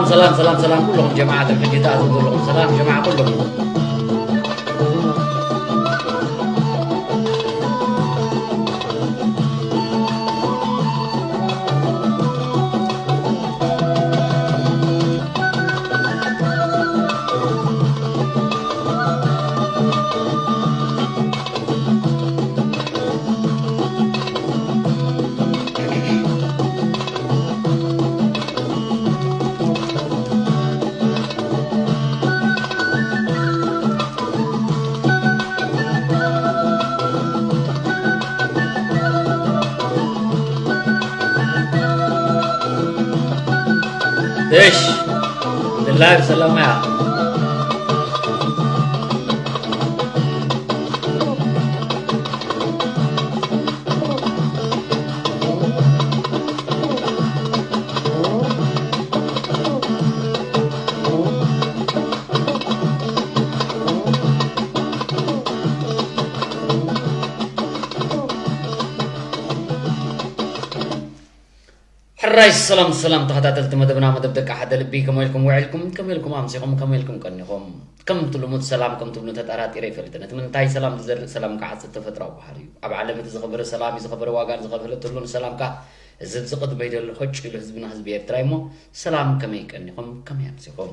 ሰላም ሰላም ሰላም ኩለኹም ጀማዓት ኣብ ሕጂ ተኣትዉ ዘለኹም ሰላም ጀማዓ ኩለኹም። እሽ፣ ድላይ ሰላም እያ። ሕራይ ሰላም ሰላም ተኸታተልቲ መደብና፣ መደብ ደቂ ሓደ ልቢ፣ ከመይ ኢልኩም ውዒልኩም? ከመይ ኢልኩም ኣምሲኹም? ከመይ ኢልኩም ቀኒኹም? ከምቲ ልሙድ ሰላም ከም ትብሉ ተጠራጢረ ኣይፈልጥን። እቲ ምንታይ ሰላም ዝዘርእ ሰላም ክዓጽድ ተፈጥሮኣዊ ባህሪ እዩ። ኣብ ዓለም እቲ ዝኸበረ ሰላም እዩ፣ ዝኸበረ ዋጋ ዝኸፈለትሉ ንሰላም ከኣ እዚ ኣብዚ ቅድመይ ዘሎ ሆጭ ኢሉ ህዝብና ህዝቢ ኤርትራ እዩ እሞ ሰላም ከመይ ቀኒኹም? ከመይ ኣምሲኹም?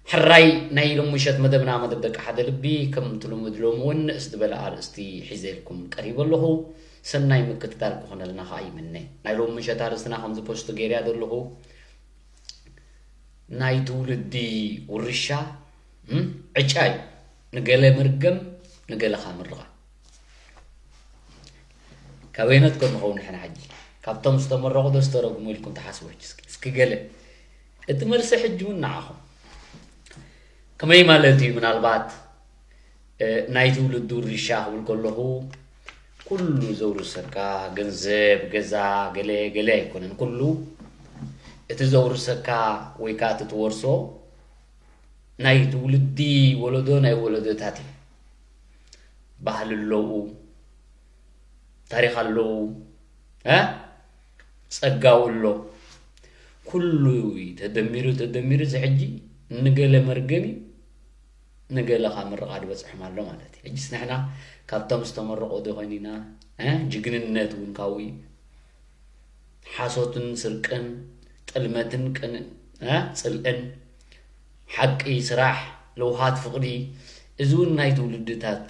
ሕራይ ናይ ሎሚ ምሸት መደብና መደብ ደቂ ሓደ ልቢ ከምቲ ልሙድ ሎሚ እውን ንእስ ዝበለ ኣርእስቲ ሒዘ ኢልኩም ቀሪበ ኣለኹ። ሰናይ ምክትታል ክኾነልና ከኣ ይምነ። ናይ ሎሚ ምሸት ኣርእስትና ከምዚ ፖስት ገይርያ ዘለኹ ናይ ትውልዲ ውርሻ እም፣ ዕጫ እዩ። ንገለ መርገም ንገለ ከኣ ምርቓ። ካበይኖት ኮን ንኸውን ንሕና ሕጂ? ካብቶም ዝተመረቑ ዶ ዝተረጉሙ ኢልኩም ትሓስቡ? ሕጂ እስኪ እስኪ ገለ እቲ መልሲ ሕጂ እውን ንዓኹም። ከመይ ማለት እዩ? ምናልባት እ፣ ናይ ትውልዲ ውርሻ ክብል ከለኹ ኩሉ ዘውርሰካ ገንዘብ፣ ገዛ፣ ገለ ገለ ኣይኮነን። ኩሉ እቲ ዘውርሰካ ወይ ከዓ እቲ ትወርሶ ናይ ትውልዲ ወለዶ ናይ ወለዶታት እዩ። ባህሊ ኣለዉ፣ ታሪኽ ኣለዉ፣ እ፣ ጸጋኡ ኣሎ። ኩሉ ተደሚሩ ተደሚሩ እዚ ሕጂ ንገለ መርገም እዩ፣ ንገለ ካብ ምርቓ ዝበጽሖም ኣሎ ማለት እዩ። ሕጅስ ንሕና ካብቶም ዝተመረቑ ዶ ኮይኒና? እ፣ ጅግንነት እውን ካብኡ እዩ። ሓሶትን ስርቅን፣ ጥልመትን ቅን-፣ እ፣ ጽልእን፣ ሓቂ፣ ስራሕ፣ ለውሃት፣ ፍቕሪ፣ እዚ እውን ናይ ትውልድታት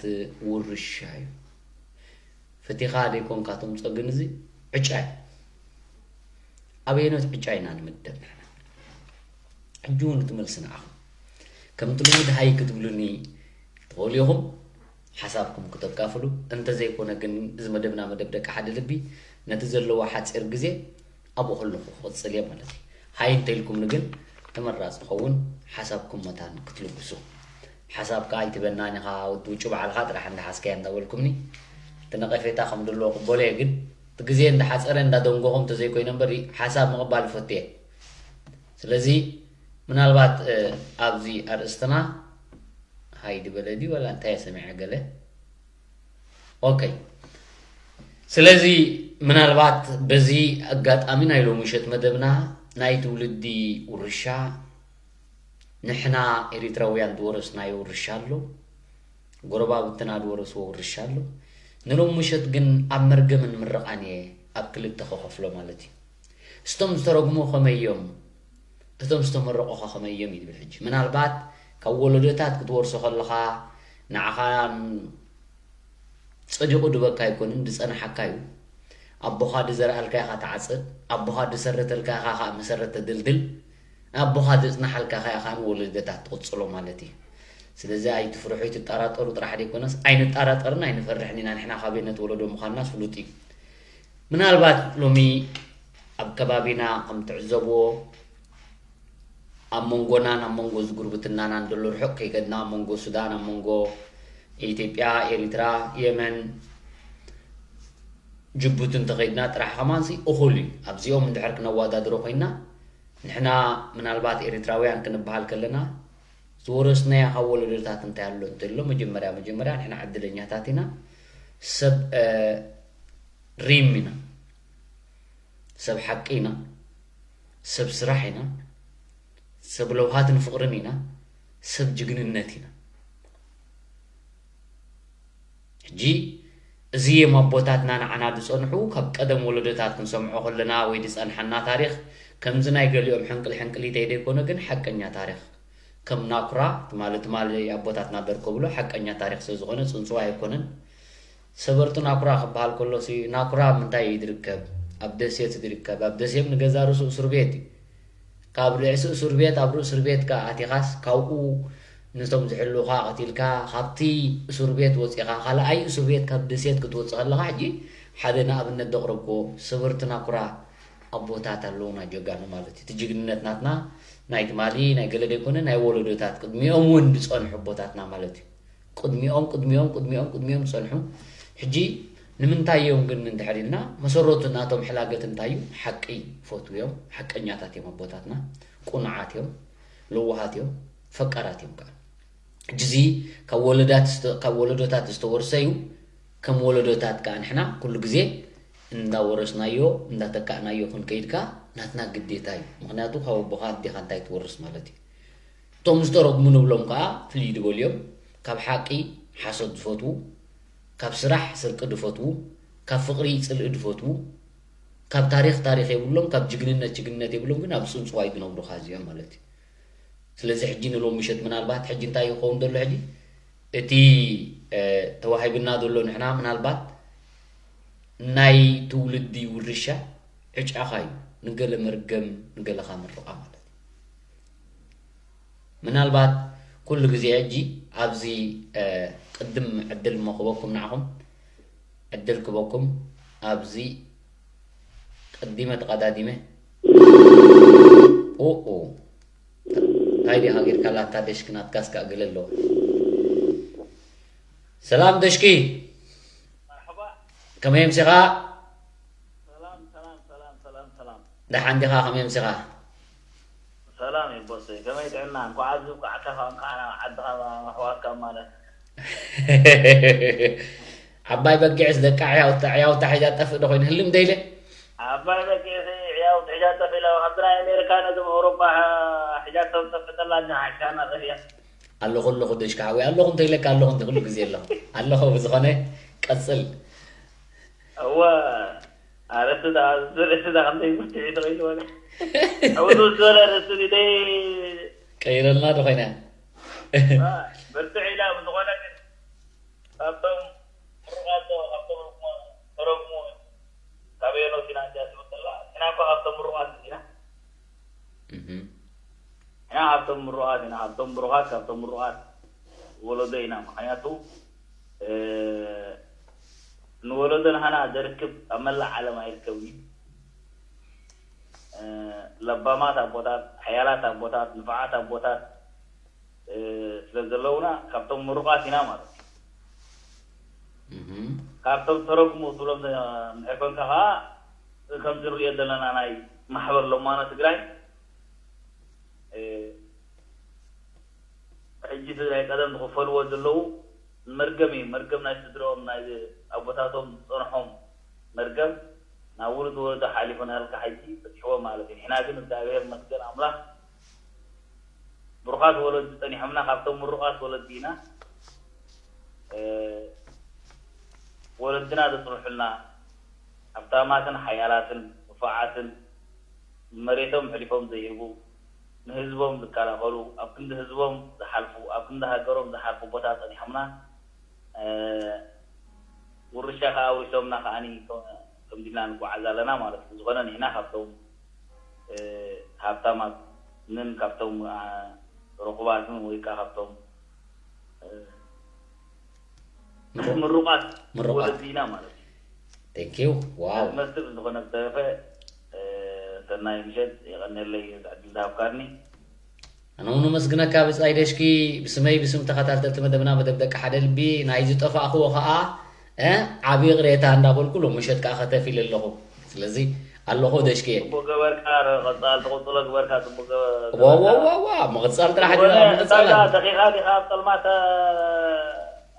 ውርሻ እዩ። ፈቲኻ ደይኮንካ ተምጾ፣ ግን እዚ ዕጫ እዩ። ኣበየኖት ዕጫ ኢና ንምደብ ንሕና? ሕጂ እውን እቲ መልሲ ንዓኹም። ከምቲ ልሙድ ሃይ ክትብሉኒ ትኽእሉ ኢኹም፣ ሓሳብኩም ክተካፍሉ። እንተዘይኮነ ግን እዚ መደብና መደብ ደቂ ሓደ ልቢ ነቲ ዘለዎ ሓጺር ግዜ ኣብኡ ከለኹ ክቕጽል እየ ማለት እዩ። ሃይ እንተኢልኩምኒ ግን ተመራጺ ክኸውን ሓሳብኩም መታን ክትልግሱ። ሓሳብካ ኣይትበናን ኢኻ ወዲ ውጩ ባዕልኻ ጥራሕ እንዳሓዝካዮ እንዳበልኩምኒ እቲ ነቐፌታ ከም ዘለዎ ቅበሎ እየ። ግን እቲ ግዜ እንዳሓጸረ እንዳደንጎኹም እንተዘይኮይነ እምበር ሓሳብ ምቕባል እፈቱ እየ። ስለዚ ምናልባት፣ እ፣ ኣብዚ ኣርእስትና ሃይ ድበለ ድዩ ዋላ እንታይ እየ ሰሚዐ ገለ? ኦኬ። ስለዚ ምናልባት በዚ ኣጋጣሚ ናይ ሎሚ ምሸት መደብና ናይ ትውልዲ ውርሻ፣ ንሕና ኤሪትራውያን ዝወረስናዮ ውርሻ ኣሎ፣ ጎረባብትና ዝወረስዎ ውርሻ ኣሎ። ንሎሚ ምሸት ግን ኣብ መርገምን ምርቓን እየ ኣብ ክልተ ክኸፍሎ ማለት እዩ። እስቶም ዝተረጉሙ ከመይ እዮም? እቶም ዝተመረቑ ኸ ከመይ እዮም እዩ ዝብል። ሕጂ ምናልባት ካብ ወለዶታት ክትወርሶ ከለኻ ንዓኻ ጸዲቑ ድበካ ኣይኮንን፣ ዝጸንሓካ እዩ። ኣቦኻ ዝዘርኣልካ ኢኻ ትዓጽድ፣ ኣቦኻ ዝሰረተልካ ኢኻ ከኣ መሰረት ተድልድል፣ ኣቦኻ ዘጽንሓልካ ኢኻ ከኣ ንወለዶታት ትቕጽሎ ማለት እዩ። ስለዚ ኣይትፍርሑ፣ ኣይትጠራጠሩ ጥራሕ ዘይኮነስ ኣይንጠራጠርን ኣይንፈርሕን ኢና። ንሕና ካበየነት ወለዶ ምዃንና ፍሉጥ እዩ። ምናልባት ሎሚ ኣብ ከባቢና ከም ትዕዘብዎ ኣብ መንጎናን ኣብ መንጎ እዚ ጉርብትናናን ዘሎ ርሑቕ ከይከድና፣ ኣብ መንጎ ሱዳን፣ ኣብ መንጎ ኢትዮጵያ፣ ኤሪትራ፣ የመን፣ ጅቡቲ እንተኸይድና ጥራሕ ከማንሲ እኹል እዩ። ኣብዚኦም እንድሕር ክነወዳድሮ ኮይንና፣ ንሕና ምናልባት ኤሪትራውያን ክንበሃል ከለና፣ ዝወረስናዮ ካብ ወለዶታት እንታይ ኣሎ እንተሎ፣ መጀመርያ መጀመርያ ንሕና ዕድለኛታት ኢና። ሰብ፣ እ፣ ሪም ኢና። ሰብ ሓቂ ኢና። ሰብ ስራሕ ኢና። ሰብ ለውሃትን ፍቕርን ኢና፣ ሰብ ጅግንነት ኢና። ሕጂ እዚ እዮም ኣቦታትና ንዓና ዝጸንሑ፣ ካብ ቀደም ወለዶታት ክንሰምዖ ከለና ወይ ዝጸንሓና ታሪኽ ከምዚ ናይ ገሊኦም ሕንቅል ሕንቅሊተይ ዘይኮነ፣ ግን ሓቀኛ ታሪኽ ከም ናኩራ ትማሊ ትማሊ ኣቦታትና ደርከብሎ ሓቀኛ ታሪኽ ስለ ዝኾነ ጽንጽዋ ኣይኮነን። ሰበርቲ ናኩራ ክበሃል ከሎ ሲ ናኩራ ኣብ ምንታይ እዩ ዝርከብ? ኣብ ደሴት ዝርከብ። ኣብ ደሴት ንገዛ ርእሱ እስር ቤት እዩ። ካብ ርእሲ እስር ቤት ኣብ ርእሲ እስር ቤት ከኣ ኣቲኻስ ካብኡ ነቶም ዝሕልውኻ ቀቲልካ ካብቲ እስር ቤት ወጺኻ ካልኣይ እስር ቤት ካብ ደሴት ክትወጽእ ከለኻ ሕጂ ሓደ ንኣብነት ዘቕረብክዎ ሰበርቲ ናኩራ ኣቦታት ኣለዉና ጀጋኑ ማለት እዩ። እቲ ጅግንነት ናትና ናይ ትማሊ ናይ ገለ ዘይኮነ ናይ ወለዶታት ቅድሚኦም እውን ዝጸንሑ ኣቦታትና ማለት እዩ። ቅድሚኦም ቅድሚኦም ቅድሚኦም ቅድሚኦም ዝጸንሑ ሕጂ ንምንታይ እዮም ግን እንድሕር ኢልና መሰረቱ ናቶም ሕላገት እንታይ እዩ? ሓቂ ይፈትዉ እዮም። ሓቀኛታት እዮም ኣቦታትና። ቁኑዓት እዮም። ለዋሃት እዮም። ፈቃራት እዮም ከዓ። ሕጂ እዚ ካብ ወለዳት ዝተ- ካብ ወለዶታት ዝተወርሰ እዩ። ከም ወለዶታት ከዓ ንሕና ኩሉ ግዜ እንዳወረስናዮ እንዳተካእናዮ ክንከይድ ከዓ ናትና ግዴታ እዩ። ምክንያቱ ካብ ኣቦኻ ኣዴኻ እንታይ ትወርስ ማለት እዩ። እቶም ዝተረጉሙ ንብሎም ከዓ ፍልይ ዝበሉ እዮም። ካብ ሓቂ ሓሶት ዝፈትዉ፣ ካብ ስራሕ ስርቂ ዝፈትዉ፣ ካብ ፍቕሪ ጽልኢ ዝፈትዉ፣ ካብ ታሪኽ ታሪኽ የብሎም፣ ካብ ጅግንነት ጅግንነት የብሎም፣ ግን ኣብ ጽንጽዋይ ዝነብሩ ከዓ እዚኦም ማለት እዩ። ስለዚ ሕጂ ንሎም ምሸት ምናልባት ሕጂ እንታይ ይኸውን ዘሎ ሕጂ እቲ ተዋሂብና ዘሎ ንሕና ምናልባት ናይ ትውልዲ ውርሻ ዕጫኻ እዩ። ንገለ መርገም ንገለኻ ምርቓ ማለት እዩ። ምናልባት ኩሉ ግዜ ሕጂ ኣብዚ ቅድም ዕድል መክበኩም ንዓኹም ዕድል ክበኩም ኣብዚ ቀዲመ ተቐዳዲመ ኡኡ እንታይ ዲኻ ጌርካላ እታ ደሽኪ ናትካስ ከኣ ገለ ኣለዋ። ሰላም ደሽኪ፣ ከመይ ኣምሲኻ? ደሓን ዲኻ? ከመይ ኣምሲኻ? ሰላም እዩ ቦሰይ፣ ከመይ ጥዕና? እንኳዕ ኣብዚ ብቃዕካ ከኣ እንኳዕ ናብ ዓድኻ ኣሕዋትካ ማለት ዓባይ በጊዕስ ደቃ ዕያውታ ዕያውታ ሒዛ ጠፍእ ዶ ኮይኑ ህልም ደይለ? ዓባይ በጊዕሲ ዕያውቲ ሒዛ ጠፍእ ኢላ ካብቲ ናይ ኣሜሪካ ነዚ ኣውሮጳ ሒዛቶም ጠፍእ ተላ እዛ ሓሻና ጠፊኣ። ኣለኹ ኣለኹ ደሽካ ሓወይ ኣለኹ እንተኢለካ ኣለኹ እንተ ኩሉ ግዜ ኣለኹ ኣለኹ ብዝኾነ ቀጽል። እወ ኣርእስቲ ደኣ እዚ ርእሲ ደኣ ከምዘይ ብርትዒ ተቐይሩ ወለ ሕውስውስ ዝበለ ርእሲ ግደይ ቀይረልና ዶ ኮይና? ብርትዕ ኢላ ብዝኾነ ግን ካብቶም ምሩቓት ዶ ካብቶም ተረጉሙ ካበየኖት ኢና እንድያ ትብል ዘላ? ንሕና እኳ ካብቶም ምሩቓት ኢና። ንሕና ካብቶም ምሩቓት ኢና፣ ካብቶም ብሩኻት፣ ካብቶም ምሩቓት ወለዶ ኢና። ምኽንያቱ ንወለዶ ናህና ዘርክብ ኣብ መላእ ዓለም ኣይርከብን እዩ። ለባማት ኣቦታት፣ ሓያላት ኣቦታት፣ ንፉዓት ኣቦታት ስለ ዘለውና ካብቶም ምሩቓት ኢና ማለት እዩ። ካብቶም ተረጉሙ ትብሎም እንድሕር ኮንካ ከዓ ከምዚ ንሪኦ ዘለና ናይ ማሕበር ለማኖ ትግራይ ሕጂ ትግራይ ቀደም ዝኽፈልዎ ዘለዉ መርገም እዩ። መርገም ናይ ስድርኦም ናይ ኣቦታቶም ዝፀንሖም መርገም ናብ ውሉድ ወለዶ ሓሊፉ ንሃልካ ሕጂ በፂሕዎ ማለት እዩ። ንሕና ግን እግዚኣብሔር ይመስገን ኣምላኽ ብሩኻት ወለዲ ፀኒሖምና፣ ካብቶም ምሩቓት ወለዲ ኢና። ወለድና ዘፅንሑልና ሃብታማትን ሓያላትን ንፉዓትን ንመሬቶም ሕሊፎም ዘይህቡ ንህዝቦም ዝከላኸሉ ኣብ ክንዲ ህዝቦም ዝሓልፉ ኣብ ክንዲ ሃገሮም ዝሓልፉ ኣቦታት ፀኒሖምና። ውርሻ ከዓ ኣውሪሶምና ከዓኒ ከምዚ ኢልና ንጓዓዝ ኣለና ማለት እዩ። ብዝኾነ ንሕና ካብቶም ሃብታማትን ካብቶም ርኹባትን ወይ ከዓ ካብቶም ምሩቓት ምሩቓት ወለዲ ኢና ማለት እዩ። Thank you። ዋው። ዝመስል ዝኾነ ብዝተረፈ ሰናይ ምሸት የቐንየለይ እዚ ዕድል ዝሃብካኒ። ኣነ እውን ኣመስግነካ ብጻይ ደሽኪ ብስመይ ብስም ተኸታተልቲ መደብና መደብ ደቂ ሓደ ልቢ ናይ ዝጠፋእኽዎ ኸኣ እ ዓቢ ይቕሬታ እንዳበልኩ ሎሚ ምሸት ከኣ ከተፍ ኢለ ኣለኹ። ስለዚ ኣለኹ ደሽክየ። ጽቡቅ ገበርካ ረ- ቀጻል ተቆጽሎ ግበርካ ጽቡቅ ገ- ገበርካ። ዋዋዋዋ ምቕጻል ጥራሕ ዝኾነ ዲና እንታይ ምቕጻል ደኣ ተኺኻ ዲኻ ኣብ ጸልማት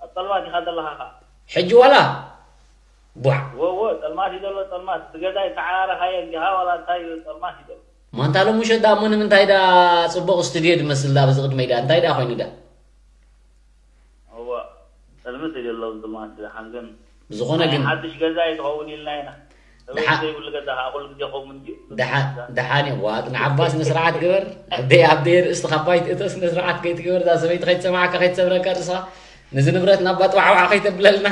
ኣብ ጸልማት ኢኻ ዘለኻ ኸኣ። ሕጂ ዋላ ቧዕ ወዎ ጸልማት እዩ ዘሎ ጸልማት እቲ ገዛ ይተዓራረኻዮ እንዲኻ ዋላ እንታይ እዩ ጸልማት እዩ ዘሎ። ማንታ ሎሚ ምሸት ደኣ እሞ ንምንታይ ደኣ ጽቡቕ ስቱድዮ ዝመስል ደኣ በዚ ቅድመይ ደኣ እንታይ ደኣ ኮይኑ ደኣ? እዋ፣ ጸልምት እዩ ዘሎ እዚ ድማ፣ እቲ ደሓን ግን ብዝኾነ ናይ ግን ሓድሽ ገዛ ኣይትኸውን ኢልና ኢና። ሰበይቲ ደሓ- ዘይብሉ ገዛ ከዓ ኩሉ ግዜ ከምኡ እንድዩ። ደሓ- ደሓን እዩ። ዋ፣ ንዓባ ስነ ስርዓት ግበር። ኣደይ ኣብደይ ርእሲ ተኻፋይት እቶ ስነ ስርዓት ከይትግበር፣ እዛ ሰበይቲ ከይትሰማዕካ ከይትሰብረካ ርእስኻ። ነዚ ንብረት ናብ ባጥዋዕዋዕ ከይተብለልና።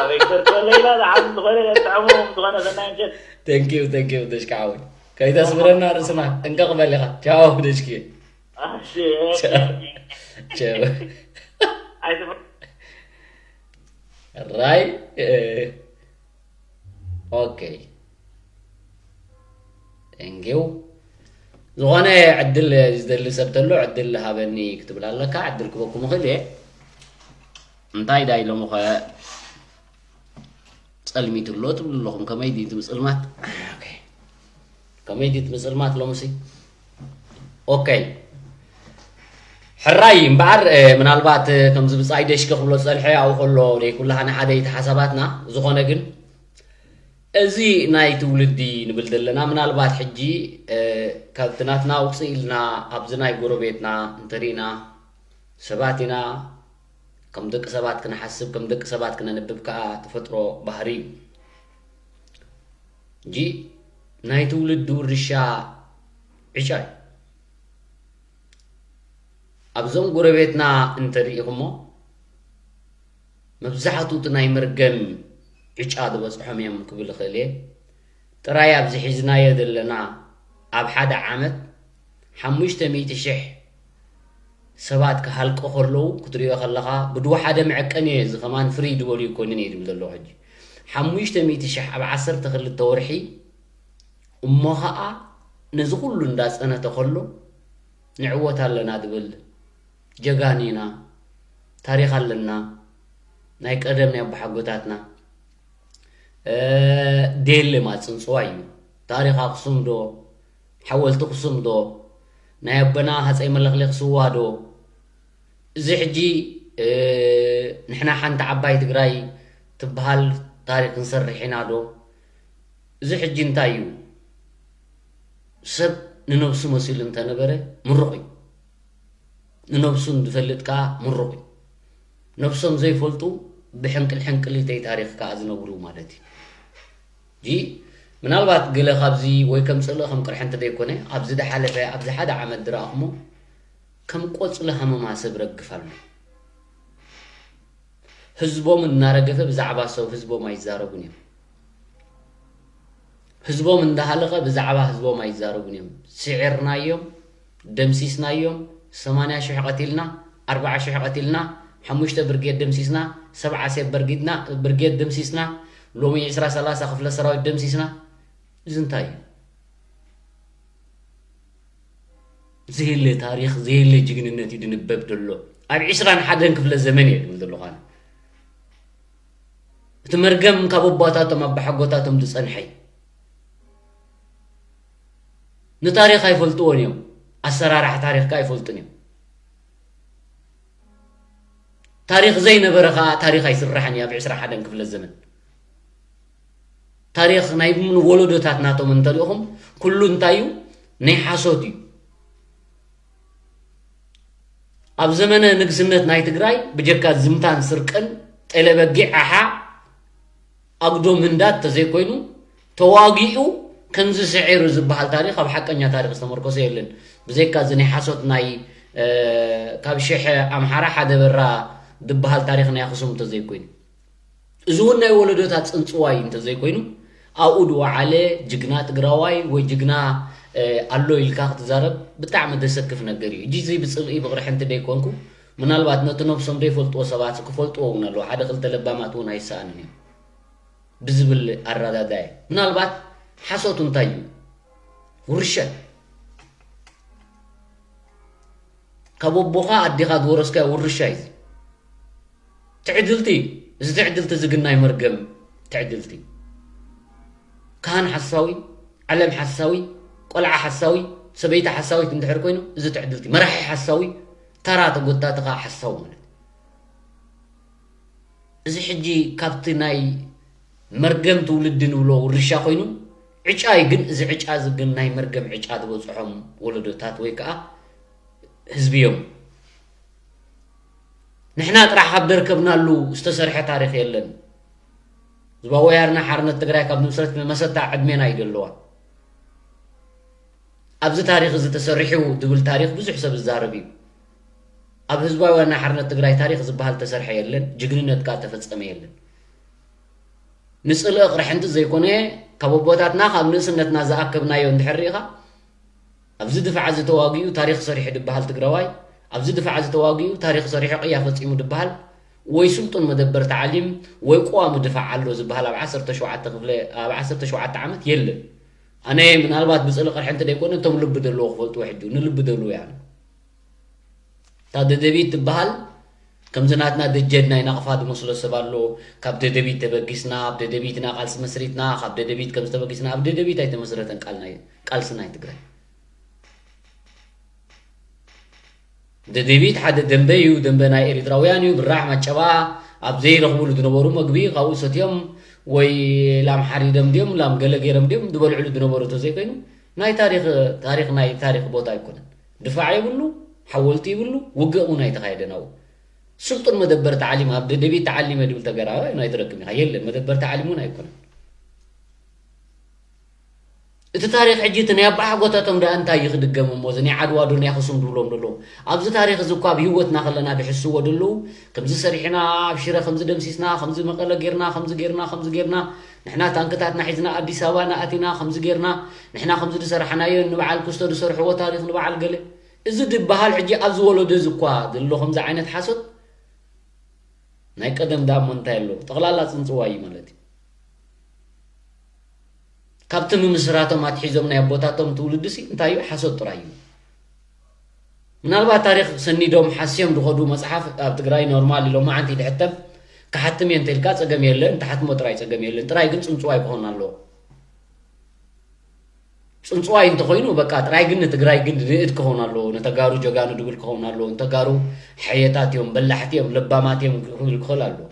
ኣበይ ክተርክበለይ ኢላ፣ ደሓን ዝኾነ ጥዕሙ ዝኾነ ሰናይ ምሸት። Thank you፣ thank you፣ ደሽካ ሓወይ። ከይተስብረና ርእስና፣ ጥንቀቕ በል ኢኻ። ቻው፣ ደሽኪ። እሺ፣ ቻው። ቻው። ኣይትፍር- ራይ፣ ኦኬ። Thank you። ዝኾነ ዕድል ዝደሊ ሰብ ተሎ፣ ዕድል ሃበኒ ክትብል ኣለካ። ዕድል ክበኩም እኽእል እየ። እንታይ ዳይ ሎሚ ኸ ጸልሚቱ ኣሎ ትብሉ ኣለኹም። ከመይ ድዩ እቲ ምጽልማት? ኦኬ። ከመይ ድዩ እቲ ምጽልማት ሎምሲ? ኦኬ። ሕራይ እምበኣር፣ እ፣ ምናልባት፣ እ፣ ከምዚ ብጻይ ደሽከ ክብሎ ዝጸንሐ ኣብኡ ከሎ ደይ ኩላህና ሓደ እቲ ሓሳባትና። ዝኾነ ግን እዚ ናይ ትውልዲ ንብል ዘለና፣ ምናልባት ሕጂ፣ እ፣ ካብቲ ናትና ውጽእ ኢልና ኣብዚ ናይ ጎረቤትና እንተሪእና፣ ሰባት ኢና፣ ከም ደቂ ሰባት ክንሓስብ፣ ከም ደቂ ሰባት ክነንብብ ከኣ ተፈጥሮ ባህሪ እዩ። ሕጂ ናይ ትውልዲ ውርሻ ዕጫ እዩ። ኣብዞም ጎረቤትና እንተሪኢኹሞ፣ መብዛሕትኡ እቲ ናይ መርገም ዕጫ ዝበጽሖም እዮም ክብል እኽእል እየ። ጥራይ ኣብዚ ሒዝናዮ ዘለና ኣብ ሓደ ዓመት ሓሙሽተ ሚእቲ ሽሕ ሰባት ክሃልቁ ከለዉ ክትሪኦ ከለኻ፣ ብድቡ ሓደ መዐቀኒ እየ፣ እዚ ከማን ፍርይ ዝበሉ ኣይኮኑን እየ ዝብል ዘለኹ። ሕጂ ሓሙሽተ ሚእቲ ሽሕ ኣብ ዓሰርተ ክልተ ወርሒ፣ እሞ ኸኣ ነዚ ኩሉ እንዳጸነተ ከሎ፣ ንዕወት ኣለና ዝብል ጀጋኑ ኢና፣ ታሪኽ ኣለና፣ ናይ ቀደም ናይ ኣቦሓጎታትና፣ እ፣ ዴሌ ማለት ጽንጽዋይ እዩ። ታሪኽ ኣኽሱም ዶ፣ ሓወልቲ ኣኽሱም ዶ፣ ናይ ኣቦና ሃጸይ መለኽሌኽ ስዋ ዶ፣ እዚ ሕጂ፣ እ፣ ንሕና ሓንቲ ዓባይ ትግራይ ትበሃል ታሪኽ ክንሰርሕ ኢና ዶ? እዚ ሕጂ እንታይ እዩ? ሰብ ንነብሱ መሲሉ እንተነበረ ምሩቕ እዩ። ንነብሱ ዝፈልጥ ከኣ ምሩቕ እዩ። ነብሶም ዘይፈልጡ ብሕንቅል ሕንቅሊተይ ታሪኽ ከኣ ዝነብሩ ማለት እዩ። ሕጂ ምናልባት ገለ ካብዚ ወይ ከም ጽልኢ ከም ቅርሕንቲ ዘይኮነ፣ ኣብዚ ዝሓለፈ ኣብዚ ሓደ ዓመት ዝረኣኹሞ ከም ቆጽሊ ሃመማ ሰብ ረግፍ ኣሎ። ህዝቦም እናረገፈ ብዛዕባ ሰብ ህዝቦም ኣይዛረቡን እዮም። ህዝቦም እንዳሃለቐ ብዛዕባ ህዝቦም ኣይዛረቡን እዮም። ስዒርናዮም፣ ደምሲስናዮም፣ ሰማንያ ሽሕ ቀቲልና፣ ኣርብዓ ሽሕ ቀቲልና፣ ሓሙሽተ ብርጌድ ደምሲስና፣ ሰብዓ ሴፍ በርጊድና፣ ብርጌድ ደምሲስና፣ ሎሚ ዕስራ ሰላሳ ክፍለ ሰራዊት ደምሲስና። እዚ እንታይ እዩ? ዘየለ ታሪኽ፣ ዘየለ ጅግንነት እዩ ዝንበብ ዘሎ። ኣብ ዕስራን ሓደን ክፍለ ዘመን እየ ዝብል ዘለኹ ኣነ። እቲ መርገም ካብ ኣቦታቶም ኣባሓጎታቶም ዝጸንሐ እዩ። ንታሪኽ ኣይፈልጥዎን እዮም። ኣሰራርሓ ታሪኽ ከኣ ኣይፈልጡን እዮም። ታሪኽ ዘይነበረ ከኣ ታሪኽ ኣይስራሕን እዩ ኣብ ዕስራን ሓደን ክፍለ ዘመን። ታሪኽ ናይ ወለዶታት ናቶም እንተሪእኹም፣ ኩሉ እንታይ እዩ? ናይ ሓሶት እዩ። ኣብ ዘመነ ንግስነት ናይ ትግራይ ብጀካ ዝምታን ስርቅን፣ ጤለ በጊዕ፣ ዓሓ፣ ኣጉዶ ምንዳድ ተዘይኮይኑ፣ ተዋጊኡ ከምዚ ስዒሩ ዝበሃል ታሪኽ ኣብ ሓቀኛ ታሪኽ ዝተመርኮሰ የለን። ብዘይካ እዚ ናይ ሓሶት ናይ፣ እ፣ ካብ ሽሕ ኣምሓራ ሓደ በራ ዝበሃል ታሪኽ ናይ ኣኽሱም ተዘይኮይኑ። እዚ እውን ናይ ወለዶታት ጽንጽዋይ እንተዘይኮይኑ፣ ኣብኡ ዝወዓለ ጅግና ትግራዋይ ወይ ጅግና፣ እ፣ ኣሎ ኢልካ ክትዛረብ ብጣዕሚ ዘሰክፍ ነገር እዩ። ሕጂ እዚ ብጽልኢ ብቕርሕንቲ ደይኮንኩ፣ ምናልባት ነቲ ነብሶም ዘይፈልጥዎ ሰባት ክፈልጥዎ እውን ኣለዉ። ሓደ ክልተ ለባማት እውን ኣይሰኣንን እዮም ብዝብል ኣረዳድኣ እየ። ምናልባት ሓሶት እንታይ እዩ? ውርሻ እዩ። ካብ ኣቦኻ ኣዴኻ ዝወረስካዮ ውርሻ እዩ እዚ። ትዕድልቲ እዩ። እዚ ትዕድልቲ እዚ ግን ናይ መርገም ትዕድልቲ እዩ። ካህን ሓሳዊ፣ ዓለም ሓሳዊ፣ ቆልዓ ሓሳዊ፣ ሰበይቲ ሓሳዊት እንድሕር ኮይኑ፣ እዚ ትዕድልቲ እዩ። መራሒ ሓሳዊ፣ ተራ ተጎታቲ ከዓ ሓሳዊ ማለት እዩ። እዚ ሕጂ ካብቲ ናይ መርገም ትውልዲ ንብሎ ውርሻ ኮይኑ፣ ዕጫ እዩ። ግን እዚ ዕጫ እዚ ግን ናይ መርገም ዕጫ ዝበፅሖም ወለዶታት ወይ ከዓ ህዝቢ እዮም። ንሕና ጥራሕ ካብ ደርከብናሉ ዝተሰርሐ ታሪኽ የለን። ህዝባዊ ወያነ ሓርነት ትግራይ ካብ ዝምስረት መሰታ ዕድሜና እዩ ዘለዋ። ኣብዚ ታሪኽ እዚ ተሰሪሑ ዝብል ታሪኽ ብዙሕ ሰብ ዝዛረብ እዩ። ኣብ ህዝባዊ ወያነ ሓርነት ትግራይ ታሪኽ ዝበሃል ተሰርሐ የለን፣ ጅግንነት ከዓ ተፈጸመ የለን። ንጽልኢ ቅርሕንቲ ዘይኮነ፣ ካብ ኣቦታትና ካብ ንእስነትና ዝኣከብናዮ እንድሕር ርኢኻ፣ ኣብዚ ድፋዕ እዚ ተዋጊኡ ታሪኽ ሰሪሑ ድበሃል ትግራዋይ፣ ኣብዚ ድፋዕ እዚ ተዋጊኡ ታሪኽ ሰሪሑ ቅያ ፈጺሙ ድበሃል፣ ወይ ስልጡን መደበር ተዓሊም ወይ ቅዋሙ ድፋዕ ኣሎ ዝበሃል ኣብ ዓሰርተ ሸውዓተ ክፍለ፣ ኣብ ዓሰርተ ሸውዓተ ዓመት የለን። ኣነ ምናልባት ብጽልኢ ቅርሕንቲ ደይኮነ እቶም ልቢ ዘለዎ ክፈልጥዎ ሕጂ ንልቢ ደልዎ እያ። እታ ደደቢት ትበሃል ከምዚ ናትና ደጀን ናይ ናቕፋ ዝመስሎ ሰብ ኣሎ። ካብ ደደቢት ተበጊስና ኣብ ደደቢት ኢና ቃልሲ መስሪትና፣ ካብ ደደቢት ከምዚ ተበጊስና፣ ኣብ ደደቢት ኣይተመስረተን ቃል ናይ ቃልሲ ናይ ትግራይ። ደደቢት ሓደ ደንበ እዩ፣ ደንበ ናይ ኤሪትራውያን እዩ። ብራሕ ማጨባ ኣብ ዘይረኽብሉ ዝነበሩ መግቢ ካብኡ ሰትዮም ወይ ላም ሓሪዶም ድዮም ላም ገለ ገይሮም ድዮም ዝበልዕሉ ዝነበሩ ተዘይኮይኑ ናይ ታሪኽ ታሪኽ ናይ ታሪኽ ቦታ ኣይኮነን። ድፋዕ የብሉ፣ ሓወልቲ ይብሉ፣ ውግእ እውን ኣይተኻየደን ኣብኡ። ስልጡን መደበር ተዓሊም ኣብ ደደቢት ተዓሊመ ድብል ተገራዊ ኣይትረክብን ኢኻ። የለን፣ መደበር ተዓሊም እውን ኣይኮነን። እቲ ታሪኽ ሕጂ እቲ ናይ ኣባሓጎታቶም ደኣ እንታይ እዩ ክድገም እሞ፣ እዚ ናይ ዓድዋ ዶ ናይ ኣኽሱም ድብሎም ዘለዉ? ኣብዚ ታሪኽ እዚ እኳ ኣብ ህይወትና ከለና ድሕስዎ ደለዉ፣ ከምዚ ሰሪሕና፣ ኣብ ሽረ ከምዚ ደምሲስና፣ ከምዚ መቐለ ጌርና፣ ከምዚ ጌርና፣ ከምዚ ጌርና፣ ንሕና ታንክታትና ሒዝና ኣዲስ ኣበባ ንኣቲና፣ ከምዚ ጌርና፣ ንሕና ከምዚ ድሰራሕናዮ፣ ንበዓል ክስቶ ድሰርሕዎ ታሪኽ ንበዓል ገለ። እዚ ድበሃል ሕጂ ኣብዚ ወለዶ እዚ እኳ ዘሎ ከምዚ ዓይነት ሓሶት ናይ ቀደም ደኣ እሞ እንታይ ኣሎ? ጠቕላላ ጽንጽዋይ እዩ ማለት እዩ። ካብቲ ምምስራቶም ኣትሒዞም ናይ ኣቦታቶም ትውልድሲ እንታይ እዩ? ሓሶት ጥራይ እዩ። ምናልባት ታሪኽ ሰኒዶም ሓስዮም ዝኸዱ መጽሓፍ ኣብ ትግራይ ኖርማል እዩ፣ ሎማዓንቲ ድሕተም ክሓትም እየ እንተኢልካ ጸገም የለን፣ እንተሓትሞ ጥራይ ጸገም የለን። ጥራይ ግን ጽንጽዋይ ክኾን ኣለዎ። ጽንጽዋይ እንተኾይኑ በቃ ጥራይ ግን ንትግራይ ግን ንእድ ክኸውን ኣለዎ፣ ንተጋሩ ጀጋኑ ድብል ክኸውን ኣለዎ፣ ንተጋሩ ሓየታት እዮም፣ በላሕቲ እዮም፣ ለባማት እዮም ክብል ክኽእል ኣለዎ።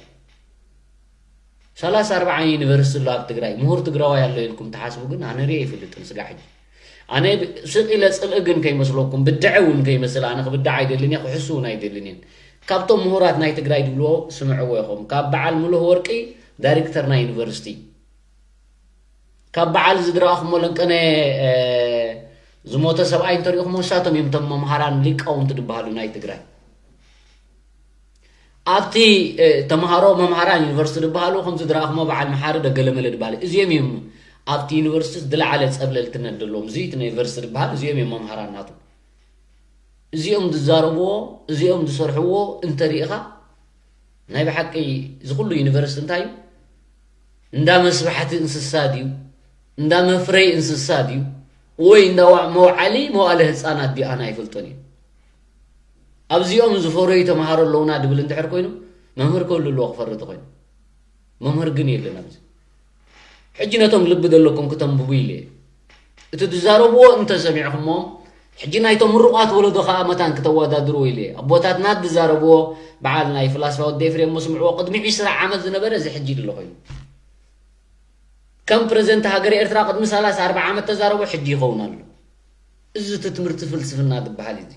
ሰላሳ ኣርባዓ ዩኒቨርሲቲ ኣሎ ኣብ ትግራይ፣ ምሁር ትግራዋይ ኣሎ ኢልኩም ትሓስቡ ግን ኣነ ርእየ ኣይፈልጥን ስጋዕ ሕጂ። ኣነ ስቕ ኢለ ጽልኢ ግን ከይመስለኩም፣ ብድዐ እውን ከይመስል፣ ኣነ ክብድዕ ኣይደልን እየ፣ ክሕሱ እውን ኣይደልን እየን። ካብቶም ምሁራት ናይ ትግራይ ድብልዎ ስምዕዎ ኢኹም። ካብ በዓል ሙሉህ ወርቂ ዳይሬክተር ናይ ዩኒቨርሲቲ፣ ካብ በዓል ዝድረኣኹሞ ለንቀነ ዝሞተ ሰብኣይ እንተሪእኹሞ ንሳቶም እዮም እቶም መምሃራን ሊቃውንቲ ዝበሃሉ ናይ ትግራይ። ኣብቲ ተምሃሮ መምሃራን ዩኒቨርሲቲ ዝበሃሉ ከም ዝድረኣኹሞ በዓል መሓሪ ደገለመለ ዝበሃሉ እዚኦም እዮም ኣብቲ ዩኒቨርሲቲ ዝለዓለ ፀብለልትነት ዘለዎም። እዚ እቲ ዩኒቨርሲቲ ዝበሃል እዚኦም እዮም መምሃራን ናቱ። እዚኦም ዝዛረብዎ እዚኦም ዝሰርሕዎ እንተሪእኻ ናይ ብሓቂ እዚ ኩሉ ዩኒቨርሲቲ እንታይ እዩ? እንዳ መስባሕቲ እንስሳ ድዩ? እንዳ መፍረይ እንስሳ ድዩ? ወይ እንዳ መውዓሊ መዋእለ ህፃናት ድዩ? ኣነ ኣይፈልጦን እዩ። ኣብዚኦም ዝፈረዩ ተምሃሮ ኣለውና ድብል እንድሕር ኮይኑ መምህር ክህሉ ኣለዎ ክፈሪ ተኮይኑ። መምህር ግን የለን ኣብዚ። ሕጂ ነቶም ልቢ ዘለኩም ክተንብቡ ኢለ እቲ ዝዛረብዎ እንተሰሚዕኹሞ ሕጂ ናይቶም ምሩቓት ወለዶ ከዓ መታን ክተወዳድርዎ ኢለ ኣቦታትና ዝዛረብዎ በዓል ናይ ፍላስፋ ወዲ ኤፍሬም መስምዕዎ ቅድሚ ዕስራ ዓመት ዝነበረ እዚ ሕጂ ድሎ ኮይኑ ከም ፕረዚደንት ሃገር ኤርትራ ቅድሚ ሰላሳ ኣርባዓ ዓመት ተዛረቦ ሕጂ ይኸውን ኣሎ። እዚ እቲ ትምህርቲ ፍልስፍና ዝበሃል እዩ።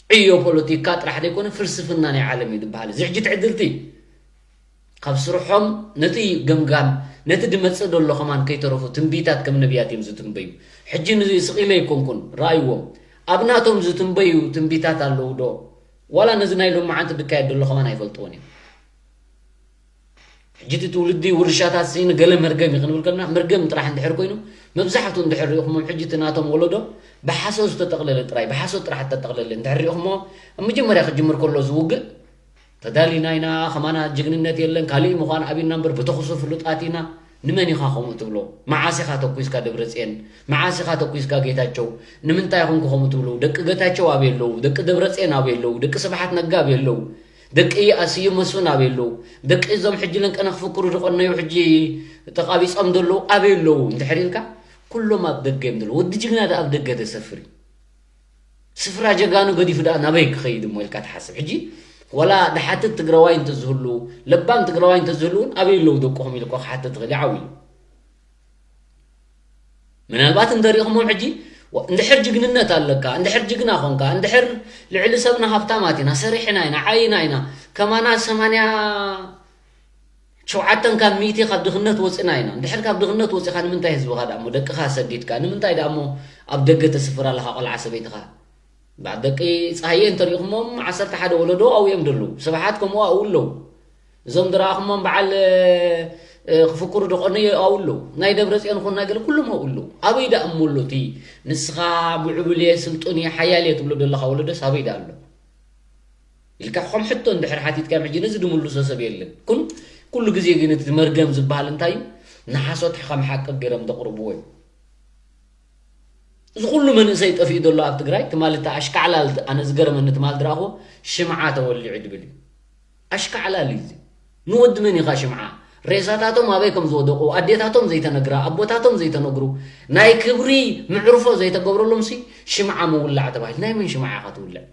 ዕዮ ፖለቲካ ጥራሕ ዘይኮነ ፍልስፍና ናይ ዓለም እዩ ዝበሃል። እዚ ሕጂ ትዕድልቲ ካብ ስርሖም ነቲ ገምጋም ነቲ ድመፅእ ደሎ ከማን ከይተረፉ ትንቢታት ከም ነቢያት እዮም ዝትንበዩ። ሕጂ ንዚ ስቕ ኢለ ኣይኮንኩን ረኣይዎም ኣብ ናቶም ዝትንበዩ ትንቢታት ኣለዉ ዶ ዋላ ነዚ ናይ ሎማዓንቲ ድካየድ ደሎ ከማን ኣይፈልጥዎን እዮም። ሕጂ እቲ ትውልዲ ውርሻታት ሲ ንገለ መርገም እዩ ክንብል ከለና መርገም ጥራሕ እንድሕር ኮይኑ መብዛሕትኡ እንድሕር ሪኢኹሞም ሕጂ እቲ ናቶም ወለዶ ብሓሶት ዝተጠቕለለ ጥራይ ብሓሶት ጥራሕ ዝተጠቕለለ እንድሕር ሪኢኹሞ ኣብ መጀመርያ ክጅምር ከሎ ዝውግእ ተዳሊና ኢና ከማና ጅግንነት የለን ካሊእ ምዃን ኣብና እምበር ብተኹሱ ፍሉጣት ኢና ንመን ኢኻ ከምኡ ትብሎ መዓስ ኢኻ ተኩስካ ደብረፅየን መዓስ ኢኻ ተኩስካ ጌታቸው ንምንታይ ኢኹም ከምኡ ትብሉ ደቂ ገታቸው ኣበይ ኣለዉ ደቂ ደብረፅየን ኣበይ ኣለዉ ደቂ ስብሓት ነጋ ኣበይ ኣለዉ ደቂ ኣስዩ መስፍን ኣበይ ኣለዉ ደቂ እዞም ሕጂ ለንቀነ ክፍክሩ ዝቐነዩ ሕጂ ተቓቢጾም ዘለዉ ኣበይ ኣለዉ እንድሕር ኢልካ ኩሎም ኣብ ደገ እዮም ዘለዉ ወዲ ጅግና ዳ ኣብ ደገ ተሰፍር እዩ ስፍራ ጀጋኑ ገዲፉ ደኣ ናበይ ክኸይድ እሞ ኢልካ ትሓስብ ሕጂ ዋላ ድሓትት ትግራዋይ እንተዝህሉ ለባም ትግራዋይ እንተዝህሉ እውን ኣበይ ኣለዉ ደቅኹም ኢልኳ ክሓትት ትኽእል ይዓው ኢሉ ምናልባት እንተሪእኹሞም ሕጂ፣ ወ-፣ እንድሕር ጅግንነት ኣለካ፣ እንድሕር ጅግና ኾንካ፣ እንድሕር ልዕሊ ሰብና ሃብታማት ኢና፣ ሰሪሕና ኢና፣ ዓይና ኢና፣ ከማና ሰማንያ ሸውዓተን ካብ ሚእቲ ካብ ድኽነት ወፂና ኢና። እንድሕር ካብ ድኽነት ወፂኻ ንምንታይ ህዝብኻ ደኣ እሞ ደቅኻ ሰዲድካ? ንምንታይ ደኣ እሞ ኣብ ደገ ተስፍር ኣለኻ ቆልዓ ሰበይትኻ? በዓል ደቂ ፀሃየ እንተሪእኹሞም ዓሰርተ ሓደ ወለዶ ኣብኡ እዮም ዘለዉ። ስብሓት ከምኡ ኣብኡ ኣለዉ። እዞም ዝረኣኹሞም በዓል፣ እ፣ ክፍክሩ ደቆነዮ ኣብኡ ኣለዉ። ናይ ደብረፅዮን ኹን ናይ ገለ ኩሎም ኣብኡ ኣለዉ። ኣበይ ደኣ እሞ ኣሎ እቲ ንስኻ ምዕቡል እየ፣ ስልጡን እየ፣ ሓያል እየ ትብሎ ዘለኻ ወለዶስ ኣበይ ደኣ ኣሎ? ኢልካ ከም ሕቶ እንድሕር ሓቲትካዮም ሕጂ ነዚ ድምልሶ ሰብ የለን። ኩን-፣ ኩሉ ግዜ ግን እቲ መርገም ዝበሃል እንታይ እዩ? ንሓሶት ከም ሓቂ ገይሮም ዘቕርብዎ እዩ። እዚ ኩሉ መንእሰይ ጠፊኡ ዘሎ ኣብ ትግራይ፣ ትማሊ እታ ኣሽካዕላል፣ ኣነ ዝገረመኒ ትማሊ ዝረኣኹዎ ሽምዓ ተወሊዑ ድብል እዩ። ኣሽካዕላል እዩ እዚ። ንወዲ መን ኢኻ ሽምዓ? ሬሳታቶም ኣበይ ከም ዝወደቑ ኣዴታቶም ዘይተነግራ፣ ኣቦታቶም ዘይተነግሩ፣ ናይ ክብሪ ምዕርፎ ዘይተገብረሎም ሲ ሽምዓ ምውላዕ ተባሂሉ። ናይ መን ሽምዓ ኢኻ ትውልዕ?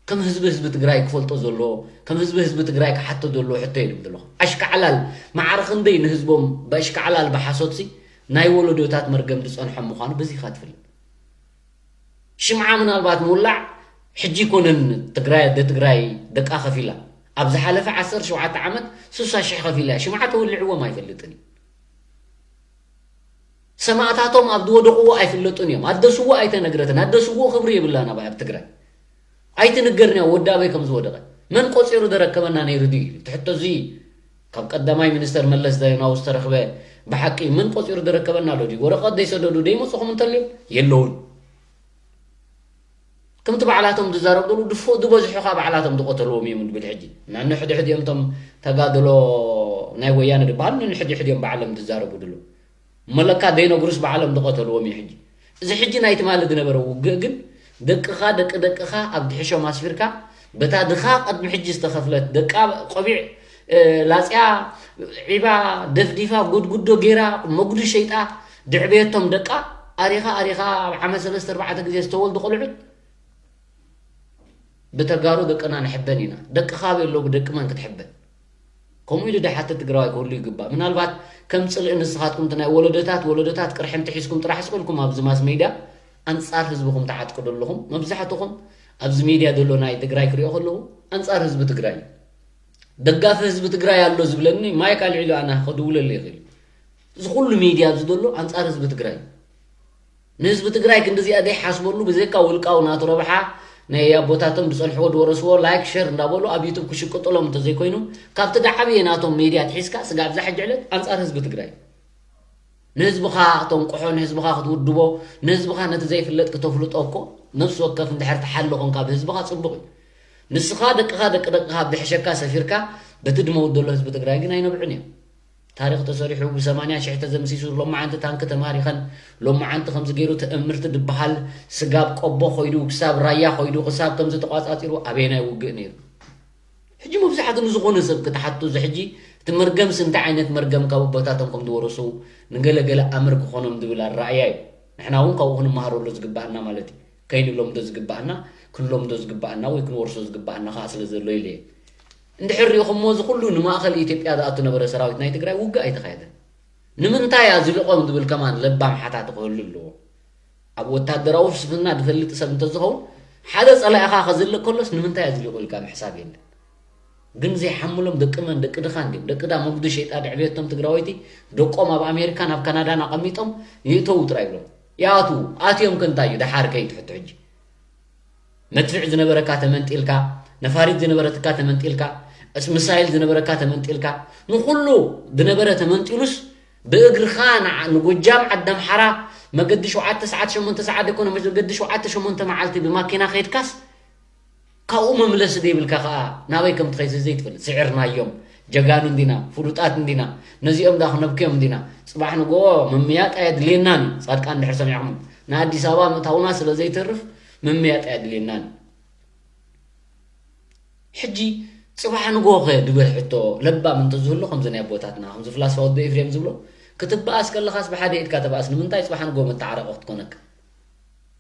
ከም ህዝቢ፣ ህዝቢ ትግራይ ክፈልጦ ዘለዎ፣ ከም ህዝቢ፣ ህዝቢ ትግራይ ክሓቶ ዘለዎ ሕቶ እዩ ዝብል ዘለኹ። ኣሽካዕላል፣ ማዕረ ክንደይ ንህዝቦም ብኣሽካዕላል ብሓሶትሲ ናይ ወለዶታት መርገም ዝጸንሖም ምዃኑ በዚ ኢኻ ትፍለጥ። ሽምዓ ምናልባት ምውላዕ ሕጂ ይኮነን ትግራይ፣ ኣደ ትግራይ ደቃ ከፊላ። ኣብ ዝሓለፈ ዓሰርተ ሸውዓተ ዓመት ስሳ ሽሕ ከፊላ እያ። ሽምዓ ተወሊዕዎም ኣይፈልጥን እዩ። ሰማእታቶም ኣብ ዝወደቕዎ ኣይፍለጡን እዮም። ኣደስዎ ኣይተነግረትን። ኣደስዎ ክብሪ የብላን ኣብ፣ ኣብ ትግራይ። ኣይትንገርን እያ ወዲ ኣበይ ከም ዝወደቐ። መን ቆጺሩ ዘረከበና ነይሩ ድዩ? እቲ ሕቶ እዚ ካብ ቀዳማይ ሚኒስተር መለስ ዜናዊ ዝተረኽበ ብሓቂ መን ቆጺሩ ዘረከበና ኣሎ ድዩ? ወረቐት ዘይሰደዱ ዘይመጽኹም እንተልዮም የለውን። ከምቲ ባዕላቶም ዝዛረቡ ዘለዉ ድፎ ዝበዝሑ ኸዓ ባዕላቶም ዝቐተልዎም እዮም ንብል ሕጂ። ነንሕድሕድ እዮም እቶም ተጋድሎ ናይ ወያነ ዝበሃሉ ነንሕድሕድ እዮም ባዕሎም ዝዛረቡ ዘለዉ። እሞ ለካ ዘይነግሩስ ባዕሎም ዝቐተልዎም እዩ ሕጂ። እዚ ሕጂ ናይ ትማሊ ዝነበረ ውግእ ግን ደቅኻ፣ ደቂ ደቅኻ ኣብ ድሕሾም ኣስፊርካ በታ ድኻ ቅድሚ ሕጂ ዝተኸፍለት ደቃ ቆቢዕ፣ እ፣ ላጽያ፣ ዒባ፣ ደፍዲፋ፣ ጎድጉዶ ገይራ፣ መጉዲ ሸይጣ፣ ድዕበየቶም ደቃ ኣሪኻ፣ ኣሪኻ ኣብ ዓመት ሰለስተ ኣርባዕተ ግዜ ዝተወልዱ ቆልዑት ብተጋሩ ደቅና ንሕበን ኢና። ደቅኻ ኣበይ ኣለዉ ብደቂ መን ክትሕበን? ከምኡ ኢሉ ድሓትት ትግራዋይ ክህሉ ይግባእ። ምናልባት ከም ጽልኢ ንስኻትኩም እቲ ናይ ወለዶታት፣ ወለዶታት ቅርሕንቲ ሒዝኩም ጥራሕ ስቕ ኢልኩም ኣብዚ ማስ ሜድያ ኣንጻር ህዝብኹም ትዓጥቁ ዘለኹም። መብዛሕትኹም ኣብዚ ሜድያ ዘሎ ናይ ትግራይ ክሪኦ ከለኹ ኣንጻር ህዝቢ ትግራይ እዩ። ደጋፊ ህዝቢ ትግራይ ኣሎ ዝብለኒ ማይክ ኣልዒሉ ኣነ ክድውለሉ ይኽእል እዩ። እዚ ኩሉ ሜድያ ኣብዚ ዘሎ ኣንጻር ህዝቢ ትግራይ እዩ። ንህዝቢ ትግራይ ክንድዚኣ ዘይሓስበሉ ብዘይካ ውልቃዊ ናቱ ረብሓ ናይ ኣቦታቶም ዝጸንሕዎ ዝወረስዎ ላይክ ሸር እንዳበሉ ኣብ ዩቱብ ክሽቅጥሎም እንተዘይኮይኑ ካብቲ ዝዓበየ ናቶም ሜድያ ትሒዝካ ስጋብ እዛ ሕጂ ዕለት ኣንጻር ህዝቢ ትግራይ ንህዝብኻ ተንቅሖ ንህዝብኻ ክትውድቦ ንህዝብኻ ነቲ ዘይፍለጥ ክተፍልጦ እኮ ነፍሲ ወከፍ እንድሕር ትሓሊ ኮንካ ብህዝብኻ ጽቡቕ እዩ ንስኻ ደቅኻ ደቂ ደቅኻ ኣብ ድሕሸካ ሰፊርካ በቲ ድመውት ዘሎ ህዝቢ ትግራይ ግን ኣይነብዑን እዮም ታሪኽ ተሰሪሑ ብሰማንያ ሽሕ ተዘምሲሱ ሎማዓንቲ ታንኪ ተማሪኸን ሎማዓንቲ ከምዚ ገይሩ ተእምርቲ ድበሃል ስጋብ ቆቦ ኮይዱ ክሳብ ራያ ኮይዱ ክሳብ ከምዚ ተቋፃፂሩ ኣበየናይ ውግእ ነይሩ ሕጂ መብዛሕቱ ንዝኾነ ሰብ ክትሓቱ እዚ ሕጂ እቲ መርገምሲ እንታይ ዓይነት መርገም ካብ ኣቦታቶም ከም ዝወረሱ ንገለገለ ኣምር ክኾኖም ዝብል ኣረኣያ እዩ ንሕና እውን ካብኡ ክንመሃረሉ ዝግባኣና ማለት እዩ ከይንለምዶ ዝግባኣና ክንለምዶ ዝግባኣና ወይ ክንወርሶ ዝግባኣና ከዓ ስለ ዘሎ ኢለ እየ እንድሕር ሪኢኹሞ እዚ ኩሉ ንማእኸል ኢትዮጵያ ዝኣቱ ነበረ ሰራዊት ናይ ትግራይ ውግእ ኣይተኻየደን። ንምንታይ ኣዝሊቖም ዝብል ከማን ለባም ሓታቲ ክህሉ ኣለዎ። ኣብ ወታደራዊ ፍልስፍና ዝፈልጥ ሰብ እንተዝኸውን ሓደ ጸላኢኻ ከዝልቕ ከሎስ ንምንታይ ኣዝሊቑ ኢልካ ምሕሳብ የለን። ግን ዘይሓምሎም ደቂ መን ደቂ ድኻ እንድዮም። ደቂ ዳ መጉዲ ሸይጣ ድዕብየቶም ትግራወይቲ ደቆም ኣብ ኣሜሪካን ኣብ ካናዳን ኣቐሚጦም ይእተዉ ጥራይ ኢሎም ይኣትዉ። ኣትዮም ከ እንታይ እዩ ደሓር ከይትሕቶ ሕጂ። መድፍዕ ዝነበረካ ተመንጢልካ፣ ነፋሪት ዝነበረትካ ተመንጢልካ፣ እስ-፣ ምሳይል ዝነበረካ ተመንጢልካ፣ ንኹሉ ዝነበረ ተመንጢሉስ ብእግርኻ ንዓ-፣ ንጎጃም ዓዲ ኣምሓራ መገዲ ሸውዓተ ሰዓት ሸሞንተ ሰዓት ዘይኮነ መገዲ ሸውዓተ ሸሞንተ መዓልቲ ብማኪና ከይድካስ ካብኡ መምለሲ ዘይብልካ ከዓ ናበይ ከም ትኸይድ ዘይትፈልጥ። ስዒርናዮም፣ ጀጋኑ እንዲና፣ ፍሉጣት እንዲና፣ ነዚኦም ዳ ክነብክዮም እንዲና። ጽባሕ ንግሆ ምምያጥ ኣየድልየናን እዩ። ጻድቃን እንድሕር ሰሚዕኹም ንኣዲስ ኣበባ ምእታውና ስለ ዘይተርፍ ምምያጥ ኣየድልየናን እዩ። ሕጂ ጽባሕ ንግሆ ኸ ድብል ሕቶ ለባም እንተዝህሉ ከምዚ ናይ ኣቦታትና፣ ከምዚ ፍላስፋ ወዲ ኤፍሬም ዝብሎ፣ ክትበኣስ ከለኻስ ብሓደ ኢድካ ተባኣስ፣ ንምንታይ ጽባሕ ንግሆ መተዓረቒ ክትኮነካ?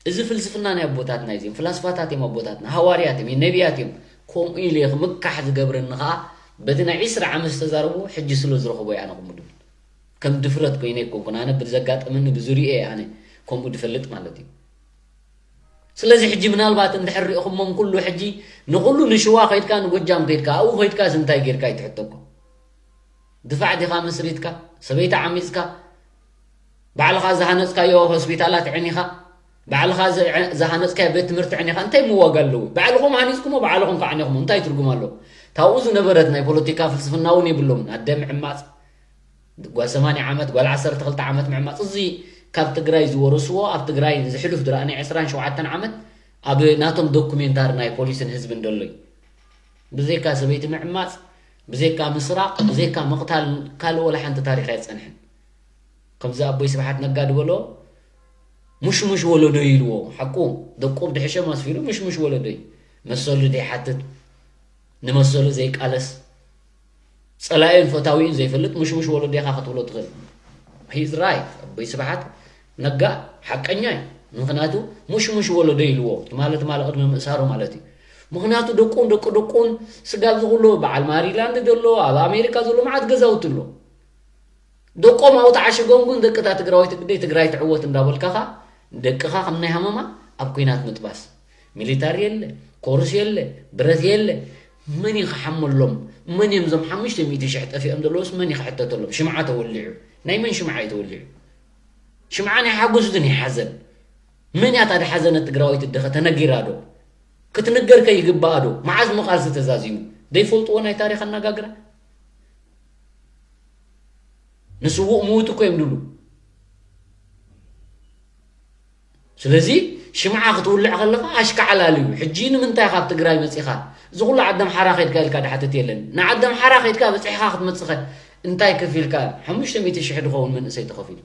እዚ ፍልስፍና ናይ ኣቦታትና እዩ። እዚኦም ፍላስፋታት እዮም ኣቦታትና፣ ሃዋርያት እዮም፣ ነቢያት እዮም። ከምኡ ኢለ ክምካሕ ዝገብረኒ ኸኣ በቲ ናይ ዒስራ ዓመት ዝተዛረብዎ ሕጂ ስለ ዝረኽቦ እየ ኣነ ከምኡ ድብል። ከም ድፍረት ኮይነ ኣይኮንኩን። ኣነ ብዘጋጠመኒ ብዙ ርእየ ኣነ ከምኡ ድፈልጥ ማለት እዩ። ስለዚ ሕጂ ምናልባት እንድሕር ሪእኹሞም ኩሉ ሕጂ ንኹሉ ንሽዋ ከይድካ ንጎጃም ከይድካ ኣብኡ ከይድካ እንታይ ጌርካ ይትሕተኮ? ድፋዕ ዲኻ መስሪትካ ሰበይቲ ዓሚፅካ ባዕልኻ ዝሃነፅካዮ ሆስፒታላት ዕኒኻ ባዕልኻ ዝሃነፅካዮ ቤት ትምህርቲ ዕኒኻ እንታይ ምዋጋ ኣለዎ? ባዕልኹም ሃኒፅኩሞ ባዕልኹም ከዓኒኹሞ እንታይ ትርጉም ኣለዎ? ታብኡ ዝነበረት ናይ ፖለቲካ ፍልስፍና እውን የብሎምን። ኣደ ምዕማፅ ጓል ሰማንያ ዓመት ጓል ዓሰርተ ክልተ ዓመት ምዕማፅ እዚ ካብ ትግራይ ዝወረስዎ ኣብ ትግራይ ዝሕሉፍ ድረኣ ናይ ዕስራን ሸውዓተን ዓመት ኣብ ናቶም ዶኩሜንታሪ ናይ ፖሊስን ህዝብን ደሎ እዩ። ብዘይካ ሰበይቲ ምዕማፅ ብዘይካ ምስራቕ ብዘይካ ምቕታል ካልእ ወላ ሓንቲ ታሪኽ ኣይፀንሐን። ከምዚ ኣቦይ ስብሓት ነጋ ድበሎ ሙሽሙሽ ወለዶ ኢልዎ ሓቁ ደቁ ብድሕሸም ኣስፊሩ ሙሽሙሽ ወለዶ እዩ። መሰሉ ዘይሓትት ንመሰሉ ዘይቃለስ ጸላኢኡን ፈታዊኡን ዘይፈልጥ ሙሽሙሽ ወለዴኻ ክትብሎ ትኽእል። He's right ኣቦይ ስብሓት ነጋ ሓቀኛ እዩ። ምክንያቱ ሙሽሙሽ ወለዶ ኢልዎ ትማሊ ትማሊ ቅድሚ ምእሳሩ ማለት እዩ። ምክንያቱ ደቁን ደቂ ደቁን ስጋብ ዝኩሉ በዓል ማሪላንድ ዘሎ ኣብ ኣሜሪካ ዘሎ መዓት ገዛውቲ ኣሎ። ደቆም ኣብኡ ተዓሽጎም ግን ደቂ እታ ትግራወይቲ ግደይ ትግራይ ትዕወት እንዳበልካኻ ደቅኻ ከም ናይ ሃመማ ኣብ ኲናት ምጥባስ። ሚሊታሪ የለ፣ ኮርስ የለ፣ ብረት የለ። መን እዩ ክሓመሎም? መን እዮም እዞም ሓሙሽተ ሚእቲ ሽሕ ጠፊኦም ዘለውስ መን እዩ ክሕተተሎም? ሽምዓ ተወሊዑ። ናይ መን ሽምዓ እዩ ተወሊዑ? ሽምዓ ናይ ሓጎስ ዶ ናይ ሓዘን? መን እያ እታ ድሓዘነት ትግራወይቲ ድኸ ተነጊራ ዶ? ክትንገር ከ ይግባኣ ዶ? መዓዝ ምቓልሲ ተዛዚሙ? ዘይፈልጥዎ ናይ ታሪኽ ኣነጋግራ? ንስዉእ ምዉት እኮ እዮም ድብሉ። ስለዚ ሽምዓ ክትውልዕ ከለኻ ኣሽካዕላል እዩ። ሕጂ ንምንታይ ካብ ትግራይ መፂኻ? እዚ ኩሉ ዓዲ ኣምሓራ ከይድካ ኢልካ ድሓትት የለን። ንዓዲ ኣምሓራ ከይድካ በፂሕኻ ክትመፅኸ እንታይ ከፊልካ? ሓሙሽተ ሚእቲ ሽሕ ድኸውን መንእሰይ ተኸፊሉ።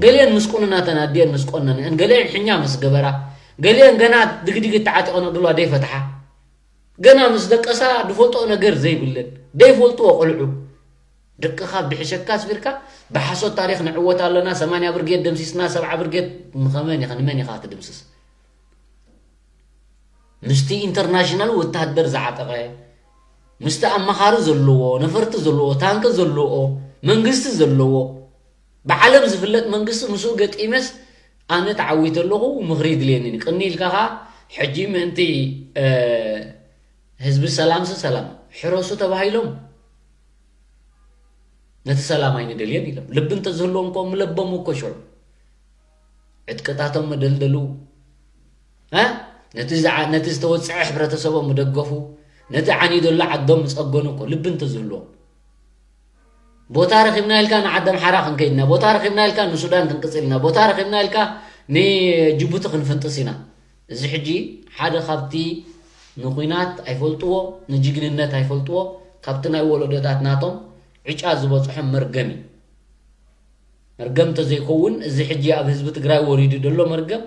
ገሊአን ምስ ቁንና ተናዲአን ምስ ቆነንአን፣ ገሊአን ሕኛ ምስ ገበራ፣ ገሊአን ገና ድግድግ ተዓጢቐን ዕድሏ ደይፈትሓ፣ ገና ምስ ደቀሳ ድፈልጦ ነገር ዘይብለን ደይፈልጥዎ ቆልዑ ደቅኻ ብድሕሸካ ኣስፊርካ ብሓሶት ታሪኽ ንዕወት ኣለና ሰማንያ ብርጌድ ደምሲስና ሰብዓ ብርጌድ ንኸመን ኢኻ ንመን ኢኻ ትድምስስ? ምስቲ ኢንተርናሽናል ወታደር ዝዓጠቐ ምስቲ ኣማኻሪ ዘለዎ ነፈርቲ ዘለዎ ታንክ ዘለዎ መንግስቲ ዘለዎ ብዓለም ዝፍለጥ መንግስቲ ምስኡ ገጢመስ ኣነ ተዓዊተ ኣለኹ ምኽሪ ይድልየኒ ቅኒ ኢልካ ኸዓ ሕጂ ምእንቲ ህዝቢ ሰላምሲ ሰላም ሕረሱ ተባሂሎም ነቲ ሰላም ኣይንደልዮን ኢሎም ልቢ እንተዝህልዎም እኮ ምለቦም እኮ ሽዑ ዕጥቅታቶም መደልደሉ ነቲ ዝተወፅዐ ሕብረተሰቦም ምደገፉ ነቲ ዓንዩ ዘሎ ዓዶም ምፀገኑ እኮ ልቢ እንተዝህልዎም ቦታ ረኺብና ኢልካ ንዓዲ ኣምሓራ ክንከይድ ኢና፣ ቦታ ረኺብና ኢልካ ንሱዳን ክንቅፅል ኢና፣ ቦታ ረኺብና ኢልካ ንጅቡቲ ክንፍንጥስ ኢና። እዚ ሕጂ ሓደ ካብቲ ንኹናት ኣይፈልጥዎ፣ ንጅግንነት ኣይፈልጥዎ፣ ካብቲ ናይ ወለዶታት ናቶም ዕጫ ዝበፅሖም መርገም እዩ። መርገም እንተዘይከውን እዚ ሕጂ ኣብ ህዝቢ ትግራይ ወሪዱ ዘሎ መርገም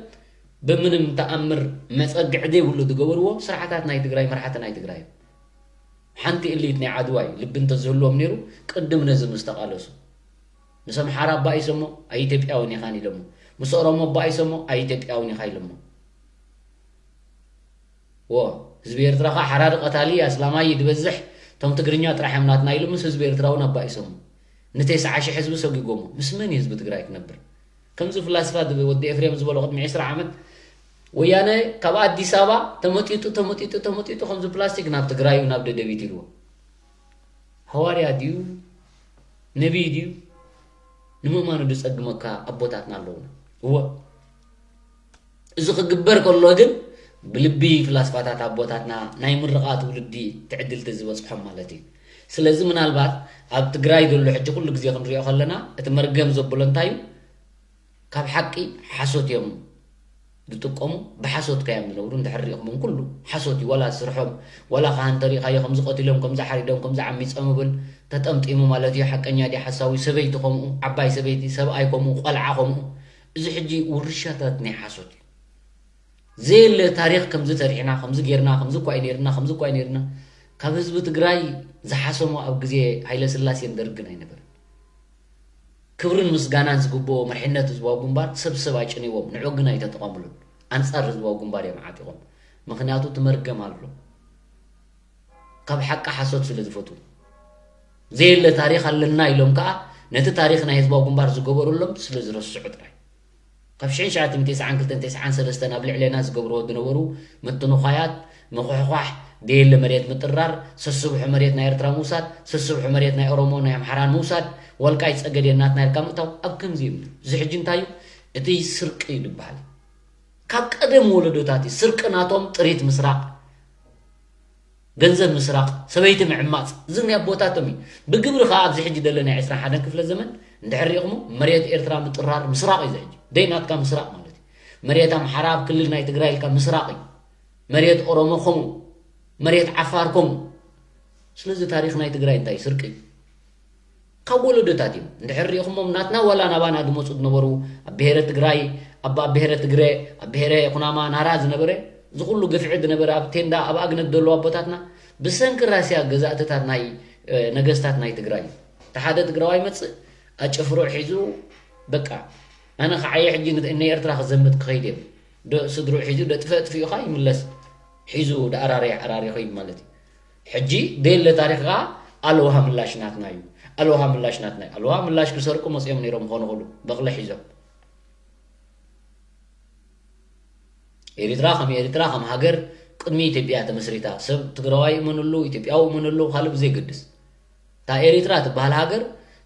ብምንም ተኣምር መፀግዒ ዘይብሉ ዝገበርዎ ስርዓታት ናይ ትግራይ መራሕቲ ናይ ትግራይ እዮም። ሓንቲ እሊት ናይ ዓድዋ እዩ ልቢ እንተዝህልዎም ነይሩ ቅድም ነዚ ምስ ተቓለሱ። ምስ ኣምሓራ ኣባኢሶሞ ኣይኢትዮጵያውን ኢኻን ኢሎሞ። ምስ ኦሮሞ ኣባኢሶሞ ኣይኢትዮጵያውን ኢኻ ኢሎሞ። ዎ ህዝቢ ኤርትራ ኸዓ ሓራዲ ቀታሊ ኣስላማይ ድበዝሕ እቶም ትግርኛ ጥራሕ እዮም ናትና ኢሉ ምስ ህዝቢ ኤርትራ እውን ኣባኢሶሞ። ንተስዓ ሽሕ ህዝቢ ሰጒጎሞ። ምስ መን እዩ ህዝቢ ትግራይ ክነብር? ከምዚ ፍላስፋ ወዲ ኤፍሬም ዝበሎ ቅድሚ ዕስራ ዓመት ወያነ ካብ ኣዲስ ኣበባ ተመጢጡ ተመጢጡ ተመጢጡ ከምዚ ፕላስቲክ ናብ ትግራይ እዩ ናብ ደደቢት ኢልዎ። ሃዋርያ ድዩ ነቢይ ድዩ ንምእማኑ ዝፀግመካ ኣቦታትና ኣለውና። እወ እዚ ክግበር ከሎ ግን ብልቢ ፍላስፋታት ኣቦታትና ናይ ምርቓ ትውልዲ ትዕድልቲ ዝበፅሖም ማለት እዩ። ስለዚ ምናልባት ኣብ ትግራይ ዘሎ ሕጂ ኩሉ ግዜ ክንሪኦ ከለና እቲ መርገም ዘብሎ እንታይ እዩ? ካብ ሓቂ ሓሶት እዮም ዝጥቀሙ፣ ብሓሶት ከ እዮም ዝነብሩ። እንድሕር ሪእኹሞም ኩሉ ሓሶት እዩ። ዋላ ስርሖም ዋላ ካህን ተሪእኻዮ ከምዚ ቀቲሎም፣ ከምዚ ሓሪዶም፣ ከምዚ ዓሚፆም እብል ተጠምጢሙ ማለት እዩ። ሓቀኛ ድዩ ሓሳዊ? ሰበይቲ ከምኡ፣ ዓባይ ሰበይቲ፣ ሰብኣይ ከምኡ፣ ቆልዓ ከምኡ። እዚ ሕጂ ውርሻታት ናይ ሓሶት እዩ። ዘየለ ታሪኽ ከምዚ ተሪሕና፣ ከምዚ ጌርና፣ ከምዚ እኳ እዩ ነይርና፣ ከምዚ እኳ እዩ ነይርና። ካብ ህዝቢ ትግራይ ዝሓሰሞ ኣብ ግዜ ሃይለስላሴን ደርግን ኣይነበረን። ክብርን ምስጋናን ዝግብኦ መሪሕነት ህዝባዊ ግንባር ሰብ ሰብ ኣይጭንዎም፣ ንዑ ግን ኣይተጠቐምሉን። ኣንጻር ህዝባዊ ግንባር እዮም ዓጢቖም። ምኽንያቱ እቲ መርገም ኣሎ። ካብ ሓቂ ሓሶት ስለ ዝፈትዉ። ዘየለ ታሪኽ ኣለና ኢሎም ከኣ ነቲ ታሪኽ ናይ ህዝባዊ ግንባር ዝገበሩሎም ስለ ዝረስዑ ጥራይ። ካብ ሽሕን ትሽዓተ ሚእትን ተስዓን ክልተን ተስዓን ሰለስተን ኣብ ልዕሌና ዝገብርዎ ዝነበሩ ምትንዃያት፣ ምኹሕኳሕ፣ ደየለ መሬት ምጥራር፣ ሰስብሑ መሬት ናይ ኤርትራ ምውሳድ፣ ሰስብሑ መሬት ናይ ኦሮሞ ናይ ኣምሓራን ምውሳድ፣ ወልቃይት ጸገዴን ናትና ኢልካ ምእታው ኣብ ከምዚ እዩ። እዚ ሕጂ እንታይ እዩ? እቲ ስርቂ እዩ ዝበሃል። ካብ ቀደም ወለዶታት እዩ ስርቂ ናቶም ጥሪት ምስራቕ፣ ገንዘብ ምስራቕ፣ ሰበይቲ ምዕማጽ፣ እዚ ናይ ኣቦታቶም እዩ። ብግብሪ ከኣ ኣብዚ ሕጂ ደለ ናይ ዕስራን ሓደን ክፍለ ዘመን እንድሕር ሪኢኹሞ መሬት ኤርትራ ምጥራር ምስራቕ እዩ እዚ ሕጂ። ደይ ናትካ ምስራቕ ማለት እዩ። መሬት ኣምሓራ ኣብ ክልል ናይ ትግራይ ኢልካ ምስራቕ እዩ። መሬት ኦሮሞ ከምኡ፣ መሬት ዓፋር ከምኡ። ስለዚ ታሪኽ ናይ ትግራይ እንታይ ስርቂ እዩ? ካብ ወለዶታት እዮም። እንድሕር ሪኢኹሞም ናትና ዋላ ናባና ዝመፁ ዝነበሩ ኣብ ብሄረ ትግራይ፣ ኣብ ብሄረ ትግረ፣ ኣብ ብሄረ ኩናማ ናራ ዝነበረ፣ እዚ ኩሉ ግፍዒ ዝነበረ ኣብ ቴንዳ ኣብ ኣግነት ዘለዉ ኣቦታትና ብሰንኪ ራስያ ገዛእትታት ናይ፣ እ፣ ነገስታት ናይ ትግራይ እዩ። እቲ ሓደ ትግራዋይ ይመፅእ፣ ኣጨፍርኡ ሒዙ፣ በቃ፣ ኣነ ከዓየ ሕጂ ን-፣ ንኤርትራ ክዘምት ክኸይድ እየ። ዶ-፣ ስድርኡ ሒዙ ደጥፈ ኣጥፊኡኻ ይምለስ። ሒዙ ደኣራረየ ኣራሪኹ እዩ ማለት እዩ። ሕጂ ደየለ ታሪኽ ከኣ ኣለውሃ ምላሽ ናትና እዩ። ኣለውሃ ምላሽ ናትና እዩ። ኣለውሃ ምላሽ ክሰርቁ መፅኦም ነይሮም ክኾኑ ይኽእሉ፣ በቕሊ ሒዞም። ኤሪትራ ከም ኤሪትራ፣ ከም ሃገር፣ ቅድሚ ኢትዮጵያ ተመስሪታ። ሰብ ትግራዋይ እመነሉ፣ ኢትዮጵያዊ እመነሉ፣ ካልእ ብዘየገድስ። እታ ኤሪትራ ትበሃል ሃገር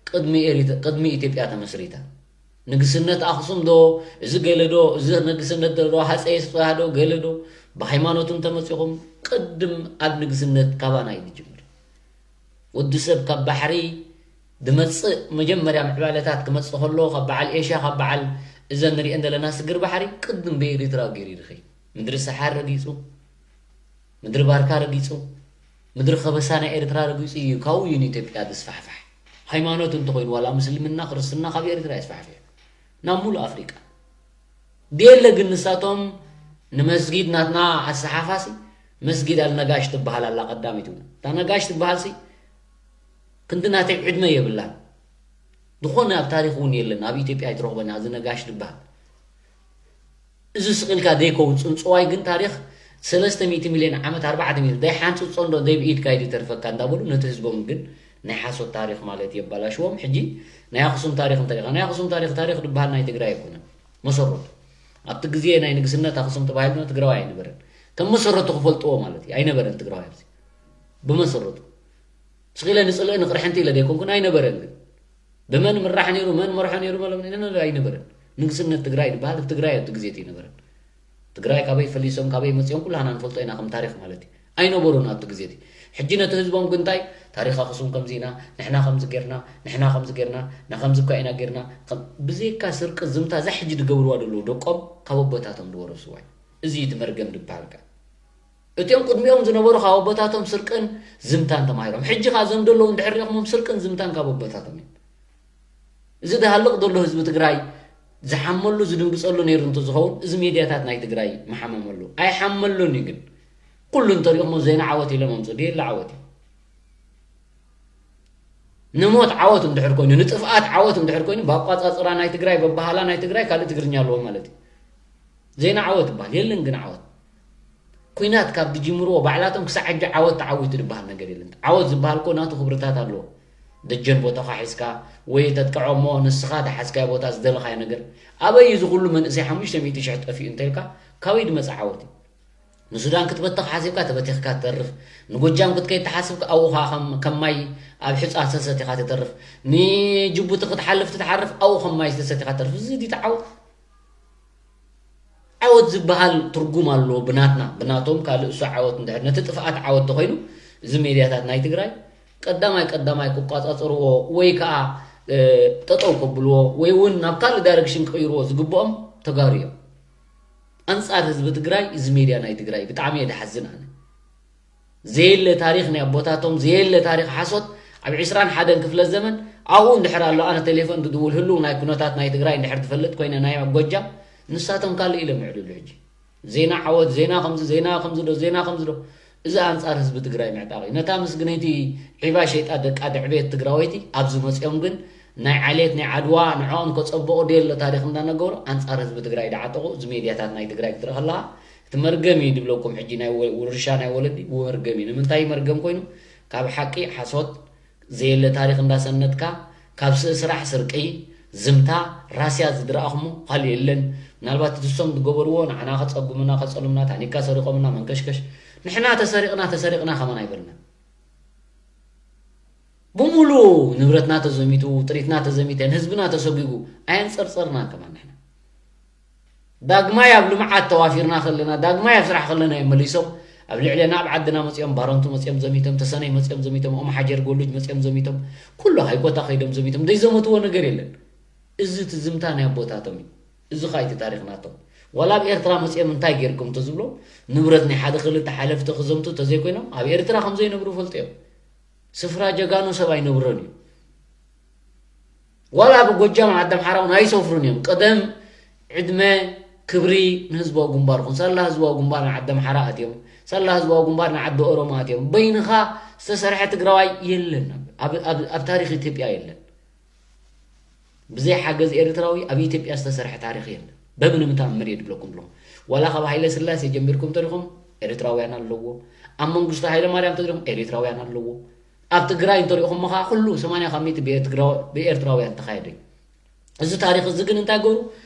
ቅድሚ ኤሪት-፣ ቅድሚ ኢትዮጵያ ተመስሪታ። ንግስነት ኣኽሱም ዶ፣ እዚ ገለ ዶ፣ እዚ ንግስነት ዶ፣ ሃፀይ ስብሃ ዶ፣ ገለ ዶ፣ ብሃይማኖት እንተመፂኹም፣ ቅድም ኣብ ንግስነት ካባና እዩ ዝጅምር። ወዲ ሰብ ካብ ባሕሪ ዝመጽእ መጀመርያ ምዕባለታት ክመጽእ ከሎ፣ ካብ በዓል ኤሽያ፣ ካብ በዓል እዘን ንሪኤን ዘለና ስግር ባሕሪ፣ ቅድም ብኤሪትራ ገይሩ ይድኸይ። ምድሪ ሰሓር ረጊጹ፣ ምድሪ ባርካ ረጊጹ፣ ምድሪ ከበሳ ናይ ኤርትራ ረጊጹ እዩ፣ ካብኡ እዩ ንኢትዮጵያ ዝስፋሕፋሕ። ሃይማኖት እንተኾይኑ፣ ዋላ ምስልምና፣ ክርስትና ካብ ኤርትራ ይስፋሕፍሕ ናብ ሙሉእ ኣፍሪቃ። ድየለ ግን ንሳቶም ንመስጊድ ናትና ኣሰሓፋሲ መስጊድ ኣልነጋሽ ትበሃል ኣላ ቀዳሚት እውን። እታ ነጋሽ ትበሃልሲ ክንዲ ናተይ ዕድመ የብላን። ዝኾነ ኣብ ታሪኽ እውን የለን፣ ኣብ ኢትዮጵያ ኣይትረኽቦን እያ፣ እዚ ነጋሽ ዝበሃል። እዚ ስቕ ኢልካ ዘይከውን ጽንጽዋይ ግን ታሪኽ ሰለስተ ሚእቲ ሚልዮን ዓመት፣ ኣርባዕተ ሚእቲ፣ ደይ ሓንጽጾ እንዶ ደይ ብኢድካ እዩ ዝተርፈካ እንዳበሉ ነቲ ህዝቦም ግን ናይ ሓሶት ታሪኽ ማለት የባላሽዎም። ሕጂ ናይ ኣኽሱም ታሪኽ እንተሪኻ፣ ናይ ኣኽሱም ታሪኽ፣ ታሪኽ ዝበሃል ናይ ትግራይ ኣይኮነን መሰረቱ። ኣብቲ ግዜ ናይ ንግስነት ኣኽሱም ተባሂሉ ትግራዋይ ኣይነበረን። ከም መሰረቱ ክፈልጥዎ ማለት እዩ። ኣይነበረን ትግራዋይ ኣብዚ ብመሰረቱ። ስቕ ኢለ ንጽልኢ ንቕርሕንቲ ኢለ ዘይኮንኩን ኣይነበረን። ግን ብመን ምራሕ ነይሩ፣ መን መርሖ ነይሩ፣ መለም ኣይነበረን። ንግስነት ትግራይ ዝበሃል ኣብ ትግራይ ኣብቲ ግዜ እቲ ኣይነበረን። ትግራይ ካበይ ፈሊሶም፣ ካበይ መጺኦም፣ ኩላህና ንፈልጦ ኢና፣ ከም ታሪኽ ማለት እዩ። ኣይነበሩን ኣብቲ ግዜ እቲ። ሕጂ ነቲ ህዝቦም ግን እንታይ፣ ታሪኽ ኣኽሱም ከምዚ ኢና፣ ንሕና ከምዚ ጌርና፣ ንሕና ከምዚ ጌርና፣ ንኸምዚ እኳ ኢና ጌርና፣ ከም-፣ ብዘይካ ስርቂ ዝምታ እዛ ሕጂ ዝገብርዋ ዘለዉ ደቆም ካብ ኣቦታቶም ዝወረስዋ እዩ። እዚ እዩ እቲ መርገም ዝበሃል ከኣ። እቲኦም ቅድሚኦም ዝነበሩ ካብ ኣቦታቶም ስርቅን ዝምታን ተማሂሮም። ሕጂ ከኣ እዞም ዘለዉ እንድሕር ሪእኹሞም ስርቅን ዝምታን ካብ ኣቦታቶም እዮም። እዚ ዝሃልቕ ዘሎ ህዝቢ ትግራይ ዝሓመሉ ዝድንግጸሉ ነይሩ እንተዝኸውን፣ እዚ ሜድያታት ናይ ትግራይ ምሓመመሉ። ኣይሓመሉን እዩ ግን። ኩሉ እንተሪእኹሞ ዜና ዓወት ኢሎም ኣምጽኡ። ድየለ ዓወት እዩ። ንሞት ዓወት እንድሕር ኮይኑ፣ ንጥፍኣት ዓወት እንድሕር ኮይኑ፣ ብኣቋጻጽራ ናይ ትግራይ፣ በባህላ ናይ ትግራይ ካልእ ትግርኛ ኣለዎም ማለት እዩ። ዜና ዓወት ይበሃል የለን ግን ዓወት። ኲናት ካብ ዝጅምርዎ ባዕላቶም ክሳዕ ሕጂ ዓወት ተዓዊቱ ዝበሃል ነገር የለን። ዓወት ዝበሃል እኮ ናቱ ክብርታት ኣለዎ። ደጀን ቦታኻ ሒዝካ ወይ ተጥቅዖ እሞ ንስኻ ተሓዝካዮ ቦታ ዝደለኻዮ ነገር። ኣበይ እዚ ኩሉ መንእሰይ ሓሙሽተ ሚእቲ ሽሕ ጠፊኡ እንተልካ ካበይ ዝመጽእ ዓወት እዩ? ንሱዳን ክትበተኽ ሓሲብካ ተበቲኽካ ትተርፍ። ንጎጃም ክትከይድ ተሓስብካ ኣብኡ ኸዓ ከም፣ ከም ማይ ኣብ ሑጻ ተሰቲኻ ትተርፍ። ንጅቡቲ ክትሓልፍ ትትሓርፍ ኣብኡ ከም ማይ ዝተሰቲኻ ትተርፍ። እዚ ድዩ ዓወት? ዓወት ዝበሃል ትርጉም ኣለዎ ብናትና፣ ብናቶም ካልእ እሱ ዓወት እንድሕር ነቲ ጥፍኣት ዓወት ተኾይኑ፣ እዚ ሜድያታት ናይ ትግራይ ቀዳማይ ቀዳማይ ክቋጻጸርዎ ወይ ከኣ፣ እ፣ ጠጠው ከብልዎ ወይ እውን ናብ ካልእ ዳይረክሽን ክቕይርዎ ዝግብኦም ተጋሩ እዮም። ኣንጻር ህዝቢ ትግራይ እዚ ሜድያ ናይ ትግራይ ብጣዕሚ እየ ዝሓዝን ኣነ። ዘየለ ታሪኽ ናይ ኣቦታቶም፣ ዘየለ ታሪኽ ሓሶት ኣብ ዕስራን ሓደን ክፍለ ዘመን ኣብኡ እንድሕር ኣሎ፣ ኣነ ቴሌፎን ዝድውል ህሉው ናይ ኩነታት ናይ ትግራይ እንድሕር ዝፈልጥ ኮይነ ናይ ጎጃም፣ ንሳቶም ካልእ ኢሎም የዕልሉ ሕጂ። ዜና ዓወት፣ ዜና ከምዚ፣ ዜና ከምዚ ዶ፣ ዜና ከምዚ ዶ። እዚ ኣንጻር ህዝቢ ትግራይ ምዕጣቕ እዩ። ነታ ምስግነይቲ ዒባ ሸይጣ ደቃ ደዕቤት ትግራወይቲ ኣብዚ መጺኦም ግን ናይ ዓሌት ናይ ዓድዋ ንዕኦም ከጸብቑ ድየለ ታሪኽ እንዳነገሩ ኣንጻር ህዝቢ ትግራይ ዝዓጠቑ እዚ ሜድያታት ናይ ትግራይ ክትርኢ ከለኻ እቲ መርገም እዩ ዝብለኩም። ሕጂ ናይ ወ-፣ ውርሻ ናይ ወለዲ መርገም እዩ። ንምንታይ መርገም ኮይኑ? ካብ ሓቂ ሓሶት ዘየለ ታሪኽ እንዳሰነድካ ካብ ስእ ስራሕ፣ ስርቂ፣ ዝምታ፣ ራስያ ዝድረኣኹሞ ካልእ የለን። ምናልባት እቲ እሶም ዝገበርዎ ንዓና ከጸጉምና፣ ከጸሉምና፣ ታኒካ ሰሪቖምና መንከሽከሽ። ንሕና ተሰሪቕና፣ ተሰሪቕና ከማን ኣይበልና። ብምሉእ ንብረትና ተዘሚቱ፣ ጥሪትና ተዘሚተ፣ ንህዝብና ተሰጒጉ፣ ኣየንጸርጸርናን ከማን ንሕና። ዳግማይ ኣብ ልምዓት ተዋፊርና ከለና፣ ዳግማይ ኣብ ስራሕ ከለና እዮም መሊሶም ኣብ ልዕሌና፣ ኣብ ዓድና መጺኦም፣ ባረንቱ መጺኦም ዘሚቶም፣ ተሰነይ መጺኦም ዘሚቶም፣ ኦም ሓጀር ጎሉጅ መጺኦም ዘሚቶም፣ ኩሉ ሃይኮታ ከይዶም ዘሚቶም፣ ዘይዘመትዎ ነገር የለን። እዚ እቲ ዝምታ ናይ ኣቦታቶም እዩ። እዚ ኸኣ እቲ ታሪኽ ናቶም። ዋላ ኣብ ኤርትራ መጺኦም እንታይ ጌርኩም ተዝብሎ፣ ንብረት ናይ ሓደ ክልተ ሓለፍቲ ክዘምቱ ተዘይኮይኖም፣ ኣብ ኤርትራ ከም ዘይነብሩ ፈልጡ እዮም። ስፍራ ጀጋኑ ሰብ ኣይነብሮን እዩ። ዋላ ኣብ ጎጃም ዓዲ ኣምሓራ እውን ኣይሰፍሩን እዮም። ቀደም ዕድመ ክብሪ ንህዝባዊ ግንባር ኹን። ሳላ ህዝባዊ ግንባር ንዓዲ ኣምሓራ ኣትዮም፣ ሳላ ህዝባዊ ግንባር ንዓዲ ኦሮሞ ኣትዮም። በይንኻ ዝተሰርሐ ትግራዋይ የለን። ኣብ፣ ኣብ፣ ኣብ ታሪኽ ኢትዮጵያ የለን። ብዘይ ሓገዝ ኤርትራዊ ኣብ ኢትዮጵያ ዝተሰርሐ ታሪኽ የለን። በምንም ተኣምር እየ ድብለኩም ኣለኹ። ዋላ ካብ ሃይለ ስላሴ ጀሚርኩም ተሪኹም ኤርትራውያን ኣለዎ። ኣብ መንግስቱ ሃይለ ማርያም ተሪኹም ኤርትራውያን ኣለዎ። ኣብ ትግራይ እንተሪእኹም ኸዓ ኩሉ ሰማንያ ካብ ሚእቲ ብኤርትራ-፣ ብኤርትራውያን ተኻየደ እዩ። እዚ ታሪኽ እዚ ግን እንታይ ገሩ?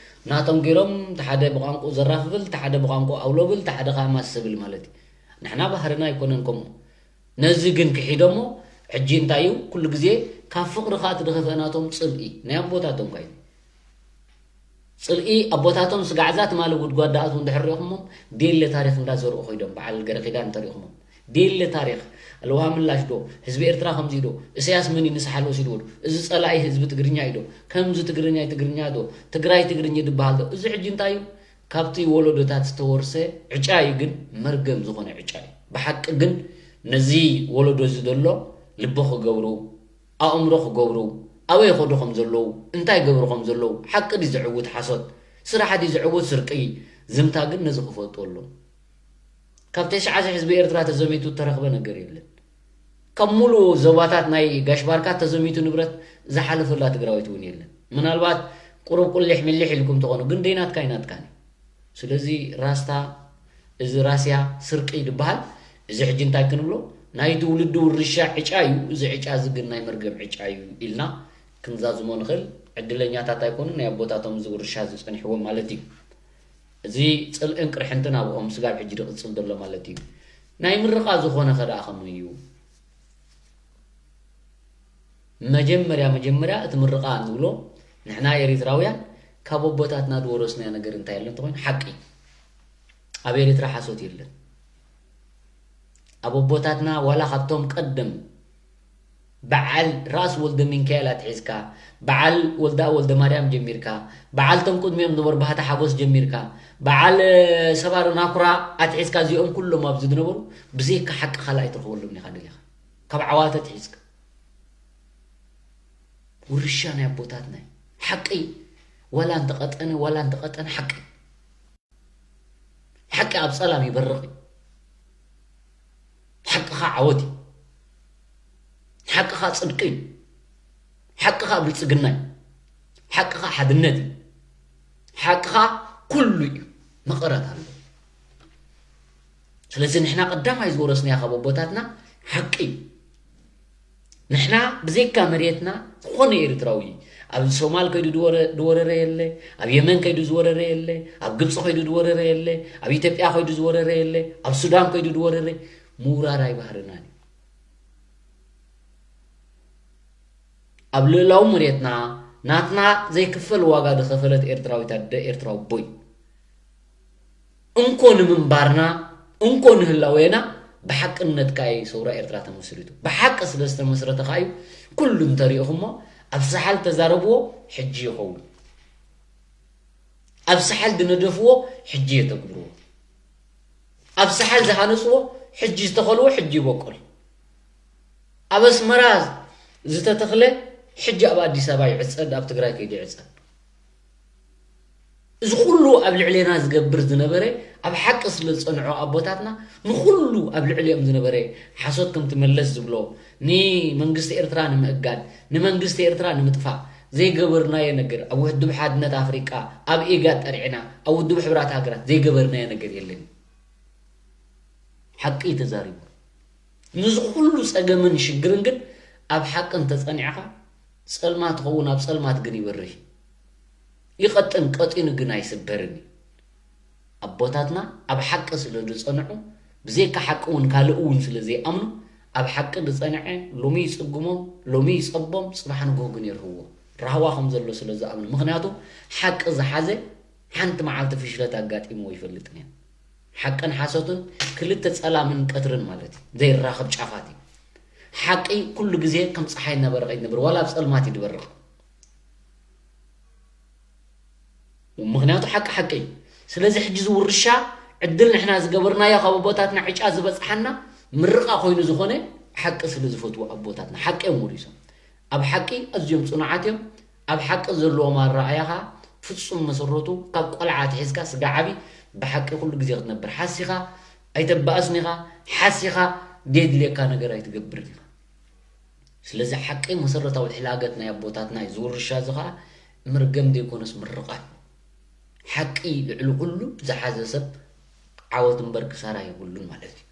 ናቶም ገይሮም፣ እቲ ሓደ ብቋንቁ ዘራፍ ብል፣ እቲ ሓደ ብቋንቁ ኣውሎ ብል፣ እቲ ሓደ ኸዓ ማስ ብል ማለት እዩ። ንሕና ባህርና ኣይኮነን ከምኡ። ነዚ ግን ክሒዶሞ፣ ሕጂ እንታይ እዩ? ኩሉ ግዜ ካብ ፍቕሪ ኸዓ እቲ ድኸፍአ ናቶም ጽልኢ፣ ናይ ኣቦታቶም ኳ እዩ። ጽልኢ ኣቦታቶም ስጋዕዛ ትማሊ ጉድጓድ ደኣትዉ እንድሕር ሪእኹሞም፣ ዴለ ታሪኽ እንዳዘርኡ ኸይዶም፣ በዓል ገረኺዳን እንተሪእኹሞም፣ ዴለ ታሪኽ፣ ኣለውሃ ምላሽ ዶ፣ ህዝቢ ኤርትራ ከምዚ ዶ፣ እሰያስ መን እዩ ንስሓል ወሲድዎ ዶ፣ እዚ ጸላኢ ህዝቢ ትግርኛ እዩ ዶ፣ ከምዚ ትግርኛ ትግርኛ ዶ፣ ትግራይ ትግርኛ ድበሃል ዶ፣ እዚ ሕጂ እንታይ እዩ? ካብቲ ወለዶታት ዝተወርሰ ዕጫ እዩ፣ ግን መርገም ዝኾነ ዕጫ እዩ። ብሓቂ ግን ነዚ ወለዶ እዚ ዘሎ ልቢ ክገብሩ፣ ኣእምሮ ክገብሩ፣ ኣበይ ይኸዱ ከም ዘለዉ፣ እንታይ ይገብሩ ከም ዘለዉ፣ ሓቂ ድዩ ዝዕውት ሓሶት፣ ስራሕ ድዩ ዝዕውት ስርቂ፣ ዝምታ ግን ነዚ ክፈልጡ ኣለዎም። ካብ ተሽዓ ሽሕ ህዝቢ ኤርትራ ተዘሚቱ እተረኽበ ነገር የለን። ካብ ሙሉእ ዞባታት ናይ ጋሽ ባርካ ተዘሚቱ ንብረት ዝሓለፈላ ትግራዊት እውን የለን። ምናልባት ቁሩብ ቁሊሕ ሚሊሕ ኢልኩም ትኾኑ፣ ግን ደይናትካ ኣይናትካን እዩ። ስለዚ ራስታ፣ እዚ ራስያ ስርቂ ዝበሃል፣ እዚ ሕጂ እንታይ ክንብሎ? ናይ ትውልዲ ውርሻ ዕጫ እዩ። እዚ ዕጫ እዚ ግን ናይ መርገም ዕጫ እዩ ኢልና ክንዛዝሞ ንኽእል። ዕድለኛታት ኣይኮኑን፣ ናይ ኣቦታቶም እዚ ውርሻ እዚ ጸኒሕዎም ማለት እዩ። እዚ ጽልእን ቅርሕንትን ኣብኦም ስጋብ ሕጂ ዝቕጽል ዘሎ ማለት እዩ። ናይ ምርቓ ዝኾነ ከ ደኣ ከመይ እዩ? መጀመርያ፣ መጀመርያ እቲ ምርቓ እንብሎ ንሕና ኤሪትራውያን ካብ ኣቦታትና ዝወረስናዮ ነገር እንታይ ኣሎ እንተኾይኑ ሓቂ። ኣብ ኤሪትራ ሓሶት የለን። ኣብ ኣቦታትና ዋላ ካብቶም ቀደም በዓል ራስ ወልደ ሚካኤል ኣትሒዝካ፣ በዓል ወልደኣብ ወልደ ማርያም ጀሚርካ፣ በዓል ቶም ቅድሚኦም ዝነበሩ ባህታ ሓጎስ ጀሚርካ፣ በዓል፣ እ፣ ሰባሪ ናኩራ ኣትሒዝካ፣ እዚኦም ኩሎም ኣብዚ ዝነበሩ ብዘይካ ሓቂ ካልእ ኣይትረኽበሎም ኢኻ ደሊኻ። ካብ ዓዋተ ኣትሒዝካ። ውርሻ ናይ ኣቦታትና እዩ። ሓቂ ዋላ እንተቐጠነ፣ ዋላ እንተቐጠነ ሓቂ። ሓቂ ኣብ ጸላም ይበርቕ እዩ። ሓቂ ኸኣ ዓወት እዩ። ሓቂ ኸኣ ጽድቂ እዩ። ሓቂ ኸኣ ብልጽግና እዩ። ሓቂ ኸኣ ሓድነት እዩ። ሓቂ ኸኣ ኩሉ እዩ። መቐረት ኣለዎ። ስለዚ ንሕና ቀዳማይ ዝወረስናዮ ካብ ኣቦታትና ሓቂ እዩ። ንሕና ብዘይካ መሬትና ዝኾነ ኤርትራዊ ኣብ ሶማል ከይዱ ዝወረ-፣ ዝወረረ የለ፣ ኣብ የመን ከይዱ ዝወረረ የለ፣ ኣብ ግብጺ ከይዱ ዝወረረ የለ፣ ኣብ ኢትዮጵያ ከይዱ ዝወረረ የለ፣ ኣብ ሱዳን ከይዱ ዝወረረ፣ ምውራር ኣይባህርናን እዩ። ኣብ ልእላዊ መሬትና ናትና ዘይክፈል ዋጋ ዝኸፈለት ኤርትራዊት ኣደ ኤርትራዊ ኣቦ እዩ። እንኮ ንምንባርና፣ እንኮ ንህላዌና ብሓቅነት ከኣ እዩ ሰውራ ኤርትራ ተመስሪቱ። ብሓቂ ስለ ዝተመስረተ ከኣ እዩ ኩሉ እንተሪእኹሞ ኣብ ሰሓል ተዛረብዎ ሕጂ ይኸውን። ኣብ ሰሓል ዝነደፍዎ ሕጂ የተግብርዎ። ኣብ ሰሓል ዝሃነጽዎ ሕጂ ዝተኸልዎ ሕጂ ይበቁል። ኣብ ኣስመራ ዝተተኽለ ሕጂ ኣብ ኣዲስ ኣበባ ይዕጸድ፣ ኣብ ትግራይ ከይዱ ይዕጸድ። እዚ ኩሉ ኣብ ልዕሌና ዝገብር ዝነበረ ኣብ ሓቂ ስለ ዝጸንዖ ኣቦታትና ንኹሉ ኣብ ልዕሊኦም ዝነበረ ሓሶት ከምቲ መለስ ዝብሎ ንመንግስቲ ኤርትራ ንምእጋድ፣ ንመንግስቲ ኤርትራ ንምጥፋእ ዘይገበርናዮ ነገር፣ ኣብ ውድብ ሓድነት ኣፍሪቃ፣ ኣብ ኢጋድ ጠርዒና፣ ኣብ ውድብ ሕቡራት ሃገራት ዘይገበርናዮ ነገር የለን። ሓቂ እዩ ተዛሪቡ። ንዚ ኩሉ ጸገምን ሽግርን ግን ኣብ ሓቂ እንተጸኒዕኻ ጸልማት ኸውን ኣብ ጸልማት ግን ይበርህ። ይቐጥን ቀጢኑ ግን ኣይስበርን እዩ። ኣቦታትና ኣብ ሓቂ ስለ ዝጸንዑ፣ ብዘይካ ሓቂ እውን ካልእ እውን ስለ ዘይኣምኑ፣ ኣብ ሓቂ ዝጸንዐ ሎሚ ይጽግሞም፣ ሎሚ ይጸቦም፣ ጽባሕ ንግሆ ግን የርህዎ። ራህዋ ከም ዘሎ ስለ ዝኣምኑ። ምኽንያቱ ሓቂ ዝሓዘ ሓንቲ መዓልቲ ፍሽለት ኣጋጢምዎ ይፈልጥን እያ። ሓቅን ሓሶትን ክልተ ጸላምን ቀትርን ማለት እዩ። ዘይራኸብ ጫፋት እዩ። ሓቂ ኩሉ ግዜ ከም ጸሓይ እናበረቐ ይነብር፣ ዋላ ኣብ ጸልማት እዩ ዝበርቕ። ምኽንያቱ ሓቂ ሓቂ እዩ። ስለዚ ሕጂ እዚ ውርሻ ዕድል ንሕና ዝገበርናዮ ካብ ኣቦታትና ዕጫ ዝበጽሓና ምርቓ ኮይኑ ዝኾነ ሓቂ ስለ ዝፈትዉ ኣቦታትና ሓቂ እዮም ወሪሶም። ኣብ ሓቂ ኣዝዮም ጽኑዓት እዮም። ኣብ ሓቂ ዘለዎም ኣረኣእያ ኸኣ ፍጹም መሰረቱ ካብ ቆልዓ ኣትሒዝካ ስጋዕ ዓቢ ብሓቂ ኩሉ ግዜ ክትነብር ሓሲኻ ኣይተባእስን ኢኻ። ሓሲኻ ዘየድልየካ ነገር ኣይትገብርን ኢኻ። ስለዚ ሓቂ መሰረታዊ ሕላገት ናይ ኣቦታትና እዩ። እዚ ውርሻ እዚ ኸኣ መርገም ዘይኮነስ ምርቓት። ሓቂ ልዕሊ ኩሉ ዝሓዘ ሰብ ዓወት እምበር ክሳራ የብሉን ማለት እዩ።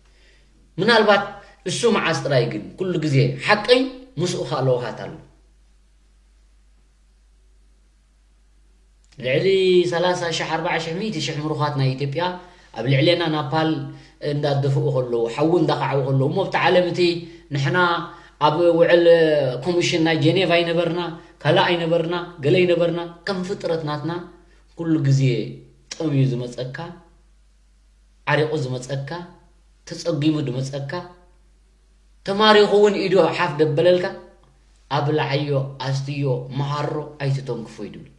ምናልባት እሱ መዓስ ጥራይ ግን ኩሉ ግዜ ሓቀይ ምስኡ ኸኣ ለውሃት ኣሎ። ልዕሊ ሰላሳ ሽሕ፣ ኣርባዓ ሽሕ፣ ሚእቲ ሽሕ ምሩኻት ናይ ኢትዮጵያ ኣብ ልዕሌና ናፓል እንዳደፍኡ ከለዉ፣ ሓዊ እንዳኸዓቡ ከለዉ፣ እሞ ኣብቲ ዓለም እቲ ንሕና ኣብ ውዕል ኮሚሽን ናይ ጀኔቭ ኣይነበርና፣ ካልእ ኣይነበርና፣ ገለ ኣይነበርና፣ ከም ፍጥረት ናትና ኩሉ ግዜ ጠምዩ ዝመጸካ፣ ዓሪቑ ዝመጸካ፣ ተጸጊሙ ዝመጸካ፣ ተማሪኹ እውን ኢዱ ሓፍ ደበለልካ፣ ኣብልዓዮ፣ ኣስትዮ፣ መሃሮ፣ ኣይትተንክፎ እዩ ዝብል።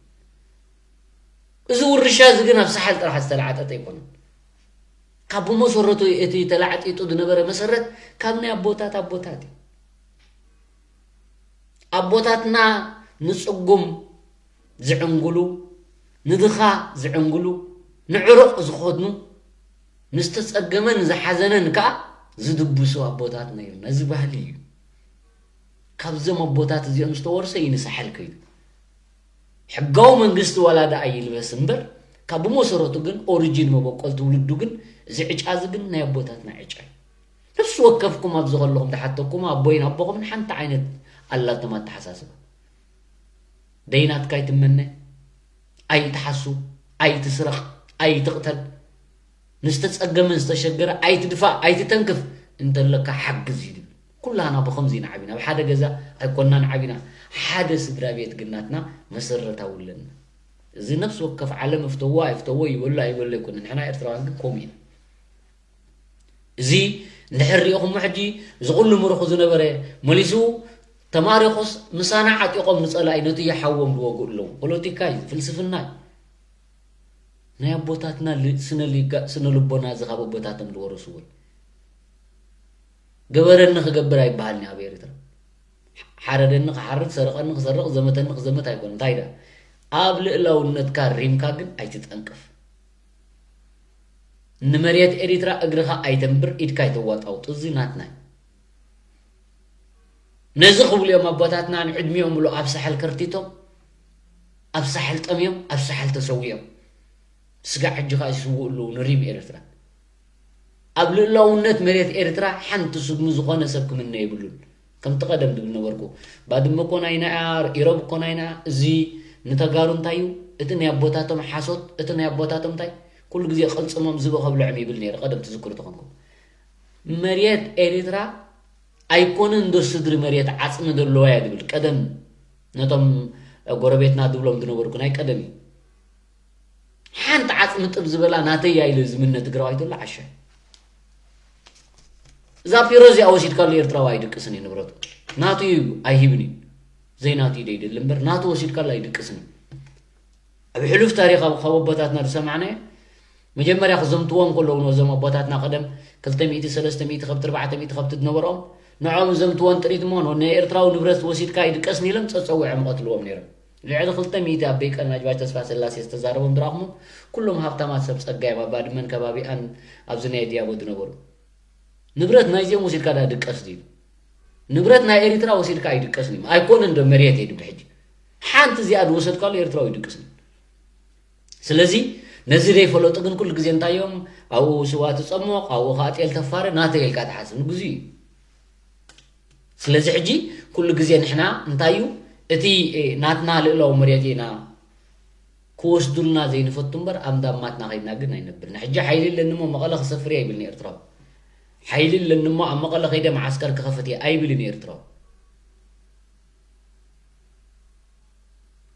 እዚ ውርሻ እዚ ግን ኣብ ሳሕል ጥራሕ ዝተላዕጠጠ ኣይኮነን። ካብ ብመሰረቱ እቲ ተላዕጢጡ ዝነበረ መሰረት ካብ ናይ ኣቦታት ኣቦታት እዩ። ኣቦታትና ንጽጉም ዝዕንግሉ፣ ንድኻ ዝዕንግሉ፣ ንዕሩቕ ዝኾድኑ፣ ንዝተጸገመን ዝሓዘነን ከኣ ዝድብሱ ኣቦታት ነይሩ። ነዚ ባህሊ እዩ። ካብዞም ኣቦታት እዚኦም ዝተወርሰ እዩ ንሳሕል ከይዱ። ሕጋዊ መንግስቲ ዋላ ደኣ ይልበስ እምበር፣ ካብ ብመሰረቱ ግን ኦሪጂን መበቆል ትውልዱ ግን እዚ ዕጫ እዚ ግን ናይ ኣቦታትና ዕጫ እዩ። ነፍሲ ወከፍኩም ኣብዚ ከለኹም ተሓተኩም ኣቦይን ኣቦኹምን ሓንቲ ዓይነት ኣላቶም ኣተሓሳስባ። ደይናትካ ኣይትመነ፣ ኣይትሓሱ፣ ኣይትስረቕ፣ ኣይትቕተል፣ ንዝተጸገመ ዝተሸገረ ኣይትድፋእ፣ ኣይትተንክፍ እንተለካ ሓግዝ እዩ ዝብል። ኩላና ብኸምዚ ኢና ዓቢና። ኣብ ሓደ ገዛ ኣይኮንናን ዓቢና። ሓደ ስድራ ቤት ግን ናትና መሰረታዊ ኣለና። እዚ ነፍሲ ወከፍ ዓለም እፍተዎ ኣይፍተዎ ይበሎ ኣይበሎ ኣይኮነን። ንሕና ኤርትራውያን ግን ከምኡ ኢና። እዚ እንድሕር ሪኢኹሞ ሕጂ እዚ ኩሉ ምሩኹ ዝነበረ መሊሱ ተማሪኹስ ምሳና ዓጢቖም ንጸላኢ ነቲ ይሓዎም ዝወግኡ ኣለዉ። ፖለቲካ እዩ፣ ፍልስፍና እዩ። ናይ ኣቦታትና ል-፣ ስነ ሊጋ-፣ ስነ ልቦና እዚ ካብ ኣቦታቶም ዝወረስዎ እዩ። ገበረኒ ክገብር ኣይበሃልን እዩ ኣብ ኤርትራ። ሓረደኒ ክሓርድ፣ ሰረቐኒ ክሰርቕ፣ ዘመተኒ ክዘምት ኣይኮነን። እንታይ ደኣ? ኣብ ልእላውነትካ ሪምካ ግን ኣይትጠንቅፍ። ንመሬት ኤሪትራ እግርኻ ኣይተንብር፣ ኢድካ ኣይተዋጣውጥ። እዚ ናትና እዩ። ነዚ ክብሉ እዮም ኣቦታትና ንዕድሚኦም ሙሉእ ኣብ ሳሕል ከርቲቶም፣ ኣብ ሳሕል ጠምዮም፣ ኣብ ሳሕል ተሰዊኦም። ስጋዕ ሕጂ ኸኣ ይስውኡ ኣለዉ ንሪም ኤርትራ። ኣብ ልእላውነት መሬት ኤርትራ ሓንቲ ስጉሚ ዝኾነ ሰብ ክምነ የብሉን። ከምቲ ቀደም ዝብል ነበርኩ፣ ባድመ እኮ ናይና እያ፣ ኢሮብ እኮ ናይና እያ። እዚ ንተጋሩ እንታይ እዩ? እቲ ናይ ኣቦታቶም ሓሶት፣ እቲ ናይ ኣቦታቶም እንታይ? ኩሉ ግዜ ቅልጽሞም ዝብኢ ከብልዖም ይብል ነይሩ፣ ቀደም ትዝክሩ ተኾንኩም። መሬት ኤርትራ ኣይኮነን ዶ ስድሪ መሬት ዓጽሚ ዘለዋ እያ ዝብል ቀደም ነቶም ጎረቤትና ዝብሎም ዝነበርኩ ናይ ቀደም እዩ። ሓንቲ ዓጽሚ ጥብ ዝበላ ናተይ እያ ኢሉ ዝምነ ትግራዋይ ተሎ ዓሻ። እዛ ፒሮ እዚኣ ወሲድካሉ ኤርትራዊ ኣይድቅስን እዩ ንብረቱ። ናቱ እዩ ኣይሂብን እዩ። ዘይናቱ እዩ ደይደሊ እምበር ናቱ ወሲድካሉ ኣይድቅስን እዩ። ኣብ ሕሉፍ ታሪኽ ኣብ ካብ ኣቦታትና ዝሰማዕናዮ መጀመርያ ክዘምትዎም ከለዉ ነዞም ኣቦታትና ቀደም ክልተ ሚእቲ፣ ሰለስተ ሚእቲ ከብቲ፣ ኣርባዕተ ሚእቲ ከብቲ ዝነበሮም ንዕኦም ዘምትዎን ጥሪት እሞ ናይ ኤርትራዊ ንብረት ወሲድካ ኣይድቀስን ኢሎም ጸጸዊዖም ይቐትልዎም ነይሮም። ልዕሊ ክልተ ሚእቲ ኣበይ ቀናጅባሽ ተስፋ ስላሴ ዝተዛረቦም ዝረኣኹሞ ኩሎም ሃብታማት ሰብ ጸጋ እዮም ኣብ ባድመን ከባቢኣን ኣብዚ ናይ ዲያቦ ዝነበሩ። ንብረት ናይዚኦም ወሲድካ ዳ ድቀስ ድዩ? ንብረት ናይ ኤሪትራ ወሲድካ ኣይድቀስን እዩ። ኣይኮነን ዶ መሬት እየ ድብል ሕጂ? ሓንቲ እዚኣ ዝወሰድካሉ ኤርትራዊ ኣይድቅስን። ስለዚ ነዚ ዘይፈለጡ ግን ኩሉ ግዜ እንታይ እዮም? ኣብኡ ስዋ ትጸሞቕ፣ ኣብኡ ኸኣ ጤል ተፋረ፣ ናተይ ኢልካ ትሓስብ። ንግዙ እዩ። ስለዚ ሕጂ ኩሉ ግዜ ንሕና እንታይ እዩ? እቲ ናትና ልእላዊ መሬት ኢና ክወስዱልና ዘይንፈቱ እምበር ኣብ እንዳማትና ከይድና ግን ኣይነብርን። ሕጂ ሓይሊ ኣለኒ እሞ መቐለ ክሰፍር እየ ኣይብልን ኤርትራዊ። ሓይሊ ኣለኒ እሞ ኣብ መቐለ ከይደ መዓስከር ክኸፍት እየ ኣይብልን ኤርትራዊ።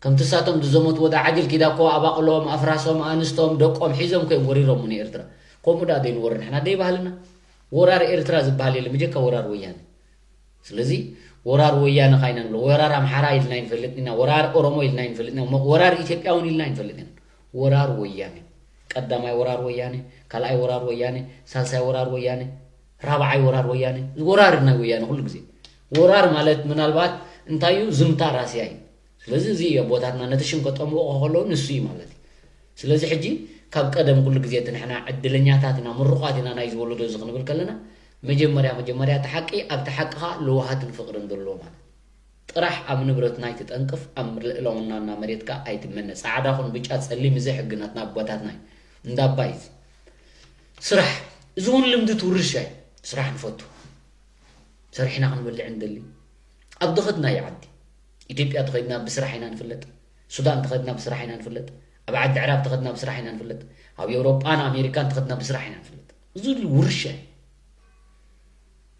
ከምቲ እሳቶም ዝዘመትዎ ዳዓጅል ኪዳ እኮ ኣባቕሎም፣ ኣፍራሶም፣ ኣንስቶም፣ ደቆም ሒዞም ኮይም ወሪሮም ንኤርትራ። ከምኡ ዳ ዘይንወር ንሕና ደይ ባህልና። ወራር ኤርትራ ዝበሃል የለን ብጀካ ወራር ወያነ። ስለዚ ወራር ወያነ ካይና ንብሎ፣ ወራር ኣምሓራ ኢልና ይንፈልጥ ኢና፣ ወራር ኦሮሞ ኢልና ይንፈልጥ ኢና፣ ወራር ኢትዮጵያ እውን ኢልና ይንፈልጥ ኢና። ወራር ወያነ፣ ቀዳማይ ወራር ወያነ፣ ካልኣይ ወራር ወያነ፣ ሳልሳይ ወራር ወያነ፣ ራብዓይ ወራር ወያነ። ወራር ናይ ወያነ ኩሉ ግዜ። ወራር ማለት ምናልባት እንታይ እዩ? ዝምታ ራስያ እዩ። ስለዚ እዚ ኣቦታትና ነቲ ሽም ከጠምቕዎ ከለዉ ንሱ እዩ ማለት እዩ። ስለዚ ሕጂ ካብ ቀደም ኩሉ ግዜ እቲ ንሕና ዕድለኛታት ኢና፣ ምሩቓት ኢና ናይ ዝወለዶ እዚ ክንብል ከለና፣ መጀመርያ መጀመርያ እቲ ሓቂ ኣብቲ ሓቅኻ ለውሃትን ፍቕርን ዘለዎ ማለት ጥራሕ ኣብ ንብረትና ኣይትጠንቅፍ፣ ኣብ ልእላውናና መሬትካ ኣይትመነ። ጻዕዳ ኹን ብጫ ጸሊም እዚ ሕግናትና ኣቦታትና እዩ። እንዳ ኣባይ እዚ ስራሕ እዚ እውን ልምዲ ትውርሻ እዩ። ስራሕ ንፈቱ። ሰሪሕና ክንበልዕ እንደሊ። ኣብ ድኸድናዮ ዓዲ ኢትዮጵያ ተኸድና ብስራሕ ኢና ንፍለጥ። ሱዳን ተኸድና ብስራሕ ኢና ንፍለጥ። ኣብ ዓዲ ዕራብ ተኸድና ብስራሕ ኢና ንፍለጥ። ኣብ ኤውሮጳን ኣሜሪካን ተኸድና ብስራሕ ኢና ንፍለጥ። እዚ ውርሻ እዩ።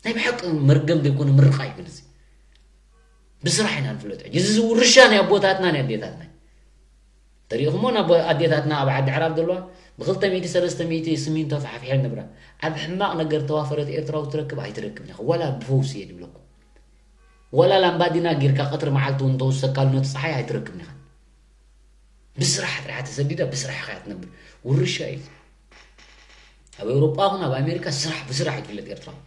ናይ ብሓቂ መርገም ዘይኮነ ምርቃ እዩ ግን እዚ። ብስራሕ ኢና ንፍለጥ። ሕጂ እዚ ውርሻ ናይ ኣቦታትና ናይ ኣዴታትና እዩ። ተሪእኹሞ ናብ ኣዴታትና ኣብ ዓዲ ዕራብ ዘለዋ ብክልተ ሚእቲ ሰለስተ ሚእቲ ስሚንቶ ፋሕፊሐን ነብራ። ኣብ ሕማቕ ነገር ተዋፈረት ኤርትራዊ ትረክብ ኣይትረክብን ኢኻ። ዋላ ብፈውሲ እየ ድብለኩም። ዋላ ላምባዲና ጌርካ ቀትሪ መዓልቲ እውን ተወሰካሉ ነቲ ፀሓይ ኣይትረክብን ኢኻ። ብስራሕ ጥራሕ ተሰዲዳ ብስራሕ ኢኻ ትነብር። ውርሻ እዩ። ኣብ ኤውሮጳ ኹን ኣብ ኣሜሪካ ስራሕ ብስራሕ ይፍለጥ ኤርትራዊ።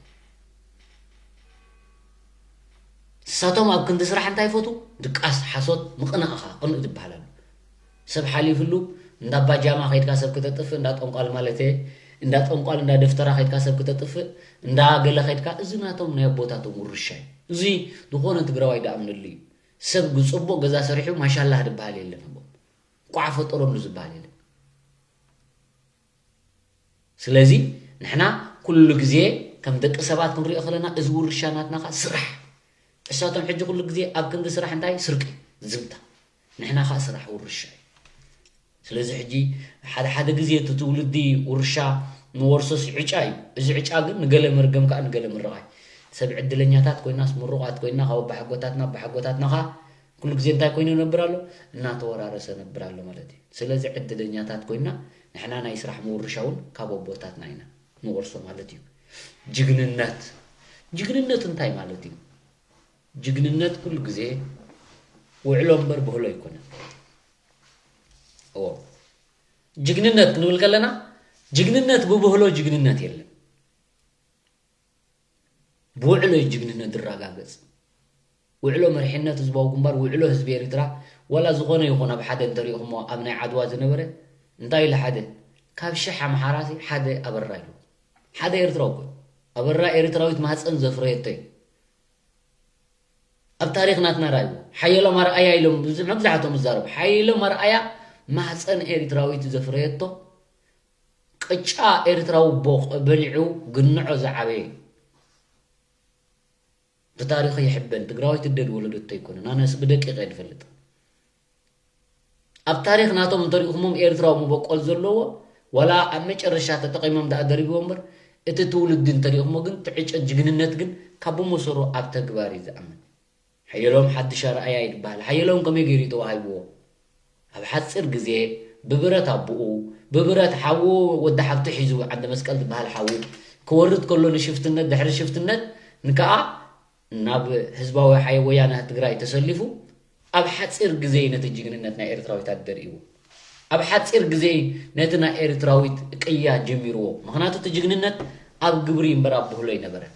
ንሳቶም ኣብ ክንዲ ስራሕ እንታይ ይፈቱ? ድቃስ፣ ሓሶት፣ ምቕናእ ኸዓ ቅኑእ ዝበሃል ኣሎ። ሰብ ሓሊፍሉ እንዳ ባጃማ ኸይድካ ሰብ ክተጥፍእ፣ እንዳ ጠንቋል ማለት እየ፣ እንዳ ጠንቋል እንዳ ደፍተራ ኸይድካ ሰብ ክተጥፍእ፣ እንዳ ገለ ኸይድካ፣ እዚ ናቶም ናይ ኣቦታቶም ውርሻ እዩ። እዚ ዝኾነ ትግራዋይ ድኣምነሉ እዩ። ሰብ ጽቡቕ ገዛ ሰሪሑ ማሻላህ ዝበሃል የለን፣ እሞ እንቋዕ ፈጠረሉ ዝበሃል የለን። ስለዚ ንሕና ኩሉ ግዜ ከም ደቂ ሰባት ክንሪኦ ከለና እዚ ውርሻ ናትና ኸዓ ስራሕ። እሳቶም ሕጂ ኩሉ ግዜ ኣብ ክንዲ ስራሕ እንታይ? ስርቂ፣ ዝምታ። ንሕና ኸዓ ስራሕ ውርሻ እዩ። ስለዚ ሕጂ ሓደ ሓደ ግዜ እቲ ትውልዲ ውርሻ ንወርሶስ ዕጫ እዩ። እዚ ዕጫ ግን ንገለ መርገም ከኣ ንገለ ምርቓ እዩ። ሰብ ዕድለኛታት ኮይናስ ምሩቓት ኮይና ካብ ኣባሓጎታትና ኣባሓጎታትና ኸኣ ኩሉ ግዜ እንታይ ኮይኑ ነብር ኣሎ? እናተወራረሰ ነብር ኣሎ ማለት እዩ። ስለዚ ዕድለኛታት ኮይና ንሕና ናይ ስራሕ ምውርሻ እውን ካብ ኣቦታትና ኢና ንወርሶ ማለት እዩ። ጅግንነት፣ ጅግንነት እንታይ ማለት እዩ? ጅግንነት ኩሉ ግዜ ውዕሎ እምበር ብህሎ ኣይኮነን። እዎ፣ ጅግንነት ክንብል ከለና ጅግንነት ብብህሎ ጅግንነት የለን። ብውዕሎ እዩ ጅግንነት ዝረጋገጽ። ውዕሎ መሪሕነት ህዝባዊ ግንባር፣ ውዕሎ ህዝቢ ኤርትራ፣ ዋላ ዝኾነ ይኹን ኣብ ሓደ እንተሪእኹሞ ኣብ ናይ ዓድዋ ዝነበረ እንታይ ኢሉ ሓደ ካብ ሽሕ ኣምሓራሲ ሓደ ኣበራ ኢሉ። ሓደ ኤርትራዊ እኮ እዩ። ኣበራ ኤርትራዊት ማህፀን ዘፍረየቶ እዩ። ኣብ ታሪኽ ናትና ራእይዎ ሓየሎም ኣርኣያ ኢሎም ብዙ- መብዛሕትኦም ዝዛረቡ ሓየሎም ኣርኣያ ማህፀን ኤርትራዊት ዘፍረየቶ ቅጫ ኤርትራዊ ቦቕ በሊዑ ግንዖ ዝዓበየ እዩ። ብታሪኹ ይሕበን ትግራዋይ ትደድ ወለደቶ ኣይኮነን ኣነስ ብደቂቐ እየ ዝፈልጥ። ኣብ ታሪኽ ናቶም እንተሪእኹሞም ኤርትራዊ መበቆል ዘለዎ ዋላ ኣብ መጨረሻ ተጠቒሞም ደኣ ደሪብዎ እምበር እቲ ትውልዲ እንተሪእኹሞ ግን ትዕጨ ጅግንነት ግን ካብ ብመሰሩ ኣብ ተግባር እዩ ዝኣምን። ሓየሎም ሓድሽ ኣርኣያ እዩ ዝበሃል። ሓየሎም ከመይ ገይሩ እዩ ተዋሂብዎ? ኣብ ሓፂር ግዜ ብብረት ኣቦኡ ብብረት ሓዉ ወዲ ሓብቲ ሒዙ ዓንደ መስቀል ዝበሃል ሓዉ ክወርድ ከሎ ንሽፍትነት ድሕሪ ሽፍትነት ንከኣ ናብ ህዝባዊ ሓይ ወያነ ትግራይ ተሰሊፉ ኣብ ሓፂር ግዜ ነቲ ጅግንነት ናይ ኤርትራዊታት ደርእይዎ። ኣብ ሓፂር ግዜ ነቲ ናይ ኤርትራዊት ቅያ ጀሚርዎ። ምኽንያቱ እቲ ጅግንነት ኣብ ግብሪ እምበር ኣብ ብህሎ ኣይነበረን።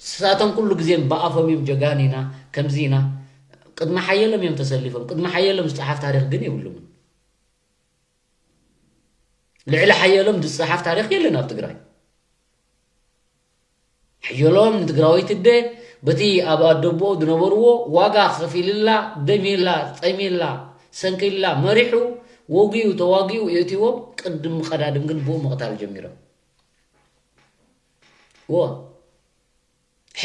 ንሳቶም ኩሉ ግዜ ብኣፎም እዮም ጀጋኑ ኢና ከምዚ ኢና። ቅድሚ ሓየሎም እዮም ተሰሊፎም። ቅድሚ ሓየሎም ዝፀሓፍ ታሪኽ ግን የብሉምን። ልዕሊ ሓየሎም ዝፀሓፍ ታሪኽ የለን ኣብ ትግራይ። ሓየሎም ንትግራወይቲ ኣደ በቲ ኣብ ኣደቦኡ ዝነበርዎ ዋጋ ከፊልላ፣ ደሚላ፣ ጠሚላ፣ ሰንኪላ፣ መሪሑ፣ ወጊኡ፣ ተዋጊኡ የእትዎም። ቅድሚ ቀዳድም ግን ብኡ ምቕታል ጀሚሮም። እዎ።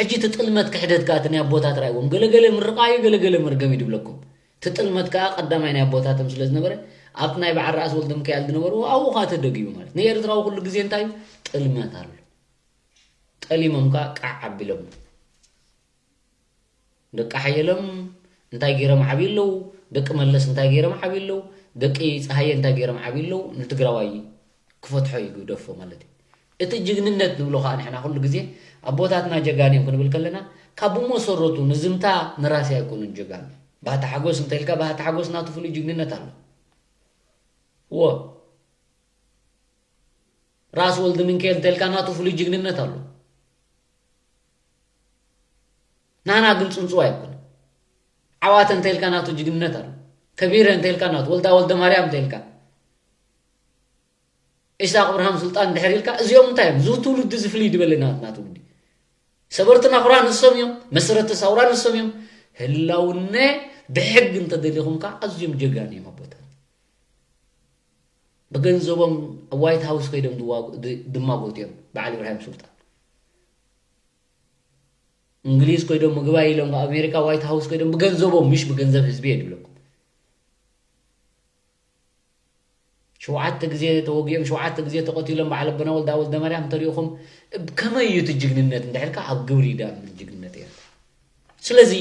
ሕጂ እቲ ጥልመት ክሕደት ከኣ እቲ ናይ ኣቦታት ራእይዎም ገለገለ ምርቓ እዩ፣ ገለገለ መርገም እዩ ድብለኩም። እቲ ጥልመት ከኣ ቀዳማይ ናይ ኣቦታቶም ስለ ዝነበረ ኣብቲ ናይ በዓል ራእሲ ወልደ ሚካኤል ዝነበርዎ ኣብኡ ከኣ ተደጊሙ ማለት። ንኤርትራዊ ኩሉ ግዜ እንታይ እዩ? ጥልመት ኣሎ። ጠሊሞም ከኣ ቃዕ ኣቢሎም። ደቂ ሓየሎም እንታይ ገይሮም ዓብዩ ኣለዉ? ደቂ መለስ እንታይ ገይሮም ዓብዩ ኣለዉ? ደቂ ጸሃየ እንታይ ገይሮም ዓብዩ ኣለዉ? ንትግራዋይ ክፈትሖ እዩ ግደፎ ማለት እዩ። እቲ ጅግንነት ንብሎ ከኣ ንሕና ኩሉ ግዜ ኣቦታትና ጀጋኑ እዮም ክንብል ከለና ካብ ብመሰረቱ ንዝምታ ንራሲ ኣይኮኑን ጀጋኑ። ባህታ ሓጎስ እንተልካ ባህታ ሓጎስ ናቱ ፍሉይ ጅግንነት ኣሎ። እዎ። ራስ ወልደ ሚካኤል እንተልካ ናቱ ፍሉይ ጅግንነት ኣሎ። ናና ግን ጽንጽዋ ኣይኮነ። ዓዋተ እንተልካ ናቱ ጅግንነት ኣሎ። ከቢረ እንተልካ ናቱ፣ ወልዳ ወልደ ማርያም እንተልካ፣ ኢሳቅ እብርሃም ሱልጣን እንድሕር ኢልካ፣ እዚኦም እንታይ እዮም? እዚ ትውልዲ እዚ ፍልይ ዝበለ ናትና ትውልዲ። ሰበርቲ ናኹራ ንሶም እዮም፣ መሰረቲ ሳውራ ንሶም እዮም። ህላውነ ብሕግ እንተደሊኹም ከኣ ኣዝዮም ጀጋኑ እዮም ኣቦታት። ብገንዘቦም ኣብ ዋይት ሃውስ ከይዶም ድዋጉ-፣ ድ-፣ ድማጎቱ እዮም በዓል ኢብራሂም ሱልጣን። እንግሊዝ ኮይዶም ምግባይ ኢሎም ኣብ ኣሜሪካ ዋይት ሃውስ ኮይዶም ብገንዘቦም፣ ምሽ ብገንዘብ ህዝቢ እየ ድብለኩም። ሸውዓተ ግዜ ተወጊኦም፣ ሸውዓተ ግዜ ተቐቲሎም በዓል ኣቦና ወልዳ ወልደ ማርያም እንተሪእኹም፣ ብ-፣ ከመይ እዩ እቲ ጅግንነት እንድሕርካ ኣብ ግብሪ ይደኣምን ጅግንነት ኤርትራ። ስለዚ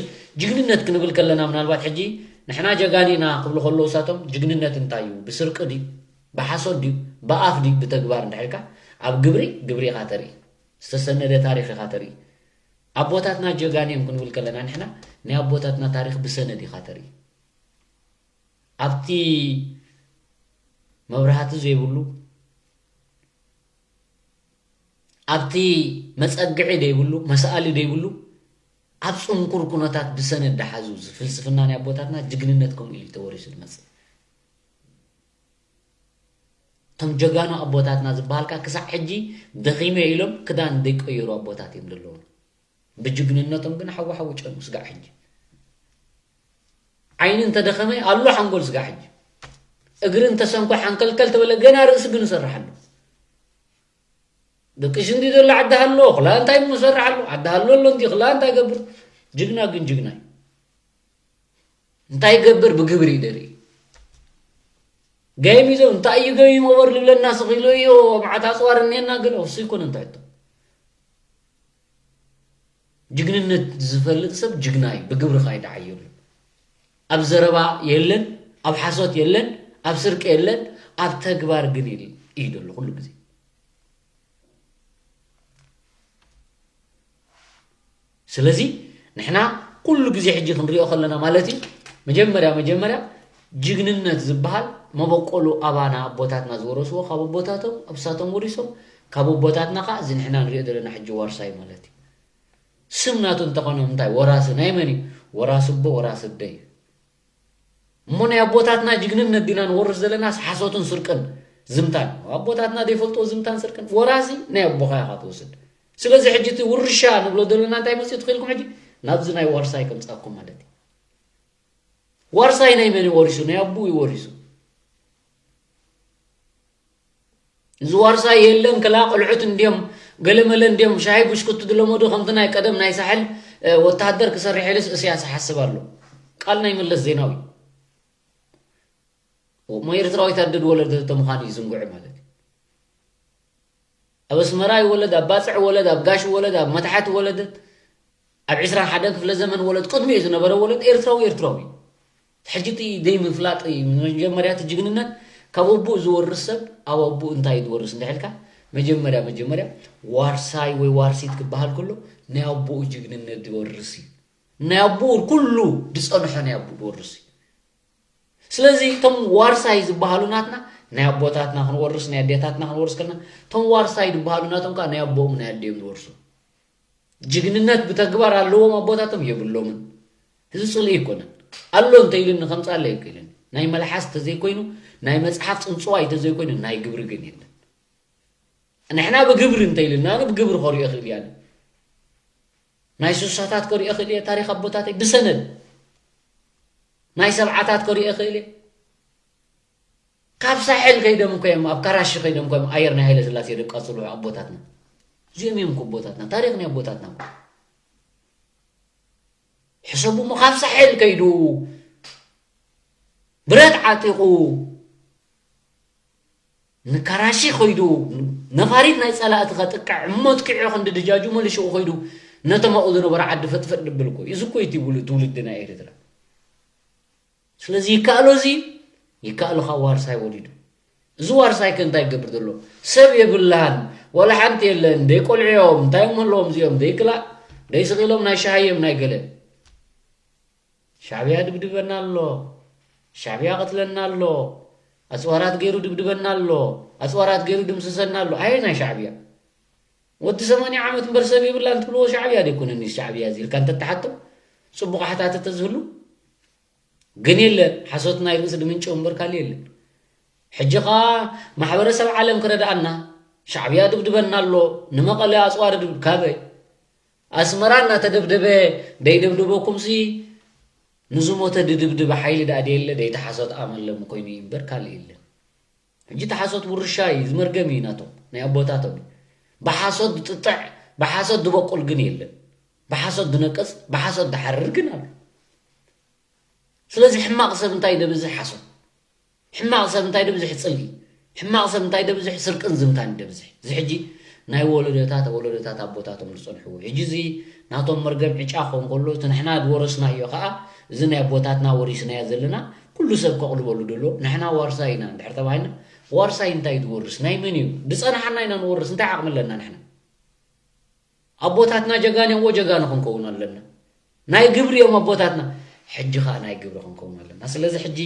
ጅግንነት ክንብል ከለና ምናልባት ሕጂ ንሕና ጀጋኒና ክብሉ ከለዉ እሳቶም ጅግንነት እንታይ እዩ? ብስርቂ ድዩ? ብሓሶት ድዩ? ብኣፍ ድዩ? ብተግባር እንድሕርካ ኣብ ግብሪ፣ ግብሪ ኢኻ ተርኢ። ዝተሰነደ ታሪኽ ኢኻ ተርኢ። ኣቦታትና ጀጋኑ እዮም ክንብል ከለና ንሕና ናይ ኣቦታትና ታሪኽ ብሰነድ ኢኻ ተርኢ። ኣብቲ መብራህቲ ዘይብሉ፣ ኣብቲ መጸግዒ ዘይብሉ፣ መሰኣሊ ዘይብሉ፣ ኣብ ጽንኩር ኩነታት ብሰነድ ደሓዙ፣ እዚ ፍልስፍና ናይ ኣቦታትና ጅግንነት ከምኡ ኢሉ እዩ ተወሪሱ ዝመጽእ። እቶም ጀጋኑ ኣቦታትና ዝበሃልካ ክሳዕ ሕጂ ደኺመ ኢሎም ክዳን ዘይቀየሩ ኣቦታት እዮም ዘለዉና። ብጅግንነቶም ግን ሓዊ ሓዊ ጨኑ ስጋዕ ሕጂ። ዓይኒ እንተደኸመ ኣሎ ሓንጎል ስጋዕ ሕጂ። እግሪ እንተሰንኮ ሓንከልከል ተበለ ገና ርእሲ ግን ይሰርሕ ኣሎ። ደቂ ሽንዲ ዘሎ ዓዲ ሃሎ፣ ክላ እንታይ እሞ ይሰርሕ ኣሎ? ዓዲ ሃሎ ኣሎ እንዲ ክላ እንታይ ይገብር? ጅግና ግን ጅግና እዩ። እንታይ ይገብር? ብግብሪ እዩ ደርኢ። ገይም ይዘው እንታይ እዩ ገይም ኦቨር ልብለና ስኺሉ እዩ፣ መዓት ኣጽዋር እኔና ግን እሱ ይኮነ እንታይ እቶ። ጅግንነት ዝፈልጥ ሰብ ጅግና እዩ፣ ብግብሪ ኸኣ ይደዓየሉ። ኣብ ዘረባ የለን፣ ኣብ ሓሶት የለን፣ ኣብ ስርቂ የለን፣ ኣብ ተግባር ግን ይል-፣ እዩ ዘሎ ኩሉ ግዜ። ስለዚ ንሕና ኩሉ ግዜ ሕጂ ክንሪኦ ከለና ማለት እዩ፣ መጀመርያ፣ መጀመርያ ጅግንነት ዝበሃል መበቆሉ ኣባና ኣቦታትና ዝወረስዎ ካብ ኣቦታቶም፣ ኣብ ሳቶም ወሪሶም፣ ካብ ኣቦታትና ኸዓ እዚ ንሕና ንሪኦ ዘለና ሕጂ ዋርሳይ ማለት እዩ። ስም ናቱ እንተኾነ እንታይ ወራሲ ናይ መን እዩ? ወራሲ ኣቦ፣ ወራሲ ኣደ እዩ። እሞ ናይ ኣቦታትና ጅግንነት ዲና ንወርስ ዘለናስ ሓሶትን ስርቅን ዝምታን? ኣቦታትና ዘይፈልጥዎ ዝምታን ስርቅን? ወራሲ ናይ ኣቦኻ ኢኻ ትወስድ። ስለዚ ሕጂ እቲ ውርሻ ንብሎ ዘለና እንታይ መጽኡ ትኽኢልኩም ሕጂ? ናብዚ ናይ ዋርሳይ ከምጻኩም ማለት እዩ። ዋርሳይ ናይ መን እዩ ወሪሱ? ናይ ኣቦኡ እዩ ወሪሱ። እዚ ዋርሳይ የለን ክላ ቆልዑት እንድዮም ገለመለ እንድዮም ሻሂ ብሽኩቲ ዝለመዱ ከምቲ ናይ ቀደም ናይ ሳሕል፣ እ፣ ወታሃደር ክሰርሕ ኢሉስ እስያስ ይሓስብ ኣሎ። ቃል ናይ መለስ ዜናዊ። እሞ ኤርትራዊት ኣደ ዝወለደቶ ምዃኑ እዩ ዝንጉዕ ማለት እዩ። ኣብ ኣስመራ ይወለድ፣ ኣብ ባጽዕ ይወለድ፣ ኣብ ጋሽ ይወለድ፣ ኣብ መታሕት ይወለድ፣ ኣብ ዕስራን ሓደን ክፍለ ዘመን ወለድ ቅድሚኡ ዝነበረ ወለድ ኤርትራዊ ኤርትራዊ እዩ። ሕጂ እቲ ዘይምፍላጥ እዩ። መጀመርያ እቲ ጅግንነት ካብ ኣቦኡ ዝወርስ ሰብ ኣብ ኣቦኡ እንታይ እዩ ዝወርስ እንድሕልካ፣ መጀመርያ መጀመርያ ዋርሳይ ወይ ዋርሲት ክበሃል ከሎ ናይ ኣቦኡ ጅግንነት ዝወርስ እዩ። ናይ ኣቦኡ ኩሉ ዝጸንሖ ናይ ኣቦኡ ዝወርስ እዩ። ስለዚ እቶም ዋርሳይ ዝበሃሉ ናትና ናይ ኣቦታትና ክንወርስ ናይ ኣዴታትና ክንወርስ ከለና እቶም ዋርሳይ ዝበሃሉ ናቶም ከዓ ናይ ኣቦኦም ናይ ኣዲኦም ዝወርሱ። ጅግንነት ብተግባር ኣለዎም ኣቦታቶም የብሎምን። እዚ ጽልኢ ኣይኮነን። ኣሎ እንተኢሉኒ ከምጻለይ ኣይክእልን። ናይ መልሓስ ተዘይኮይኑ ናይ መጽሓፍ ጽንጽዋይ ተዘይኮይኑ ናይ ግብሪ ግን የለን። ንሕና ብግብሪ እንተኢልና ኣነ ብግብሪ ከሪኦ ክእል እየ። ናይ ሱሳታት ከሪኦ ክእል እየ ታሪኽ ኣቦታተይ ብሰነድ ናይ ሰብዓታት ከሪኦ ክእል እየ። ካብ ሳሕል ከይዶም እኮ እዮም ኣብ ካራሺ ከይዶም እኮ እዮም ኣየር ናይ ሃይለ ስላሴ ደቃጽሉ ኣቦታትና። እዚኦም እዮም እኮ ኣቦታትና ታሪኽ ናይ ኣቦታትና እኮ። ሕሰቡ፣ እሞ ካብ ሳሕል ከይዱ ብረት ዓጢቑ ንካራሺ ከይዱ ነፋሪት ናይ ጸላእቲ ከጥቅዕ እሞ ኣጥቂዑ ክንዲ ድጃጁ መሊሽኡ ከይዱ ነቶም ኣብኡ ዝነበሩ ዓዲ ፈጥፈጥ ድብል እኮ እዩ። እዚ እኮ እዩ እቲ ውሉ-፣ ትውልዲ ናይ ኤርትራ። ስለዚ ይከኣሎ እዚ ይከኣሎ ካብ ዋርሳይ ወሊዱ። እዚ ዋርሳይ ከ እንታይ ይገብር ዘሎ? ሰብ የብላን፣ ዋላ ሓንቲ የለን፣ ደይ ቆልዕዮም፣ እንታይ እዮም ኣለዎም እዚኦም፣ ደይ ክላእ፣ ደይ ስቕ ኢሎም ናይ ሻሃዮም ናይ ገለ። ሻዕብያ ድብድበና ኣሎ፣ ሻዕብያ ቀትለና ኣሎ፣ ኣጽዋራት ገይሩ ድብድበና ኣሎ፣ ኣጽዋራት ገይሩ ድምስሰና ኣሎ። ኣየ ናይ ሻዕብያ ወዲ ሰማንያ ዓመት እምበር ሰብ ይብላን ትብልዎ ሻዕብያ ደይኮነኒ ሻዕብያ እዚ ኢልካ እንተተሓቶም ጽቡቕ ሓታተ ተዝህሉ። ግን የለ፣ ሓሶት ናይ ርእሲ ድምንጭው እምበር ካልእ የለን። ሕጂ ኸኣ ማሕበረሰብ ዓለም ክረድኣና፣ ሻዕብያ ድብድበና ኣሎ፣ ንመቐለ ኣጽዋር ድብ-፣ ካበይ? ኣስመራ እናተደብደበ ደይደብድበኩምሲ ንዝሞተ ድድብድብ ሓይሊ ደኣ ደየለ፣ ደይተሓሶት ኣመለም ኮይኑ እዩ እምበር ካልእ የለን። ሕጂ ተሓሶት ውርሻ እዩ፣ ዝመርገም እዩ ናቶም፣ ናይ ኣቦታቶም እዩ። ብሓሶት ዝጥጥዕ፣ ብሓሶት ዝበቁል ግን የለን። ብሓሶት ዝነቅጽ፣ ብሓሶት ዝሓርር ግን ኣሎ። ስለዚ ሕማቕ ሰብ እንታይ ደብዝሕ ሓሶት፣ ሕማቕ ሰብ እንታይ ደብዝሕ ጽልኢ፣ ሕማቕ ሰብ እንታይ ደብዝሕ ስርቅን ዝምታን ደብዝሕ። እዚ ሕጂ ናይ ወለዶታት ወለዶታት ኣቦታቶም ዝጸንሕዎ። ሕጂ እዚ ናቶም መርገም ዕጫ ክኸውን ከሎ፣ እቲ ንሕና ዝወረስናዮ ከኣ፣ እዚ ናይ ኣቦታትና ወሪስናዮ ዘለና፣ ኩሉ ሰብ ከቕልበሉ ደሎ፣ ንሕና ዋርሳይ ኢና እንድሕር ተባሂልና፣ ዋርሳይ እንታይ እዩ ዝወርስ? ናይ መን እዩ? ዝጸንሓና ኢና ንወርስ፣ እንታይ ዓቕሚ ኣለና ንሕና? ኣቦታትና ጀጋኑ እዮም፣ ጀጋኑ ክንከውን ኣለና። ናይ ግብሪ እዮም ኣቦታትና፣ ሕጂ ኸኣ ናይ ግብሪ ክንከውን ኣለና። ስለዚ ሕጂ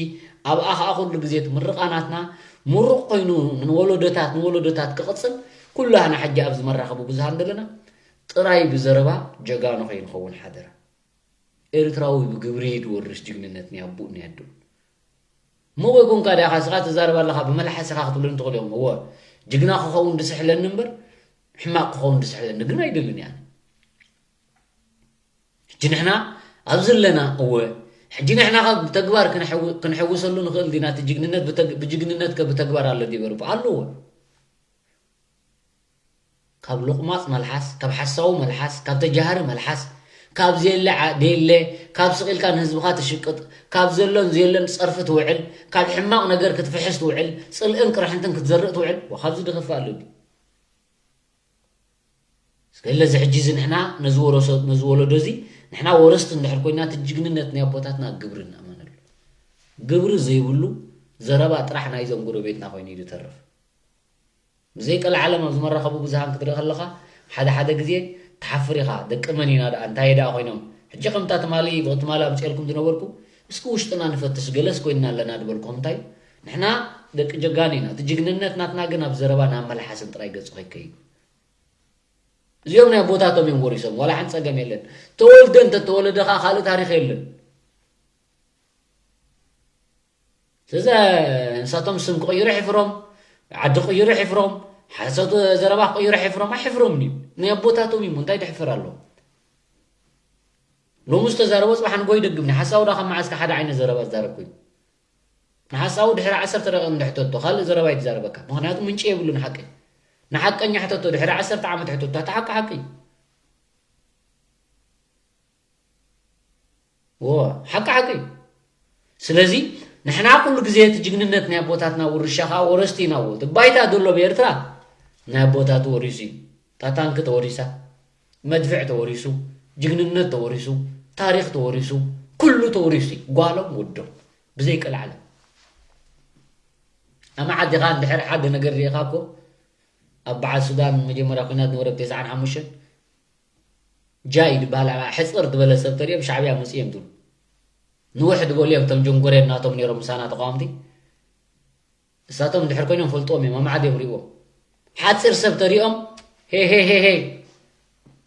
ኣብኣ ኸኣ ኩሉ ግዜ እቲ ምርቓ ናትና ምሩቕ ኮይኑ ንወለዶታት፣ ንወለዶታት ክቕጽል፣ ኩላህና ሕጂ ኣብዚ መራኸቢ ብዙሃን ዘለና ጥራይ ብዘረባ ጀጋኑ ከይንኸውን ሓደራ። ኤርትራዊ ብግብሪ ድወርስ ጅግንነት ናይ ኣቦኡ ናይ ኣደኡ። እሞ ወይ ኮንካ ዲኻ ስኻ ትዛረብ ኣለኻ፣ ብመልሓስ ኢኻ ክትብለኒ ትኽእል እዮም። እወ፣ ጅግና ክኸውን ድስሕለኒ እምበር፣ ሕማቕ ክኸውን ድስሕለኒ ግን ኣይደልን እየ ኣነ። ሕጂ ንሕና ኣብዚ ኣለና፣ እወ፣ ሕጂ ንሕና ካብ ብተግባር ክንሕው-፣ ክንሕውሰሉ ንኽእል ዲና? እቲ ጅግንነት ብተግ-፣ ብጅግንነት ከ ብተግባር ኣሎ ድዩ? በርቡ ኣለዎ። ካብ ሎቕማጽ መልሓስ፣ ካብ ሓሳዊ መልሓስ፣ ካብ ተጃሃሪ መልሓስ፣ ካብ ዘየለ ዓ-፣ ደየለ፣ ካብ ስቕ ኢልካ ንህዝብኻ ትሽቅጥ፣ ካብ ዘሎን ዘየለን ጸርፊ ትውዕል፣ ካብ ሕማቕ ነገር ክትፍሕስ ትውዕል፣ ጽልእን ቅርሕንትን ክትዘርእ ትውዕል፣ ዋ፣ ካብዚ ድኸፍእ ኣሎ ድዩ? ስለዚ ሕጂ እዚ ንሕና ነዚ ወረሶ-፣ ነዚ ወለዶ እዚ ንሕና ወረስቲ እንድሕር ኮይና፣ እቲ ጅግንነት ናይ ኣቦታትና ግብሪ ንእመነሉ። ግብሪ ዘይብሉ ዘረባ ጥራሕ ናይዞም ጎረቤትና ኮይኑ እዩ ዝተርፍ። ብዘይቀልዓለም ኣብዚ መራኸቢ ብዙሃን ክትርኢ ከለኻ፣ ሓደ ሓደ ግዜ ትሓፍር ኢኻ። ደቂ መን ኢና ደኣ? እንታይ ደኣ ኮይኖም? ሕጂ ከምታ ትማሊ፣ ብትማሊ ኣምፅኤልኩም ዝነበርኩ፣ እስኪ ውሽጥና ንፈትሽ፣ ገለስ ኮይንና ኣለና ዝበልኩኹም እንታይ? ንሕና ደቂ ጀጋኑ ኢና። እቲ ጅግንነት ናትና ግን ኣብ ዘረባ ናብ መልሓስን ጥራይ ገጹ ከይከይድ። እዚኦም ናይ ኣቦታቶም እዮም ወሪሶም፣ ዋላ ሓንቲ ጸገም የለን። ተወልደ እንተተወለደ ኸኣ ካልእ ታሪኽ የለን። ስለዚ ንሳቶም ስም ክቕይሩ ሕፍሮም፣ ዓዲ ክቕይሩ ሕፍሮም፣ ሓሶት ዘረባ ክቕይሩ ሕፍሮም፣ ኣይሕፍሮምን እዩ። ናይ ኣቦታቶም እዩ፣ እንታይ ድሕፈር ኣለዎ? ሎሚ ዝተዛረቦ ጽባሕ ንጎ ይደግም። ንሓሳዊ ዳ ካብ መዓስ ከ ሓደ ዓይነት ዘረባ ዝዛረብ ኮይኑ? ንሓሳዊ ድሕሪ ዓሰርተ ደቂቕ እንድሕተቶ፣ ካልእ ዘረባ እዩ ዝዛረበካ። ምኽንያቱ ምንጪ የብሉን ሓቂ። ንሓቀኛ ሕተቶ፣ ድሕሪ ዓሰርተ ዓመት ሕተቶ፣ እቲ ሓቂ ሓቂ እዩ። ዎ፣ ሓቂ ሓቂ እዩ። ስለዚ ንሕና ኩሉ ግዜ እቲ ጅግንነት ናይ ኣቦታትና ውርሻ ኸኣ ወረስቲ ኢና። ዎ፣ እቲ ባይታ ዘሎ ብኤርትራ ናይ ኣቦታቱ ወሪሱ እዩ። እታ ታንኪ ተወሪሳ፣ መድፍዕ ተወሪሱ፣ ጅግንነት ተወሪሱ፣ ታሪኽ ተወሪሱ፣ ኩሉ ተወሪሱ እዩ። ጓሎም ወዶም ብዘይ ቀልዓለም። ኣማዓዲኻ እንድሕር ሓደ ነገር ርኢኻ እኮ ኣብ በዓል ሱዳን መጀመርያ ኲናት ነበረ ብ ተስዓን ሓሙሽተን ጃይ ዝበሃል ሕጽር ዝበለ ሰብ ተሪኦም ሻዕብያ መጽኡ እዮም ትብሉ። ንውሕ ዝበሉ እዮም እቶም ጀንጎሬ ናቶም ነይሮም ምሳና ተቃወምቲ። እሳቶም እንድሕር ኮይኖም ፈልጥዎም እዮም፣ ኣማዓድ እዮም ሪእዎም። ሓጺር ሰብ ተሪኦም ሄ ሄ ሄ ሄ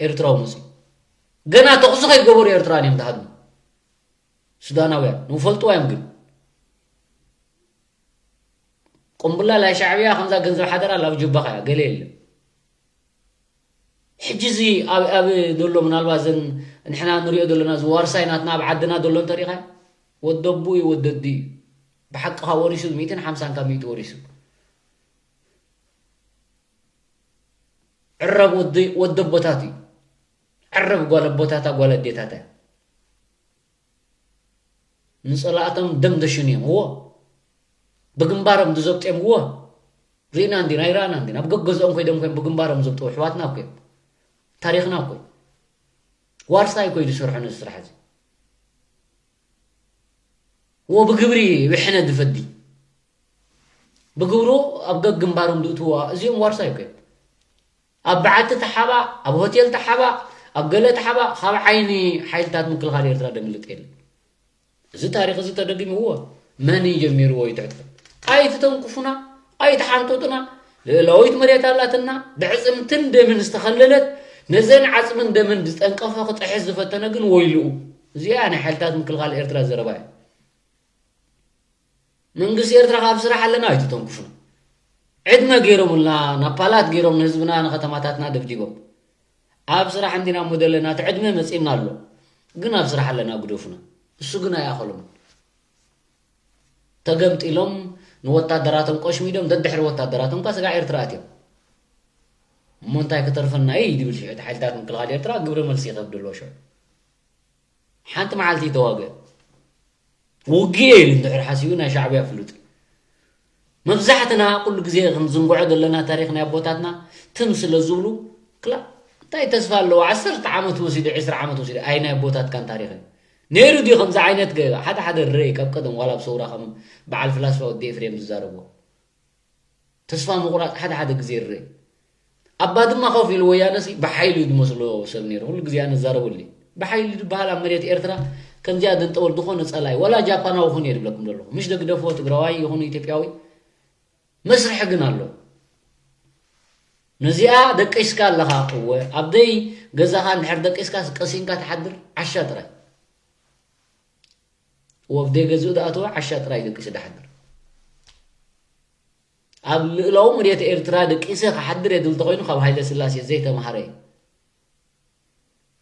ኤርትራዊ መጽኡ። ገና ተኹሲ ከይገበሩ ኤርትራውያን እዮም ዝሃድሙ። ሱዳናውያን ንፈልጥዋ እዮም ግን። ቁምብላ ናይ ሻዕብያ ከምዛ ገንዘብ ሓደራ ላብ ጁባኻ እያ፣ ገለ የለን። ሕጂ እዚ ኣብ፣ ኣብ ዘሎ ምናልባት ዘን ንሕና ንሪኦ ዘለና እዚ ዋርሳይ ናትና ኣብ ዓድና ዘሎ እንተሪኢኻ ወደቡ እዩ ወደዱ እዩ። ብሓቅኻ ወሪሱ ሚእትን ሓምሳን ካብ ሚእቲ ወሪሱ። ዕረብ ወዲ፣ ወዲ ኣቦታት እዩ። ዕረብ ጓል ኣቦታታ ጓል ኣዴታታ እያ። ንጸላእቶም ደም ዘሽንዮም፣ እዎ፣ ብግንባሮም ዝዘብጥዮም፣ እዎ፣ ርኢና እንዲና፣ ኣይረኣና እንዲና። ኣብ ገገዝኦም ኮይዶም ኮይም ብግንባሮም ዘብጥዎ ኣሕዋትና እኮ እዮም። ታሪኽና እኮ እዩ። ዋርሳይ እኮ እዩ ዝሰርሖ ነዚ ስራሕ እዚ። እዎ፣ ብግብሪ ብሕነ ዝፈዲ። ብግብሩ ኣብ ገግ ግንባሮም ዝእትዎ እዚኦም ዋርሳይ እኮ እዮም። ኣብ በዓቲ ተሓባእ፣ ኣብ ሆቴል ተሓባእ፣ ኣብ ገለ ተሓባእ፣ ካብ ዓይኒ ሓይልታት ምክልኻል ኤርትራ ደምልጥ የለን። እዚ ታሪኽ እዚ ተደጊምዎ መን እዩ ጀሚርዎ እዩ ትሕትሕት። ኣይትተንኩፉና፣ ኣይትሓንጡጡና። ልእላዊት መሬት ኣላትና፣ ብዕጽምትን ደምን ዝተኸለለት፣ ነዘን ዓጽምን ደምን ዝጠንቀፈ ክጥሕስ ዝፈተነ ግን ወይልኡ። እዚኣ ናይ ሓይልታት ምክልኻል ኤርትራ ዘረባ እያ። መንግስቲ ኤርትራ ካብ ስራሕ ኣለና ኣይትተንኩፉና። ዕድመ ገይሮምልና፣ ናብ ፓላት ገይሮም ንህዝብና ንከተማታትና ደብዲቦም። ኣብ ስራሕ እንዲና እሞ ዘለና፣ እቲ ዕድመ መጺእና ኣሎ። ግን ኣብ ስራሕ ኣለና ግደፉና። እሱ ግን ኣይኣኸሎም። ተገምጢሎም ንወታደራቶም ቆሽሚዶም ደድሕሪ ወታደራቶም ካ ስጋ ኤርትራ ኣትዮም። እሞ እንታይ ክተርፈና እዩ ድብል ሽዑ እቲ ሓይልታት ምክልኻል ኤርትራ ግብረ መልሲ ይኸብድ ኣለዎ ሽዑ። ሓንቲ መዓልቲ ይተዋግእ። ውግእ ኢሉ እንድሕር ሓሲቡ ናይ ሻዕብያ ፍሉጥ እዩ። መብዛሕትና ኩሉ ግዜ ክንዝንግዖ ዘለና ታሪኽ ናይ ኣቦታትና ትም ስለ ዝብሉ፣ ክላ እንታይ ተስፋ ኣለዎ? ዓሰርተ ዓመት ወሲዱ፣ ዕስራ ዓመት ወሲዱ፣ ኣይ ናይ ኣቦታትካን ታሪኽን። ነይሩ ድዩ ከምዚ ዓይነት ገ-፣ ሓደ ሓደ ርእ ካብ ቀደም ዋላ ኣብ ሰውራ ከም በዓል ፍላስፋ ወዲ ኤፍሬም ዝዛረብዎ። ተስፋ ምቑራጽ ሓደ ሓደ ግዜ ይረእ። ኣብ ባድማ ኮፍ ኢሉ ወያነሲ ብሓይሊ እዩ ዝመስሎ ሰብ ነይሩ። ኩሉ ግዜ ኣነ እዛረበሉ እየ። ብሓይሊ ዝበሃል ኣብ መሬት ኤርትራ ከምዚኣ ደንጠወል ዝኾነ ጸላኢ፣ ዋላ ጃፓናዊ ኹን እየ ዝብለኩም ዘለኹ። ምሽ ደግደፎ ትግራዋይ ይኹን ኢትዮጵያዊ፣ መስርሒ ግን ኣሎ። ነዚኣ ደቂስካ ኣለኻ፣ እወ፣ ኣብ ደይ ገዛኻ እንድሕር ደቂስካስ ቀሲንካ ትሓድር፣ ዓሻ ጥራይ። እወ፣ ኣብ ደይ ገዝኡ ዝኣተወ ዓሻ ጥራይ ደቂሱ ዝሓድር። ኣብ ልእላዊ መሬት ኤርትራ ደቂሰ ክሓድር እየ ዝብል ተኾይኑ ካብ ሃይለ ስላሴ ዘይተማሃረ እዩ።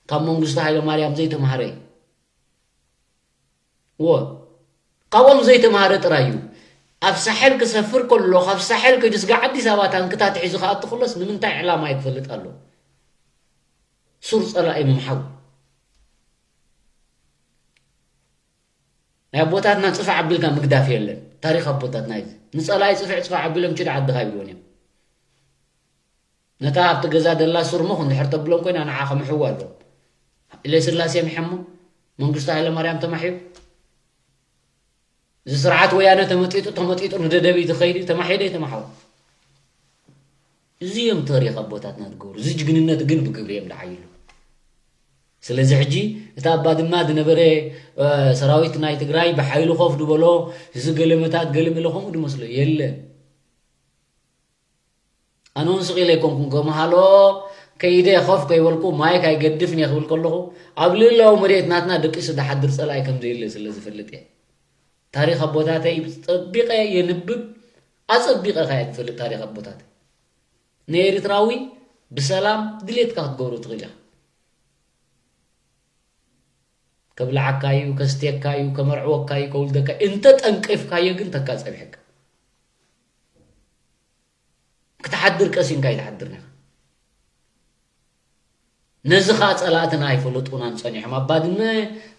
ካብ መንግስቱ ሃይለ ማርያም ዘይተማሃረ እዩ። እወ፣ ካብኦም ዘይተማሃረ ጥራይ እዩ። ኣብ ሳሕል ክሰፍር ከሎ፣ ካብ ሳሕል ከይዱ ስጋዕ ኣዲስ ኣበባ ታንክታት ሒዙ ክኣቱ ከሎስ ንምንታይ ዕላማ እዩ ክፈልጥ ኣሎ? ሱር ጸላኢ ምምሓው። ናይ ኣቦታትና ጽፍዕ ኣቢልካ ምግዳፍ የለን። ታሪኽ ኣቦታትና እዩ። ንጸላኢ ጽፍዕ ጽፍዕ ኣቢሎም ችድ ዓድኻ ይብልዎን እዮም። ነታ ኣብቲ ገዛ ደላ ሱር ሞኽ እንድሕር ተብሎም ኮይና ንዓ ከምሕዋ ኣለዎም። ኢለ ስላሴ ምሐሞ መንግስቱ ሃይለማርያም ተማሕዩ። እዚ ስርዓት ወያነ ተመጢጡ፣ ተመጢጡ ንደደቢት ይኸይድ እዩ። ተማሕዩ ዶ ይተማሕወ? እዚ እዮም ታሪኽ ኣቦታትና ዝገብሩ። እዚ ጅግንነት ግን ብግብሪ እዮም ዝዓይሉ። ስለዚ ሕጂ እቲ ኣብ ባድማ ዝነበረ፣ እ፣ ሰራዊት ናይ ትግራይ ብሓይሉ ኮፍ ዝበሎ፣ እዚ ገለመታት ገለመለ ከምኡ ዝመስሎ የለን። ኣነ እውን ስቕ ኢለ ኣይኮንኩን፣ ከመሃሎ ከይደ ኮፍ ከይበልኩ ማይክ ኣይገድፍን እየ ክብል ከለኹ፣ ኣብ ልእላዊ መሬት ናትና ደቂሱ ዝሓድር ጸላኢ ከም ዘየለ ስለ ዝፈልጥ እየ። ታሪኽ ኣቦታተይ ጸቢቐ የንብብ፣ ኣጸቢቐ ከኣ እየ ዝፈልጥ ታሪኽ ኣቦታተይ። ንኤርትራዊ ብሰላም ድሌትካ ክትገብሮ ትኽእል ኢኻ። ከብልዓካ እዩ፣ ከስትየካ እዩ፣ ከመርዕወካ እዩ፣ ከውልደካ እዩ። እንተ ጠንቂፍካዮ ግን ተካ ጸቢሕካ። ክትሓድር ቀሲንካ ኣይትሓድርን ኢኻ። ነዚ ኸኣ ጸላእትና ኣይፈለጡናን ጸኒሖም። ኣብ ባድመ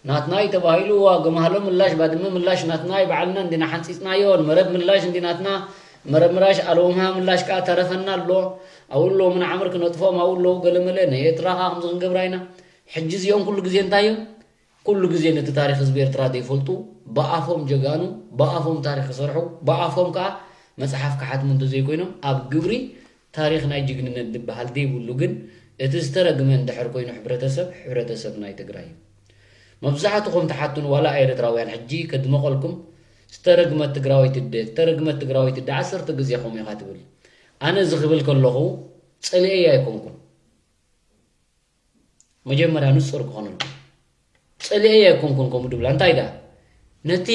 ናትና እዩ ተባሂሉ፣ ዋገምሃሎ ምላሽ፣ ባድመ ምላሽ ናትና እዩ፣ ባዕልና እንዲና ሓንጺጽናዮ፣ መረብ ምላሽ እንዲ ናትና፣ መረብ ምላሽ ኣልቦምሃ ምላሽ ከኣ ተረፈና ኣሎ። ኣብኡ ኣለዉ፣ ምንዓምር ክነጥፎም ኣብኡ ኣለዉ፣ ገለመለ፣ ናይ ኤርትራ ከኣ ከምዚ ክንገብራ ኢና። ሕጂ እዚኦም ኩሉ ግዜ እንታይ እዮም? ኩሉ ግዜ ነቲ ታሪኽ ህዝቢ ኤርትራ ዘይፈልጡ፣ ብኣፎም ጀጋኑ፣ ብኣፎም ታሪኽ ክሰርሑ፣ ብኣፎም ከኣ መጽሓፍ ክሓትሙ እንተዘይኮይኖም፣ ኣብ ግብሪ ታሪኽ ናይ ጅግንነት ዝበሃል ዘይብሉ፣ ግን እቲ ዝተረግመ እንድሕር ኮይኑ ሕብረተሰብ፣ ሕብረተሰብ ናይ ትግራይ እዩ። መብዛሕትኹም ትሓቱን ዋላ ኤርትራውያን ሕጂ ከድምቐልኩም፣ ዝተረግመት ትግራወይቲ እደ፣ ዝተረግመት ትግራወይቲ እደ ዓሰርተ ግዜ ከምኡ ኢኻ ትብል። ኣነ እዚ ክብል ከለኹ ጸሊኤያ ኣይኮንኩን። መጀመርያ ንጹር ክኾነልኩም። ጸሊኤ ኣይኮንኩን ከምኡ ድብላ። እንታይ ደኣ? ነቲ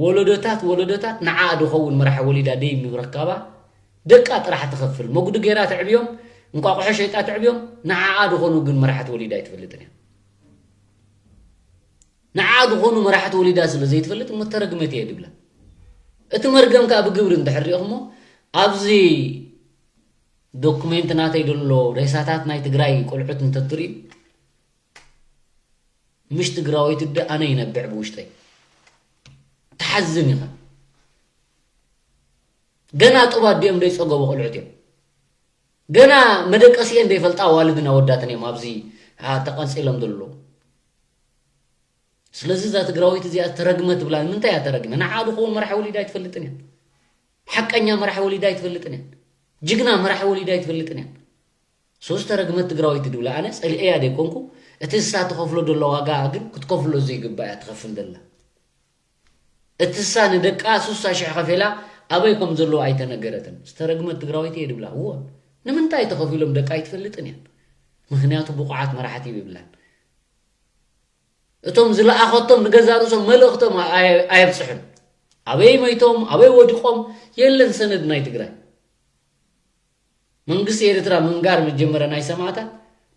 ወለዶታት፣ ወለዶታት ንዓኣ ድኸውን መራሒ ወሊዳ ደይ ምረካባ፣ ደቃ ጥራሕ ትኸፍል። መጉዲ ገይራ ተዕብዮም፣ እንቋቑሖ ሸይጣ ተዕብዮም፣ ንዓኣ ድኾኑ ግን መራሕቲ ወሊዳ ኣይትፈልጥን እያ። ንዓኣ ዝኾኑ መራሕቲ ወሊዳ ስለ ዘይትፈልጥ እሞ ተረግመት እየ ድብላ። እቲ መርገም ከኣ ብግብሪ እንድሕር ሪኢኹሞ፣ ኣብዚ ዶኩሜንት ናተይ ደሎ ሬሳታት ናይ ትግራይ ቆልዑት እንተትርእዩ፣ ምሽ ትግራወይቲ እደ ኣነ ይነብዕ ብውሽጠይ። ሓዝን ኢኻ። ገና ጡብ ኣዲኦም ዘይጸገቡ ቆልዑት እዮም። ገና መደቀሲኤን ዘይፈልጣ ኣዋልድን ኣወዳትን እዮም ኣብዚ፣ ኣ፣ ተቐንጺሎም ዘለዉ። ስለዚ እዛ ትግራወይቲ እዚኣ ተረግመ ትብላ፣ ንምንታይ እያ ተረግመ? ንዓ ድኸውን መራሒ ወሊዳ ኣይትፈልጥን እያ። ሓቀኛ መራሒ ወሊዳ ኣይትፈልጥን እያ። ጅግና መራሒ ወሊዳ ኣይትፈልጥን እያ። ሶስት ተረግመት ትግራወይቲ ድብላ፣ ኣነ ጸሊኤያ ዘይኮንኩ፣ እቲ እሳ ትኸፍሎ ዘሎ ዋጋ ግን ክትከፍሎ ዘይግባእ እያ ትኸፍል ዘላ። እቲ እሳ ንደቃ ስሳ ሽሕ ከፊላ ኣበይ ከም ዘለዎ ኣይተነገረትን። ዝተረግመት ትግራወይቲ እየ ድብላ። እወ፣ ንምንታይ ተኸፊሎም ደቃ ኣይትፈልጥን እያ። ምኽንያቱ ብቑዓት መራሕቲ ይብላን። እቶም ዝለኣኸቶም ንገዛ ርእሶም መልእኽቶም ኣየ-፣ ኣየብጽሑን። ኣበይ መይቶም፣ ኣበይ ወዲቖም፣ የለን ሰነድ ናይ ትግራይ። መንግስቲ ኤርትራ ምንጋር ምስ ጀመረ ናይ ሰማእታት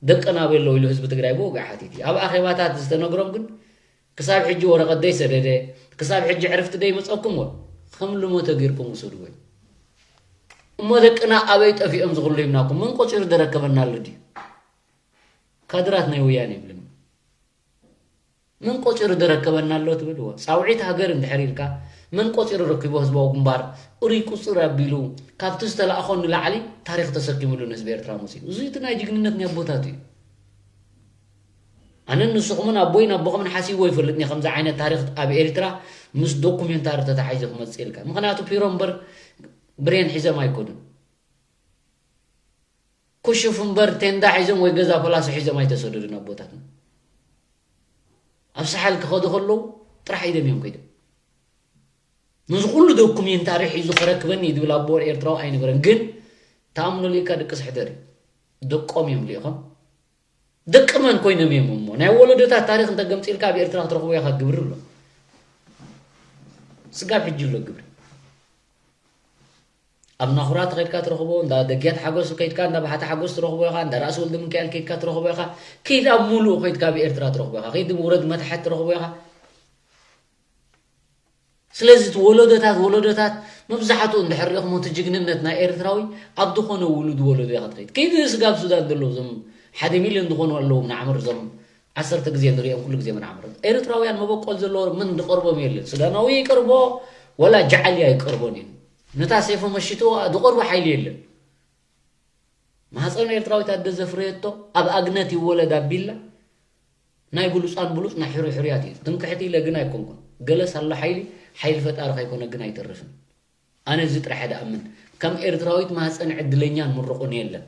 ደቅና ኣበይ ኣለዉ ኢሉ ህዝቢ ትግራይ ብወግዒ ሓቲቱ እዩ። ኣብ ኣኼባታት ዝተነግሮም ግን ክሳብ ሕጂ ወረቐት ዘይሰደደ፣ ክሳብ ሕጂ ዕርፍቲ ዘይመጸኩም ወ-፣ ከም ልሞተ ጌርኩም ውሰድዎ እዩ። እሞ ደቅና ኣበይ ጠፊኦም ዝኽሉ ይብናኩም? መን ቆጺሩ ደረከበና ኣሎ ድዩ? ካድራት ናይ ወያነ ይብልም። መን ቆጺሩ ደረከበና ኣሎ ትብል? እወ። ጻውዒት ሃገር እንድሕር ኢልካ፣ መን ቆጺሩ ረኪቦ ህዝባዊ ግንባር? እሩይ ቁጽር ኣቢሉ፣ ካብቲ ዝተላእኾ ንላዕሊ ታሪኽ ተሰኪምሉ ንህዝቢ ኤርትራ መጺኡ። እዚ እቲ ናይ ጅግንነት ናይ ኣቦታቱ እዩ። ኣነን ንስኹምን ኣቦይን ኣቦኹምን ሓሲብዎ ይፈልጥን እየ፣ ከምዚ ዓይነት ታሪኽ ኣብ ኤርትራ ምስ ዶኩሜንታሪ ተታሒዙ ክመጽእ ኢልካ። ምኽንያቱ ፒሮ እምበር ብሬን ሒዞም ኣይኮኑን። ኩሽፍ እምበር ቴንዳ ሒዞም ወይ ገዛ ፖላሶ ሒዞም ኣይተሰደዱን ኣቦታትና። ኣብ ሳሕል ክኸዱ ከለዉ ጥራሕ ኢዶም እዮም ከይዶም። ነዚ ኩሉ ዶኩሜንታሪ ሒዙ ከረክበኒ እዩ ዝብል ኣቦ ኤርትራዊ ኣይነበረን። ግን ተኣምኖ ልኢካ ድቅስ ሕደር እዩ። ደቆም እዮም ልኢኾም። ደቂ መን ኮይኖም እዮም እሞ? ናይ ወለዶታት ታሪኽ እንተገምጺልካ ኣብ ኤርትራ ክትረኽቦ ኢኻ ግብሪ ኣሎ። ስጋብ ሕጂ ኣሎ ግብሪ። ኣብ ናኹራ ተኸይድካ ትረኽቦ፣ እንዳ ደግያት ሓጎስ ከይድካ፣ እንዳ ባሕቲ ሓጎስ ትረኽቦ ኢኻ፣ እንዳ ራእሲ ወልደ ሚካኤል ከይድካ ትረኽቦ ኢኻ። ከይድ ኣብ ሙሉእ ከይድካ ኣብ ኤርትራ ትረኽቦ ኢኻ። ከይድ ውረድ መታሕት ትረኽቦ ኢኻ። ስለዚ እቲ ወለዶታት፣ ወለዶታት መብዛሕትኡ እንድሕር ሪኢኹሞ እቲ ጅግንነት ናይ ኤርትራዊ ኣብ ዝኾነ ውሉድ ወለዶ ኢኻ ትኸይድ። ከይድ ስጋብ ሱዳን ዘለዉ እዞም ሓደ ሚልዮን ዝኾኑ ኣለዉ ምናዕምር እዞም ዓሰርተ ግዜ ንሪኦም ኩሉ ግዜ ምናዕምር። ኤርትራውያን መበቆል ዘለዎ ምን ዝቐርቦም የለን። ሱዳናዊ ይቀርቦ፣ ወላ ጃዓልያ ይቀርቦን እዩ። ነታ ሴፎ መሽትዋ ዝቐርቦ ሓይሊ የለን። ማህፀን ኤርትራዊት ኣደ ዘፍረየቶ ኣብ ኣግነት ይወለድ ኣቢላ ናይ ብሉፃን ብሉፅ ናይ ሕሩይ ሕሩያት እዩ። ትምክሕቲ ኢለ ግን ኣይኮንኩን። ገለስ ኣሎ ሓይሊ፣ ሓይሊ ፈጣሪ ከይኮነ ግን ኣይተርፍን። ኣነ እዚ ጥራሕ እየ ድኣምን። ከም ኤርትራዊት ማህፀን ዕድለኛን ምሩቑን የለን።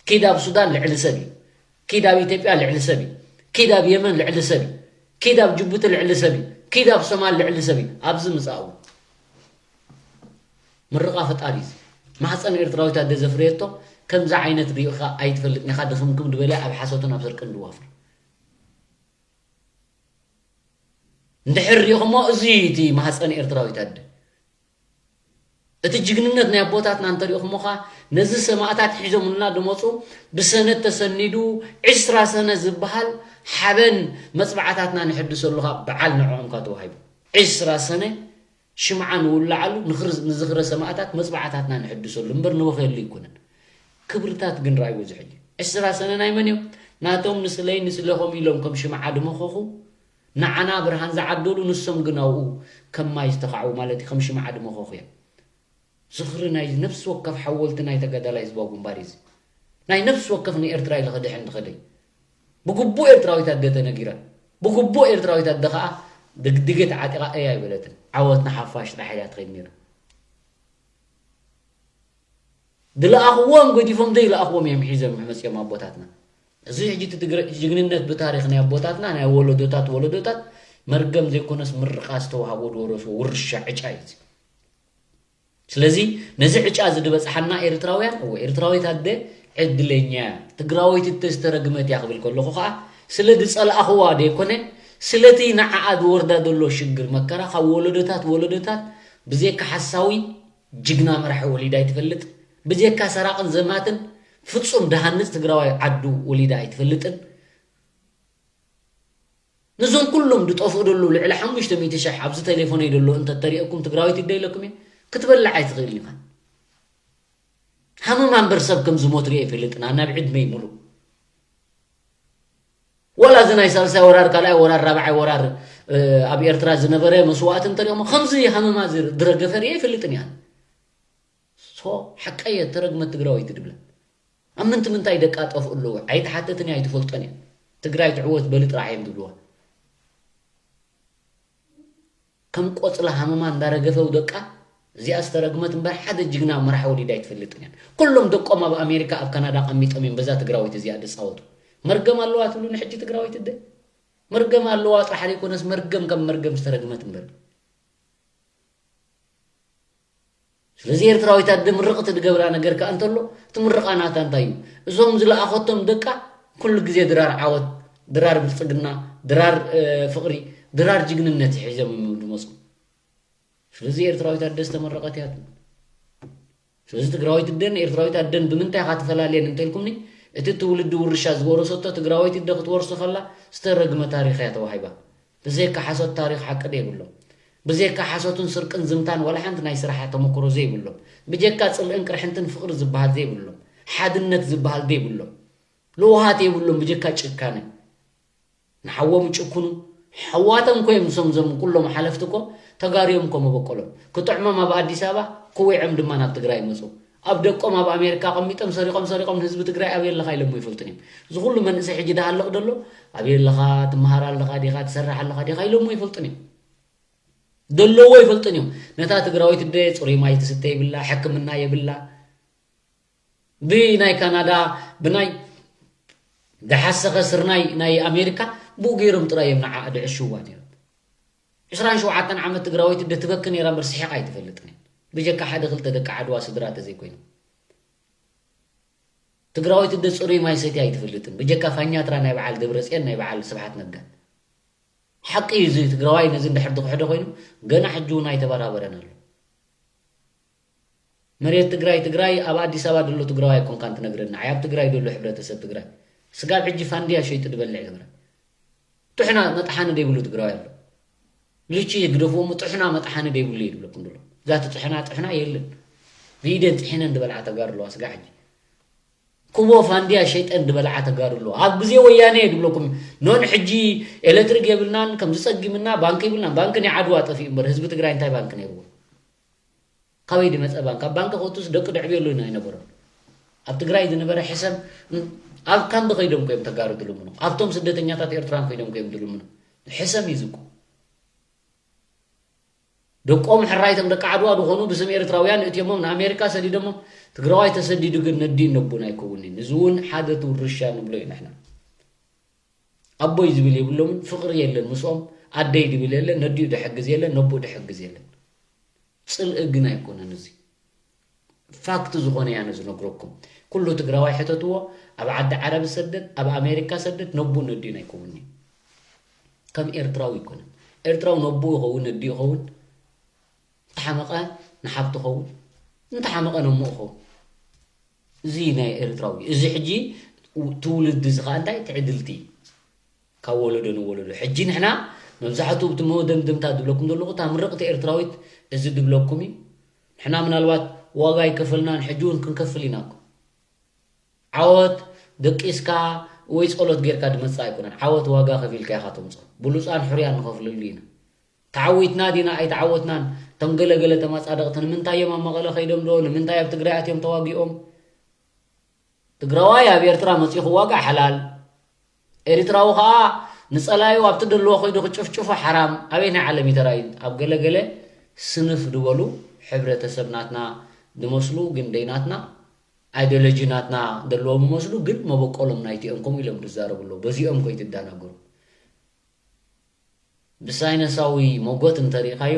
ኪድ ኣብ ሱዳን ልዕሊ ሰብ እዩ። ኪድ ኣብ ኢትዮጵያ ልዕሊ ሰብ እዩ። ኪድ ኣብ የመን ልዕሊ ሰብ እዩ። ኪድ ኣብ ጅቡቲ ልዕሊ ሰብ እዩ። ኪድ ኣብ ሶማል ልዕሊ ሰብ እዩ። ኣብዚ ምጻኡ ምርቓ ፈጣሪ እዩ። ማህፀን ኤርትራዊት ኣደ ዘፍረየቶ ከምዚ ዓይነት ሪኢኻ ኣይትፈልጥን ኢኻ። ድኽምክም ዝበለ ኣብ ሓሶትን ኣብ ስርቅን ድዋፍር። እንድሕር ሪኢኹሞ፣ እዚ እዩ እቲ ማህፀን ኤርትራዊት ኣደ። እቲ ጅግንነት ናይ ኣቦታትና እንተሪኢኹሞ ኸኣ፣ ነዚ ሰማእታት ሒዞምልና ዝመፁ ብሰነድ ተሰኒዱ ዕስራ ሰነ ዝበሃል ሓበን መፅባዕታትና ንሕድሰሉ ኸኣ በዓል ንዕኦም ከኣ ተዋሂቡ። ዕስራ ሰነ ሽምዓ ንውልዓሉ፣ ንኽር-፣ ንዝኽረ ሰማእታት መፅባዕታትና ንሕድሰሉ እምበር ንበኽየሉ ኣይኮነን። ክብርታት ግን ረኣይዎ እዚ ሕጂ። ዕስራ ሰነ ናይ መን እዮም? ናቶም ንስለይ ንስለኹም ኢሎም ከም ሽምዓ ድመኸኹ፣ ንዓና ብርሃን ዝዓደሉ፣ ንሶም ግን ኣብኡ ከም ማይ ዝተኻዕዉ ማለት እዩ፣ ከም ሽምዓ ድመኸኹ እዮም። ዝኽሪ ናይ ነፍሲ ወከፍ ሓወልቲ ናይ ተጋዳላይ ህዝባዊ ግንባር እዩ እዚ። ናይ ነፍሲ ወከፍ ንኤርትራ ኢለ ክድሕን ዝኸደ እዩ። ብግቡእ ኤርትራዊት ኣደ ተነጊራ። ብግቡእ ኤርትራዊት ኣደ ኸኣ ድግድጌ ተዓጢቓ እያ ኣይበለትን። ዓወት ንሓፋሽ ጥራሕ እያ ትኸይድ ነይራ። ዝለኣኽዎም ገዲፎም ዘይለኣኽዎም እዮም ሒዞም መፅዮም ኣቦታትና። እዚ ሕጂ እቲ ትግረ-፣ ጅግንነት ብታሪኽ ናይ ኣቦታትና፣ ናይ ወለዶታት ወለዶታት መርገም ዘይኮነስ ምርቓ ዝተዋህቦ ዝወረስዎ ውርሻ ዕጫ እዩ እዚ። ስለዚ ነዚ ዕጫ እዚ ዝበጽሓና ኤርትራውያን፣ እወ፣ ኤርትራዊት ኣደ ዕድለኛ እያ፣ ትግራወይቲ እተ ዝተረግመት እያ ክብል ከለኹ ኸኣ ስለ ዝጸላእኽዋ ዘይኮነ፣ ስለቲ ንዓኣ ዝወርዳ ዘሎ ሽግር መከራ ካብ ወለዶታት ወለዶታት ብዘይካ ሓሳዊ ጅግና መራሒ ወሊዳ ኣይትፈልጥ፣ ብዘይካ ሰራቕን ዘማትን ፍጹም ዝሃንጽ ትግራዋይ ዓዱ ወሊዳ ኣይትፈልጥን። ነዞም ኩሎም ዝጠፍኡ ዘለዉ ልዕሊ ሓሙሽተ ሚእቲ ሽሕ ኣብዚ ቴሌፎነይ ዘሎ እንተተሪኦኩም ትግራወይቲ ዶ ኢለኩም እየ? ክትበልዕ ኣይትኽእልን ኢኻ። ሃመማ እምበር ሰብ ከም ዝሞት ሪኤ ኣይፈልጥን፣ ኣነ ኣብ ዕድመይ ሙሉእ። ወላ እዚ ናይ ሳልሳይ ወራር፣ ካልኣይ ወራር፣ ራብዓይ ወራር ኣብ ኤርትራ ዝነበረ መስዋእቲ እንተሪኦም ከምዚ ሃመማ ዝረገፈ ርየ ይፈልጥን እያ። ሶ ሓቀየ ተረግመት ትግራወይቲ ድብለ ኣብ ምንቲ ምንታይ ደቃ ጠፍኡ ኣለዉ ኣይትሓተትን እያ ኣይትፈልጦን እያ። ትግራይ ትዕወት በሊ ጥራሕ እዮም ዝብልዋ። ከም ቆፅላ ሃመማ እንዳረገፈው ደቃ እዚኣ ዝተረግመት እምበር ሓደ ጅግና መራሕ ወሊዳ ኣይትፈልጥን እያ። ኩሎም ደቆም ኣብ ኣሜሪካ ኣብ ካናዳ ቀሚጦም እዮም በዛ ትግራወይቲ እዚኣ ዝፃወቱ። መርገም ኣለዋ ትብሉ ንሕጂ ትግራወይቲ ደ መርገም ኣለዋ ጥራሕ ዘይኮነስ መርገም ከም መርገም ዝተረግመት እምበር። ስለዚ ኤርትራዊት ኣደ ምርቕቲ ዝገብራ ነገር ከኣ እንተሎ እቲ ምርቓ ናታ እንታይ እዩ? እዞም ዝለኣኸቶም ደቃ ኩሉ ግዜ ድራር ዓወት፣ ድራር ብልጽግና፣ ድራር ፍቕሪ፣ ድራር ጅግንነት ሒዞም እዮም ዝመፁ። ስለዚ ኤርትራዊት ኣደ ዝተመረቐት እያ። ስለዚ ትግራዊት ኣደን ኤርትራዊት ኣደን ብምንታይ ኢኻ ትፈላልየን እንተልኩምኒ፣ እቲ ትውልዲ ውርሻ ዝወረሰቶ ትግራዊት ኣደ ክትወርሶ ከላ ዝተረግመ ታሪኽ እያ ተዋሂባ። ብዘይካ ሓሶት ታሪኽ ሓቂ ዘይብሎም፣ ብዘይካ ሓሶትን ስርቅን ዝምታን ዋላ ሓንቲ ናይ ስራሕ ተመክሮ ዘይብሎም፣ ብጀካ ጽልእን ቅርሕንትን ፍቕሪ ዝበሃል ዘይብሎም፣ ሓድነት ዝበሃል ዘይብሎም፣ ለውሃት የብሎም ብጀካ ጭካነ። ንሓዎም ይጭክኑ። ሓዋቶም ኮ እዮም እሶም ዞም ኩሎም ሓለፍቲ እኮ ተጋርዮም እኮ መበቆሎም። ክጥዕሞም ኣብ ኣዲስ ኣበባ ክዊዖም ድማ ናብ ትግራይ ይመፁ። ኣብ ደቆም ኣብ ኣሜሪካ ኣቐሚጦም ሰሪቖም ሰሪቖም ንህዝቢ ትግራይ ኣበይ ኣለኻ ኢሎሞ ይፈልጡን እዮም። እዚ ኩሉ መንእሰይ ሕጂ ድሃልቕ ደሎ ኣበይ ኣለኻ ትመሃር ኣለኻ ዲኻ ትሰርሕ ኣለኻ ዲኻ ኢሎሞ ይፈልጡን እዮም። ደለዎ ይፈልጡን እዮም። ነታ ትግራዊት እደ ፅሩይ ማይ ትስተ ይብላ፣ ሕክምና የብላ። ብናይ ካናዳ ብናይ ዝሓሰኸ ስርናይ ናይ ኣሜሪካ ብኡ ገይሮም ጥራይ እዮም ንዓ ድዕሽዋ ነይሮም። ዕስራን ሸውዓተን ዓመት ትግራወይቲ ደትበኪ ነይራ እምበር ስሒቓ ኣይትፈልጥን እያ። ብጀካ ሓደ ክልተ ደቂ ዓድዋ ስድራ ተዘይኮይኑ ትግራወይቲ ደ ፅሩይ ማይ ሰትያ ኣይትፈልጥን። ብጀካ ፋኛትራ ናይ በዓል ደብረፅዮን ናይ በዓል ስብሓት ነጋ። ሓቂ እዩ እዚ ትግራዋይ ነዚ እንድሕር ዝክሕዶ ኮይኑ ገና ሕጂ እውን ኣይተበራበረን ኣሎ። መሬት ትግራይ ትግራይ ኣብ ኣዲስ ኣበባ ደሎ ትግራዋይ ኣይኮንካን ትነግረኒ ዓይ ኣብ ትግራይ ደሎ ሕብረተሰብ ትግራይ ስጋብ ሕጂ ፋንድያ ሸይጡ ዝበልዕ ትግራይ ጥሕና መጥሓኒ ዘይብሉ ትግራዋይ ኣሎ። ልቺ ግደፍዎ እሞ ጥሕና መጥሓኒ ዘይብሉ እዩ ዝብለኩም ዘሎ። እዛ ትጥሕና ጥሕና የለን። ብኢደን ጥሒነን ዝበልዓ ተጋሩ ኣለዋ ስጋ ሕጂ። ኩቦ ፋንድያ ሸይጠን ዝበልዓ ተጋሩ ኣለዋ ኣብ ግዜ ወያነ እየ ዝብለኩም። ኖን ሕጂ ኤሌክትሪክ የብልናን ከምዚ ፀጊምና ባንክ ይብልናን ባንክ ናይ ዓድዋ ጠፊኡ እምበር ህዝቢ ትግራይ እንታይ ባንክ ነይርዎ? ካበይ ዝመፀ ባንክ ኣብ ባንክ ከውቱስ ደቂ ድዕብየሉ ኢና ኣይነበሮም። ኣብ ትግራይ ዝነበረ ሕሰም ኣብ ካምቢ ከይዶም ኮዮም ተጋሩ ዝልምኑ ኣብቶም ስደተኛታት ኤርትራን ከይዶም ኮዮም ዝልምኑ። ሕሰም እዩ ዝቁ ደቆም ሕራይቶም ደቂ ዓድዋ ዝኾኑ ብስም ኤርትራውያን እትዮሞም ንኣሜሪካ ሰዲዶሞም። ትግራዋይ ተሰዲዱ ግን ነዲኡ ነቡን ኣይከውንን እዚ እውን ሓደ ትውርሻ ንብሎ እዩ ንሕና። ኣቦይ ዝብል የብሎምን ፍቕሪ የለን ምስኦም። ኣደይ ዝብል የለን ነዲኡ ድሕግዝ የለን ነቡኡ ድሕግዝ የለን። ፅልኢ ግን ኣይኮነን እዚ ፋክት ዝኾነ እያ ነዚ ነግረኩም። ኩሉ ትግራዋይ ሕተትዎ ኣብ ዓዲ ዓረብ ሰደት ኣብ ኣሜሪካ ሰደት ነቡኡ ነዲኡ ኣይከውንን እዩ። ከም ኤርትራዊ ኣይኮነን። ኤርትራዊ ነቡኡ ይኸውን ነዲኡ ይኸውን። እንተሓመቐ ንሓብቱ ይኸውን። እንተሓመቐ ነሞኡ ይኸውን። እዚ ናይ ኤርትራዊ እዚ ሕጂ ትውልዲ እዚ ከዓ እንታይ ትዕድልቲ ካብ ወለዶ ንወለዶ ሕጂ ንሕና መብዛሕትኡ እቲ መደምደምታ ዝብለኩም ዘለኹ እታ ምርቕቲ ኤርትራዊት እዚ ዝብለኩም እዩ። ንሕና ምናልባት ዋጋ ኣይከፈልናን ሕጂ እውን ክንከፍል ኢና እኮ። ዓወት ደቂስካ ወይ ጸሎት ጌርካ ዝመጽእ ኣይኮነን። ዓወት ዋጋ ከፊልካ ኢኻ ተምጽኦ። ብሉጻን ሕሩያን ንኸፍለሉ ኢና። ተዓዊትና ዲና ኣይተዓወትናን? እቶም ገለገለ ተመጻደቕቲ ንምንታይ እዮም ኣብ መቐለ ከይዶም ዶ? ንምንታይ ኣብ ትግራይ ኣትዮም ተዋጊኦም? ትግራዋይ ኣብ ኤርትራ መጺኡ ክዋጋእ ሓላል። ኤሪትራዊ ኸኣ ንጸላዩ ኣብቲ ደለዎ ከይዱ ክጭፍጭፎ ሓራም። ኣበይ ናይ ዓለም እዩ ተራእዩ? ኣብ ገለ ገለ ስንፍ ዝበሉ ሕብረተሰብ ናትና ዝመስሉ ግን ደይናትና ኣይዲዮሎጂ ናትና ደለዎም ይመስሉ ግን መበቆሎም ናይቲኦም ከምኡ ኢሎም ዝዛረቡ ኣለዉ። በዚኦም ከይትደናገሩ። ብሳይነሳዊ ሞጎት እንተሪእኻዮ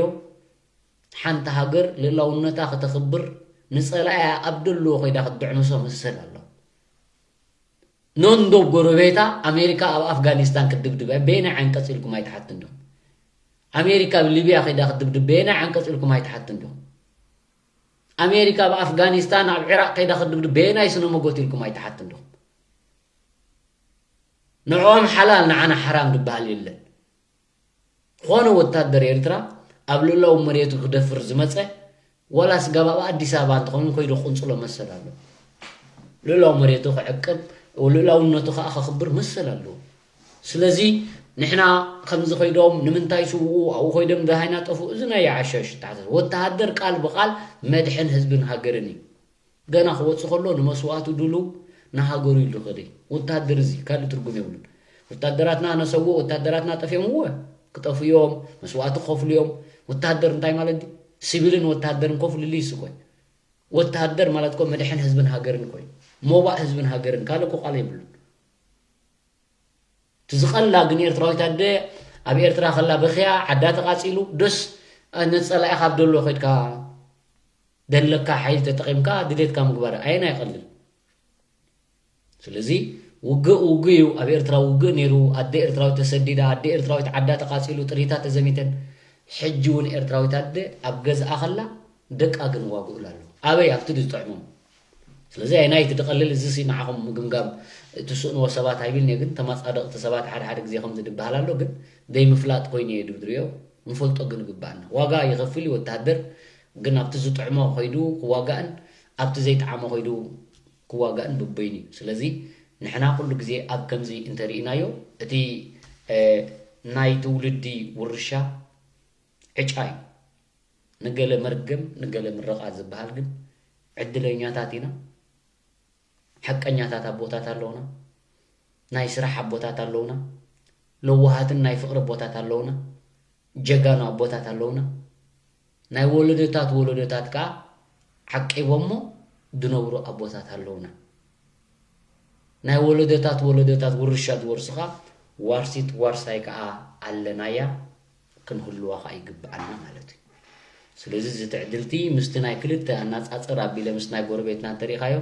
ሓንቲ ሃገር ልእላውነታ ከተኽብር ንጸላእያ ኣብ ደለዎ ከይዳ ክትድዕምሶ መሰል ኣለዋ። ኖንዶ ጎረቤታ ኣሜሪካ ኣብ ኣፍጋኒስታን ክትድብድብ እያ በየናይ ዓንቀፅ ኢልኩም ኣይትሓትንዶ? ኣሜሪካ ኣብ ሊብያ ከይዳ ክትድብድብ በየናይ ዓንቀፅ ኢልኩም ኣይትሓትንዶ? ኣሜሪካ ኣብ ኣፍጋኒስታን ኣብ ዒራቅ ከይዳ ክትድብድብ በየናይ ስነ መጎት ኢልኩም ኣይትሓትንዶ? ንዕኦም ሓላል ንዓና ሓራም ዝበሃል የለን። ዝኾነ ወታደር ኤርትራ ኣብ ልእላዊ መሬቱ ክደፍር ዝመፀ ዋላ ስጋብ ኣብ ኣዲስ ኣበባ እንተኾይኑ ከይዱ ክቕንፅሎ መሰል ኣሎ። ልእላዊ መሬቱ ክዕቅብ ልእላውነቱ ከዓ ከኽብር መሰል ኣለዎ። ስለዚ ንሕና ከምዚ ኸይዶም ንምንታይ ስውኡ ኣብኡ ኸይዶም ደሃይና ጠፉ፣ እዚ ናይ ዓሻሽ ተሓሳስባ። ወተሃደር ቃል ብቓል መድሕን ህዝብን ሃገርን እዩ። ገና ክወጽእ ከሎ ንመስዋእቱ ድሉው፣ ንሃገሩ ኢሉ ዝኸደ እዩ። ወተሃደር እዚ ካልእ ትርጉም የብሉን። ወታደራትና ነሰውእ፣ ወታደራትና ጠፊኦም፣ እወ ክጠፉ እዮም፣ መስዋእቲ ክኸፍሉ እዮም። ወተሃደር እንታይ ማለት ድዩ? ሲቪልን ወተሃደርን ኮፍ ልልይ ስኮይ። ወተሃደር ማለት እኮ መድሕን ህዝብን ሃገርን እኮ እዩ። ሞባእ ህዝብን ሃገርን ካልእ እኮ ቃል የብሉን። እቲ ዝቐላ ግን ኤርትራዊት ኣደ ኣብ ኤርትራ ከላ በኽያ ዓዳ ተቓጺሉ ደስ ነጸላኢኻ ኣብ ደሎ ከድካ ደለካ ሓይሊ ተጠቒምካ ድሌትካ ምግባር ኣየና ይቐልል። ስለዚ ውግእ ውግእ እዩ። ኣብ ኤርትራ ውግእ ነይሩ። ኣደ ኤርትራዊት ተሰዲዳ፣ ኣደ ኤርትራዊት ዓዳ ተቓጺሉ፣ ጥሪታት ተዘሚተን። ሕጂ እውን ኤርትራዊት ኣደ ኣብ ገዝኣ ከላ ደቃ ግን ዋግኡላ ኣሎ። ኣበይ? ኣብቲ ዝጥዕሞም። ስለዚ ኣይ ናይቲ ድቐልል እዚ ሲ ንዓኹም ምግምጋም ትስእንዎ ሰባት ኣይብልን እየ፣ ግን ተመጻደቕቲ ሰባት ሓደ ሓደ ግዜ ከምዚ ድበሃል ኣሎ፣ ግን ዘይምፍላጥ ኮይኑ እየ ድሪኦ። ንፈልጦ ግን ይግባኣና። ዋጋ ይኸፍል እዩ ወተሃደር፣ ግን ኣብቲ ዝጥዕሞ ኸይዱ ክዋጋእን ኣብቲ ዘይጠዓሞ ኸይዱ ክዋጋእን ብበይኑ እዩ። ስለዚ ንሕና ኩሉ ግዜ ኣብ ከምዚ እንተርኢናዮ እቲ ናይ ትውልዲ ውርሻ ዕጫ እዩ። ንገለ መርገም ንገለ ምርቓ ዝበሃል ግን ዕድለኛታት ኢና። ሓቀኛታት ኣቦታት ኣለውና። ናይ ስራሕ ኣቦታት ኣለውና። ለዋሃትን ናይ ፍቕሪ ኣቦታት ኣለውና። ጀጋኑ ኣቦታት ኣለውና። ናይ ወለዶታት ወለዶታት ከኣ ዓቂቦሞ ዝነብሩ ኣቦታት ኣለውና። ናይ ወለዶታት ወለዶታት ውርሻ ዝወርሱ ከኣ ዋርሲት ዋርሳይ ከኣ ኣለናያ፣ ክንህልዋ ከኣ ይግብኣና ማለት እዩ። ስለዚ እዚ ትዕድልቲ ምስቲ ናይ ክልተ ኣናጻጽር ኣቢለ ምስ ናይ ጎረቤትና እንተሪእኻዮ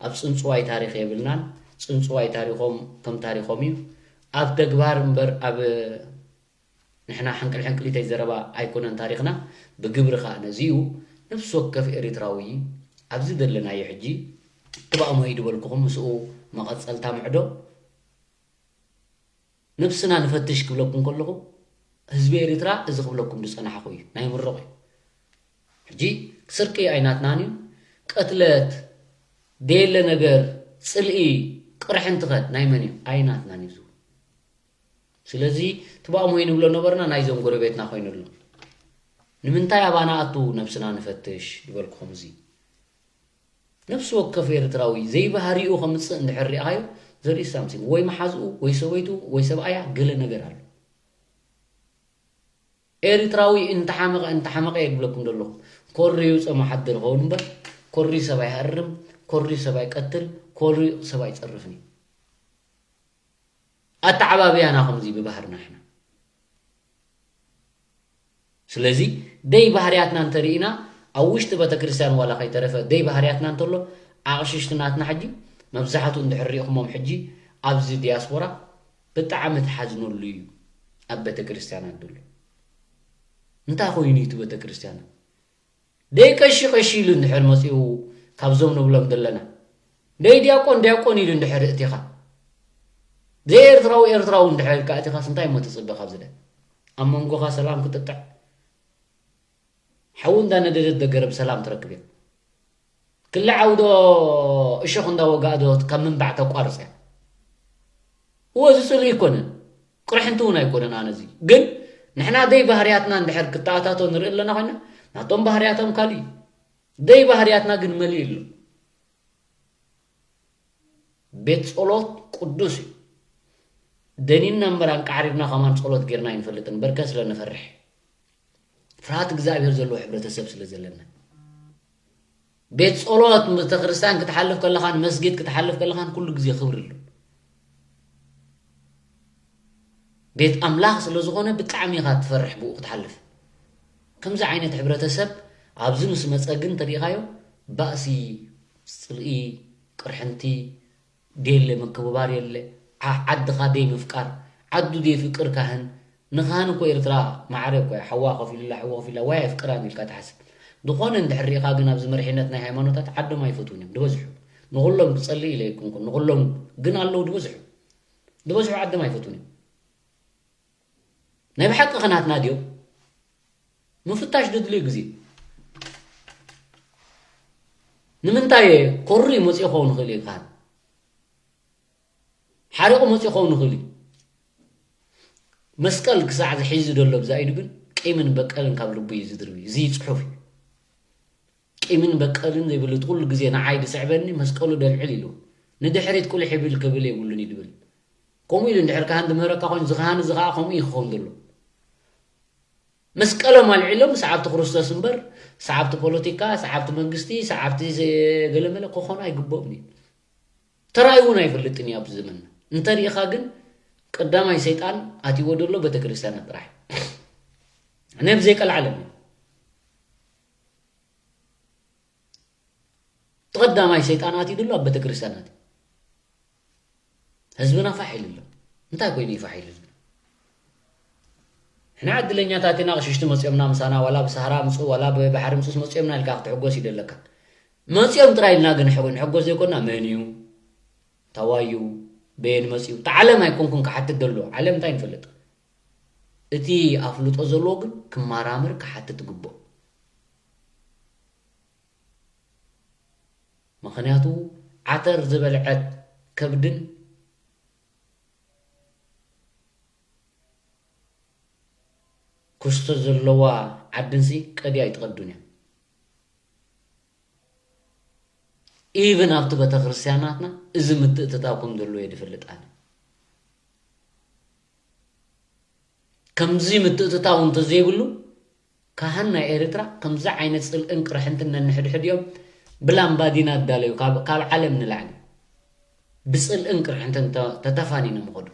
ኣብ ጽንጽዋይ ታሪኽ የብልናን። ጽንጽዋይ ታሪኾም ከም ታሪኾም እዩ። ኣብ ተግባር እምበር ኣብ ንሕና ሕንቅል ሕንቅሊተይ ዘረባ ኣይኮነን ታሪኽና፣ ብግብሪ ከኣ ነዚ እዩ። ነፍሲ ወከፍ ኤሪትራዊ ኣብዚ ዘለናዮ ሕጂ ትባእሞ እዩ ድበልኩኹም ምስኡ መቐጸልታ ምዕዶ ነብስና ንፈትሽ ክብለኩም ከለኹ ህዝቢ ኤሪትራ እዚ ክብለኩም ዝጸናሕኹ እዩ ናይ ምርቕ እዩ። ሕጂ ስርቂ ኣይናትናን እዩ። ቅትለት፣ ደየለ ነገር፣ ጽልኢ፣ ቅርሕንትኸ ናይ መን እዩ? ኣይናትናን እዩ ዝብል። ስለዚ ትባእሞ ንብሎ ነበርና ናይዞም ጎረቤትና ኮይኑ ኣሎ። ንምንታይ ኣባና ኣቱ ነብስና ንፈትሽ ዝበልኩኹም እዚ ነፍሲ ወከፍ ኤርትራዊ ዘይባህሪኡ ከምጽእ እንድሕር ሪኣኻዮ ዘርኢ ሳምሲንግ ወይ መሓዝኡ ወይ ሰበይቱ ወይ ሰብኣያ ገለ ነገር ኣሎ። ኤርትራዊ እንተሓመቐ እንተሓመቐ የብለኩም ዘለኹ ኮሪ ይውፀ መሓድር ኸውን እምበር ኮሪ ሰብ ኣይሃርም፣ ኮሪ ሰብ ኣይቀትል፣ ኮሪ ሰብ ኣይፀርፍን እዩ። ኣተዓባብያና ከምዚ ብባህርና ሕና ስለዚ ደይ ባህርያትና እንተርኢና ኣብ ውሽጢ ቤተክርስትያን ዋላ ከይተረፈ ደይ ባህርያትና እንተሎ ኣቕሽሽቲ ናትና ሕጂ መብዛሕትኡ እንድሕር ሪእኹሞም ሕጂ ኣብዚ ዲያስፖራ ብጣዕሚ ትሓዝነሉ እዩ። ኣብ ቤተክርስትያናት ዘሎ እንታይ ኮይኑ እቲ ቤተክርስትያናት ደይ ቀሺ ቀሺ ኢሉ እንድሕር መፂኡ ካብዞም ንብሎም ዘለና ደይ ዲያቆን ዲያቆን ኢሉ እንድሕር እቲኻ ዘይኤርትራዊ ኤርትራዊ እንድሕር ኢልካ እቲኻስ እንታይ እሞ ትፅበ ካብዚ ደ ኣብ መንጎኻ ሰላም ክጥጥዕ ሓዊ እንዳነደደት ዶ ገረብ ሰላም ትረክብ እያ ክሊ ዓውዶ እሾኽ እንዳወጋእዶ ካብ ምንባዕ ተቋርፅ እያ እዎ እዚ ፅልኢ ኣይኮነን ቅርሕንቲ እውን ኣይኮነን ኣነ እዚ ግን ንሕና ደይ ባህርያትና እንድሕር ክተኣታቶ ንርኢ ኣለና ኮይና ናቶም ባህርያቶም ካሊእ ደይ ባህርያትና ግን መሊእ ኣሎ ቤት ጸሎት ቅዱስ እዩ ደኒንና እምበር ኣንቃዕሪርና ከማን ጸሎት ጌርና ኣይንፈልጥን በርከ ስለ ንፈርሕ ፍርሃት እግዚኣብሔር ዘለዎ ሕብረተሰብ ስለ ዘለና ቤት ጸሎት ቤተክርስትያን ክትሓልፍ ከለኻን መስጊድ ክትሓልፍ ከለኻን ኩሉ ግዜ ክብሪ ኣሎ ቤት ኣምላኽ ስለ ዝኾነ ብጣዕሚ ኢኻ ትፈርሕ ብኡ ክትሓልፍ ከምዚ ዓይነት ሕብረተሰብ ኣብዚ ምስ መጸ ግን ተሪኢኻዮ ባእሲ ጽልኢ ቅርሕንቲ ደየለ ምክብባር የለ ዓድኻ ደይ ምፍቃር ዓዱ ደይ ፍቅር ካህን ንኻህን እኮ ኤርትራ ማዕረ እኮ ሓዋ ከፊሉላ ሕዎ ከፊሉላ ዋይ ኣይፍቅራን ኢልካ ትሓስብ ዝኾነ እንድሕር ሪኢኻ ግን ኣብዚ መሪሕነት ናይ ሃይማኖታት ዓዶም ኣይፈትውን እዮም ዝበዝሑ ንኹሎም ክጸልእ ኢለ ይኩንኩን ንኹሎም ግን ኣለዉ ዝበዝሑ ዝበዝሑ ዓዶም ኣይፈትውን እዮም ናይ ብሓቂ ኸናትና ድዮም ምፍታሽ ድድልዩ ግዜ ንምንታይ ኮሪ መፅኡ ኸውን ይኽእል እዩ ካህን ሓሪቑ መፅኡ ኸውን ይኽእል እዩ መስቀል ክሳዕ ዝሒዙ ዘሎ ብዛ ኢዱ ግን ቂምን በቀልን ካብ ልቡ እዩ ዝድርቢ። እዚ ጽሑፍ እዩ። ቂምን በቀልን ዘይብሉ እቲ ኩሉ ግዜ ንዓይ ዝስዕበኒ መስቀሉ ደልዕል ኢሉ ንድሕሪት ቁልሕ ይብል ክብል የብሉን እዩ ዝብል። ከምኡ ኢሉ እንድሕር ካህን ዝምህረካ ኮይኑ፣ እዚ ካህን እዚ ከዓ ከምኡ እዩ ክኸውን ዘሎ። መስቀሎም ኣልዒሎም ሰዓብቲ ክርስቶስ እምበር፣ ሰዓብቲ ፖለቲካ፣ ሰዓብቲ መንግስቲ፣ ሰዓብቲ ዘ-፣ ገለመለ ክኾኑ ኣይግብኦም እዩ። ተራእዩ እውን ኣይፈልጥን እዩ ኣብዚ ዘመንና። እንተሪኢኻ ግን ቀዳማይ ሰይጣን ኣትይዎ ዘሎ ቤተክርስትያናት ጥራሕ። ነብዘይ ቀልዓለም እዩ። እቲ ቀዳማይ ሰይጣን ኣትዩ ዘሎ ኣብ ቤተክርስትያናት እዩ። ህዝብና ፋሕ ኢሉ ኣሎ። እንታይ ኮይኑ እዩ ፋሕ ኢሉ ዘሎ? ንሕና ዕድለኛታት ኢና። ኣቕሽሽቲ መፂኦምና ምሳና፣ ዋላ ብሳህራ ምፁ፣ ዋላ ብባሕሪ ምፁስ መፂኦምና ኢልካ ክትሕጎስ ይደለካ። መፂኦም ጥራይ ኢልና ግን ሕጎ-፣ ንሕጎስ ዘይኮንና መን እዩ? ታዋዩ? በየን መፂኡ? እቲ ዓለም ኣይኮንኩን ክሓትት ዘሎ። ዓለም እንታይ ንፈልጥ? እቲ ኣፍልጦ ዘለዎ ግን ክመራመር ክሓትት ግቡእ። ምኽንያቱ ዓተር ዝበልዐት ከብድን ኩስቶ ዘለዋ ዓድንሲ ቀድያ ኣይትቐዱን እያ። ኢቭን ኣብቲ ቤተክርስትያናትና እዚ ምትእትታው ከም ዘሎ እየ ዝፈልጥ ኣነ። ከምዚ ምትእትታው እንተዘይብሉ ካህን ናይ ኤርትራ ከምዚ ዓይነት ጽልእን ቅርሕንትን ነንሕድሕድ እዮም ብላምባዲና ኣዳለዩ ካብ፣ ካብ ዓለም ንላዕሊ ብጽልእን ቅርሕንትን ተ-፣ ተተፋኒኖም ይኸዱ።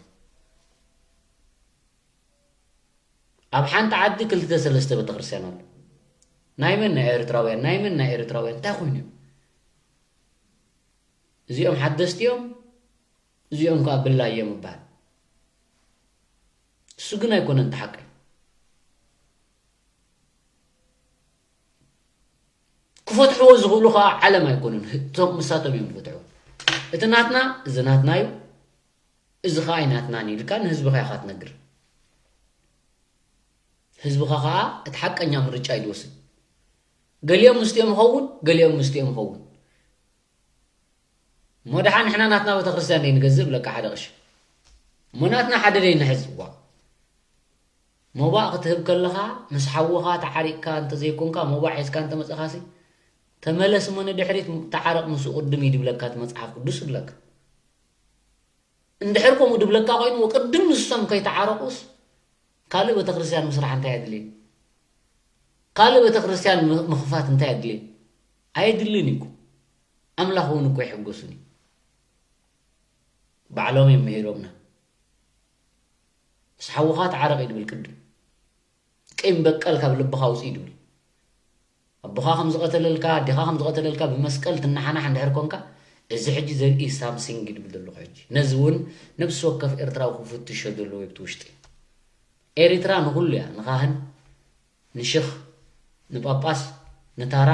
ኣብ ሓንቲ ዓዲ ክልተ ሰለስተ ቤተክርስትያን ኣሎ። ናይ መን ናይ ኤርትራውያን፣ ናይ መን ናይ ኤርትራውያን እንታይ ኮይኑ እዩ? እዚኦም ሓደስቲ እዮም፣ እዚኦም ከዓ ብላይ እዮም ይበሃል። እሱ ግን ኣይኮነን እቲ ሓቂ። ክፈትሕዎ ዝኽእሉ ከዓ ዓለም ኣይኮኑን፣ እቶም ምሳቶም እዮም ዝፈትሕዎ። እቲ ናትና፣ እዚ ናትና እዩ፣ እዚ ከዓ ኣይናትናን ኢልካ ንህዝብኻ ኢኻ ትነግር። ህዝብኻ ከዓ እቲ ሓቀኛ ምርጫ እዩ ዝወስድ። ገሊኦም ምስቲኦም ይኸውን፣ ገሊኦም ምስቲኦም ይኸውን። እሞ ደሓን ንሕና ናትና ቤተክርስትያን ደይ ንገዝእ ብለካ ሓደ ቅሽ። እሞ ናትና ሓደ ደይ ንሕዝ። ዋ። ሞባእ ክትህብ ከለኻ ምስ ሓውኻ ተዓሪቕካ እንተዘይኮንካ፣ ሞባእ ሒዝካ እንተመጸኻሲ፣ ተመለስ እሞ ንድሕሪት ተዓረቕ ምስኡ ቅድም እዩ ድብለካ እቲ መጽሓፍ ቅዱስ ይብለካ። እንድሕር ከምኡ ድብለካ ኮይኑ፣ ቅድም ንሶም ከይተዓረቑስ፣ ካልእ ቤተክርስትያን ምስራሕ እንታይ ኣድልየ? ካልእ ቤተክርስትያን ም-፣ ምኽፋት እንታይ ኣድልየ? ኣየድልን እዩ እኮ። ኣምላኽ እውን እኮ ኣይሕጎስን እዩ። ባዕሎም እዮም ምሂሮምና። ምስ ሓውኻ ተዓረቕ እዩ ድብል ቅድም። ቂም በቀል ካብ ልብኻ ኣውፅእ እዩ ድብል። ኣቦኻ ከም ዝቐተለልካ፣ ኣዴኻ ከም ዝቐተለልካ ብመስቀል ትነሓናሕ እንድሕር ኮንካ፣ እዚ ሕጂ ዘርኢ ሳምሲንግ እዩ ድብል ዘለኹ ሕጂ። ነዚ እውን ነብሲ ወከፍ ኤርትራዊ ክፍትሾ ዘለዎ እዩ ኣብቲ ውሽጢ። ኤሪትራ ንኹሉ እያ፣ ንኻህን፣ ንሽኽ፣ ንጳጳስ፣ ንታራ፣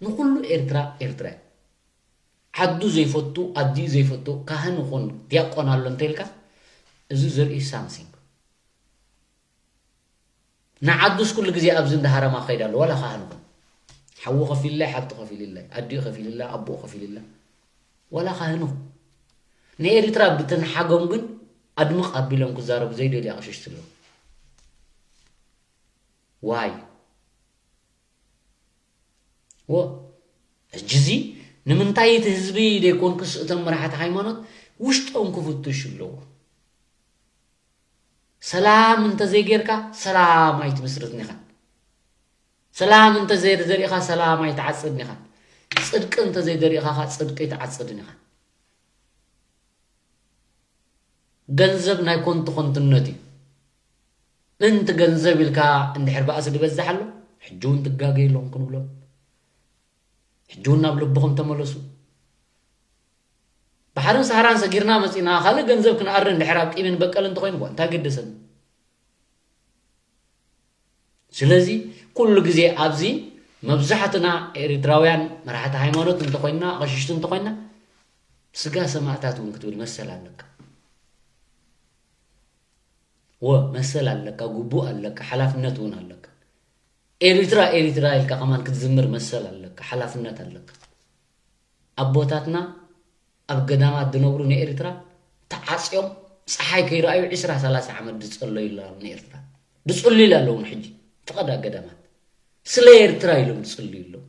ንኹሉ ኤርትራ፣ ኤርትራ እያ። ዓዱ ዘይፈቱ፣ ኣዲኡ ዘይፈቱ፣ ካህን ይኹን ዲያቆን ኣሎ እንተኢልካ፣ እዚ ዘርኢ ሳምሲንግ። ንዓዱስ ኩሉ ግዜ ኣብዚ እንዳሃረማ ክኸይድ ኣሎ፣ ዋላ ካህን ይኹን። ሓዉ ከፊልላይ፣ ሓብቲ ከፊልላይ፣ ኣዲኡ ከፊልላ፣ ኣቦኡ ከፊልላ፣ ዋላ ካህን ይኹን። ንኤሪትራ ብትንሓጎም ግን ኣድምቕ ኣቢሎም ክዛረቡ ዘይደልዩ ኣቕሽሽቲ ኣለዉ። ዋይ? ወ-፣ ሕጂ እዚ ንምንታይ እቲ ህዝቢ ደይኮንኩስ እቶም መራሕቲ ሃይማኖት ውሽጦም ክፍትሹ ኣለዎ። ሰላም እንተዘይጌርካ ሰላም ኣይትምስርትን ኢኻ። ሰላም እንተዘይዘሪእኻ ሰላም ኣይትዓጽድን ኢኻ። ጽድቂ እንተዘይዘሪእኻ ኸኣ ጽድቂ ኣይትዓጽድን ኢኻ። ገንዘብ ናይ ኮንቱ ኮንትነት እዩ። ምእንቲ ገንዘብ ኢልካ እንድሕር ባእሲ ዝበዝሕ ኣሎ፣ ሕጂ እውን ትጋገዩ ኣለኹም ክንብሎም። ሕጂ እውን ናብ ልብኹም ተመለሱ። ባሕርን ሰሃራን ሰጊርና መጺና፣ ካልእ ገንዘብ ክንኣሪ እንድሕር ኣብ ቂምን በቀልን እንተኾይኑ፣ ዋ፣ እንታይ ገደሰኒ? ስለዚ፣ ኩሉ ግዜ ኣብዚ መብዛሕትና ኤሪትራውያን መራሕቲ ሃይማኖት እንተኾይንና፣ ኣቐሽሽቲ እንተኾይንና፣ ስጋ ሰማእታት እውን ክትብል መሰል ኣለካ። ወ-፣ መሰል ኣለካ፣ ግቡእ ኣለካ፣ ሓላፍነት እውን ኣለካ። ኤሪትራ፣ ኤሪትራ ኢልካ ከማን ክትዝምር መሰል ኣለካ፣ ሓላፍነት ኣለካ። ኣቦታትና ኣብ ገዳማት ዝነብሩ ንኤሪትራ ተዓጽዮም ፀሓይ ከይረኣዩ ዕስራ ሰላሳ ዓመት ዝፀለዩላ ንኤርትራ። ዝፅልዩላ ኣለዉ ሕጂ። ፍቐዳ ገዳማት። ስለ ኤርትራ ኢሎም ዝፅልዩ ኣለዉ።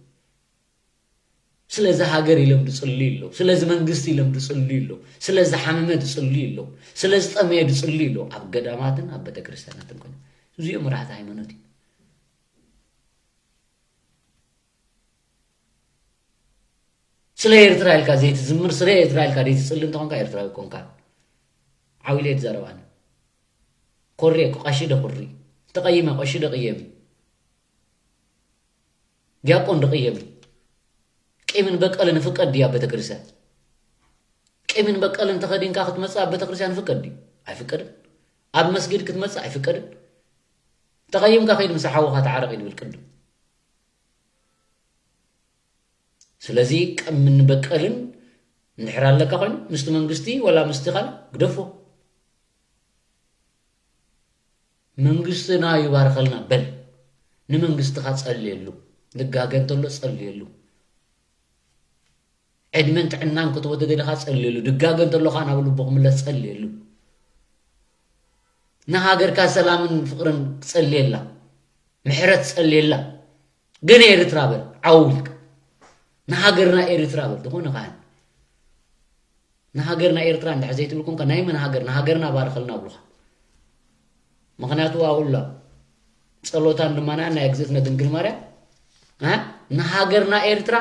ስለዚ ሃገር ኢሎም ዝፅልዩ ኣለዉ። ስለዚ መንግስቲ ኢሎም ዝፅልዩ ኣለዉ። ስለዚ ሓመመ ዝፅልዩ ኣለዉ። ስለዚ ጠመየ ዝፅልዩ ኣለዉ። ኣብ ገዳማትን ኣብ ቤተክርስትያናትን ኮይኖም። እዚኦም መራሕቲ ሃይማኖት እዩ። ስለ ኤርትራ ኢልካ ዘይትዝምር፣ ስለ ኤርትራ ኢልካ ዘይትፅሊ እንተኾንካ ኤርትራዊ ኮንካ። ዓው ኢለ እየ ዝዛረብ ኣነ። ኮርየ ቀሺ ዶ ኩሪ፣ ተቐይመ ቀሺ ዶ ቅየሚ፣ ዲያቆን ዶ ቅየሚ። ቂምን በቀልን ፍቀድ ድያ ቤተክርስትያን? ቂምን በቀልን ተኸዲንካ ክትመጽእ ኣብ ቤተክርስትያን ፍቀድ ድዩ? ኣይፍቀድን። ኣብ መስጊድ ክትመጽእ ኣይፍቀድን። ተቐይምካ ከይድ ምስ ሓውኻ ተዓረቕ እዩ ዝብል ቅድም። ስለዚ ቅምን በቀልን እንድሕር ኣለካ ኮይኑ ምስቲ መንግስቲ ወላ ምስቲ ካልእ ግደፎ። መንግስትና ይባርኸልና በል። ንመንግስትኻ ጸልየሉ። ድጋገ እንተሎ ጸልየሉ። ዕድመን ጥዕናን ክትቦ ተደሊኻ ጸልየሉ። ድጋገ እንተሎ ኸኣ ናብ ልቡ ክምለስ ጸልየሉ። ንሃገርካ ሰላምን ፍቕርን ጸልየላ። ምሕረት ጸልየላ። ግን ኤርትራ በል፣ ዓው ኢልካ። ንሃገርና ኤርትራ በል፣ ዝኾነ ካህን። ንሃገርና ኤርትራ እንድሕር ዘይትብል ኮንካ፣ ናይ መን ሃገር? ንሃገርና ባርኸልና ኣብሉኻ። ምኽንያቱ ኣብኡላ ጸሎታን ልመናን ናይ እግዝእትነ ድንግል ማርያም፣ እ? ንሃገርና ኤርትራ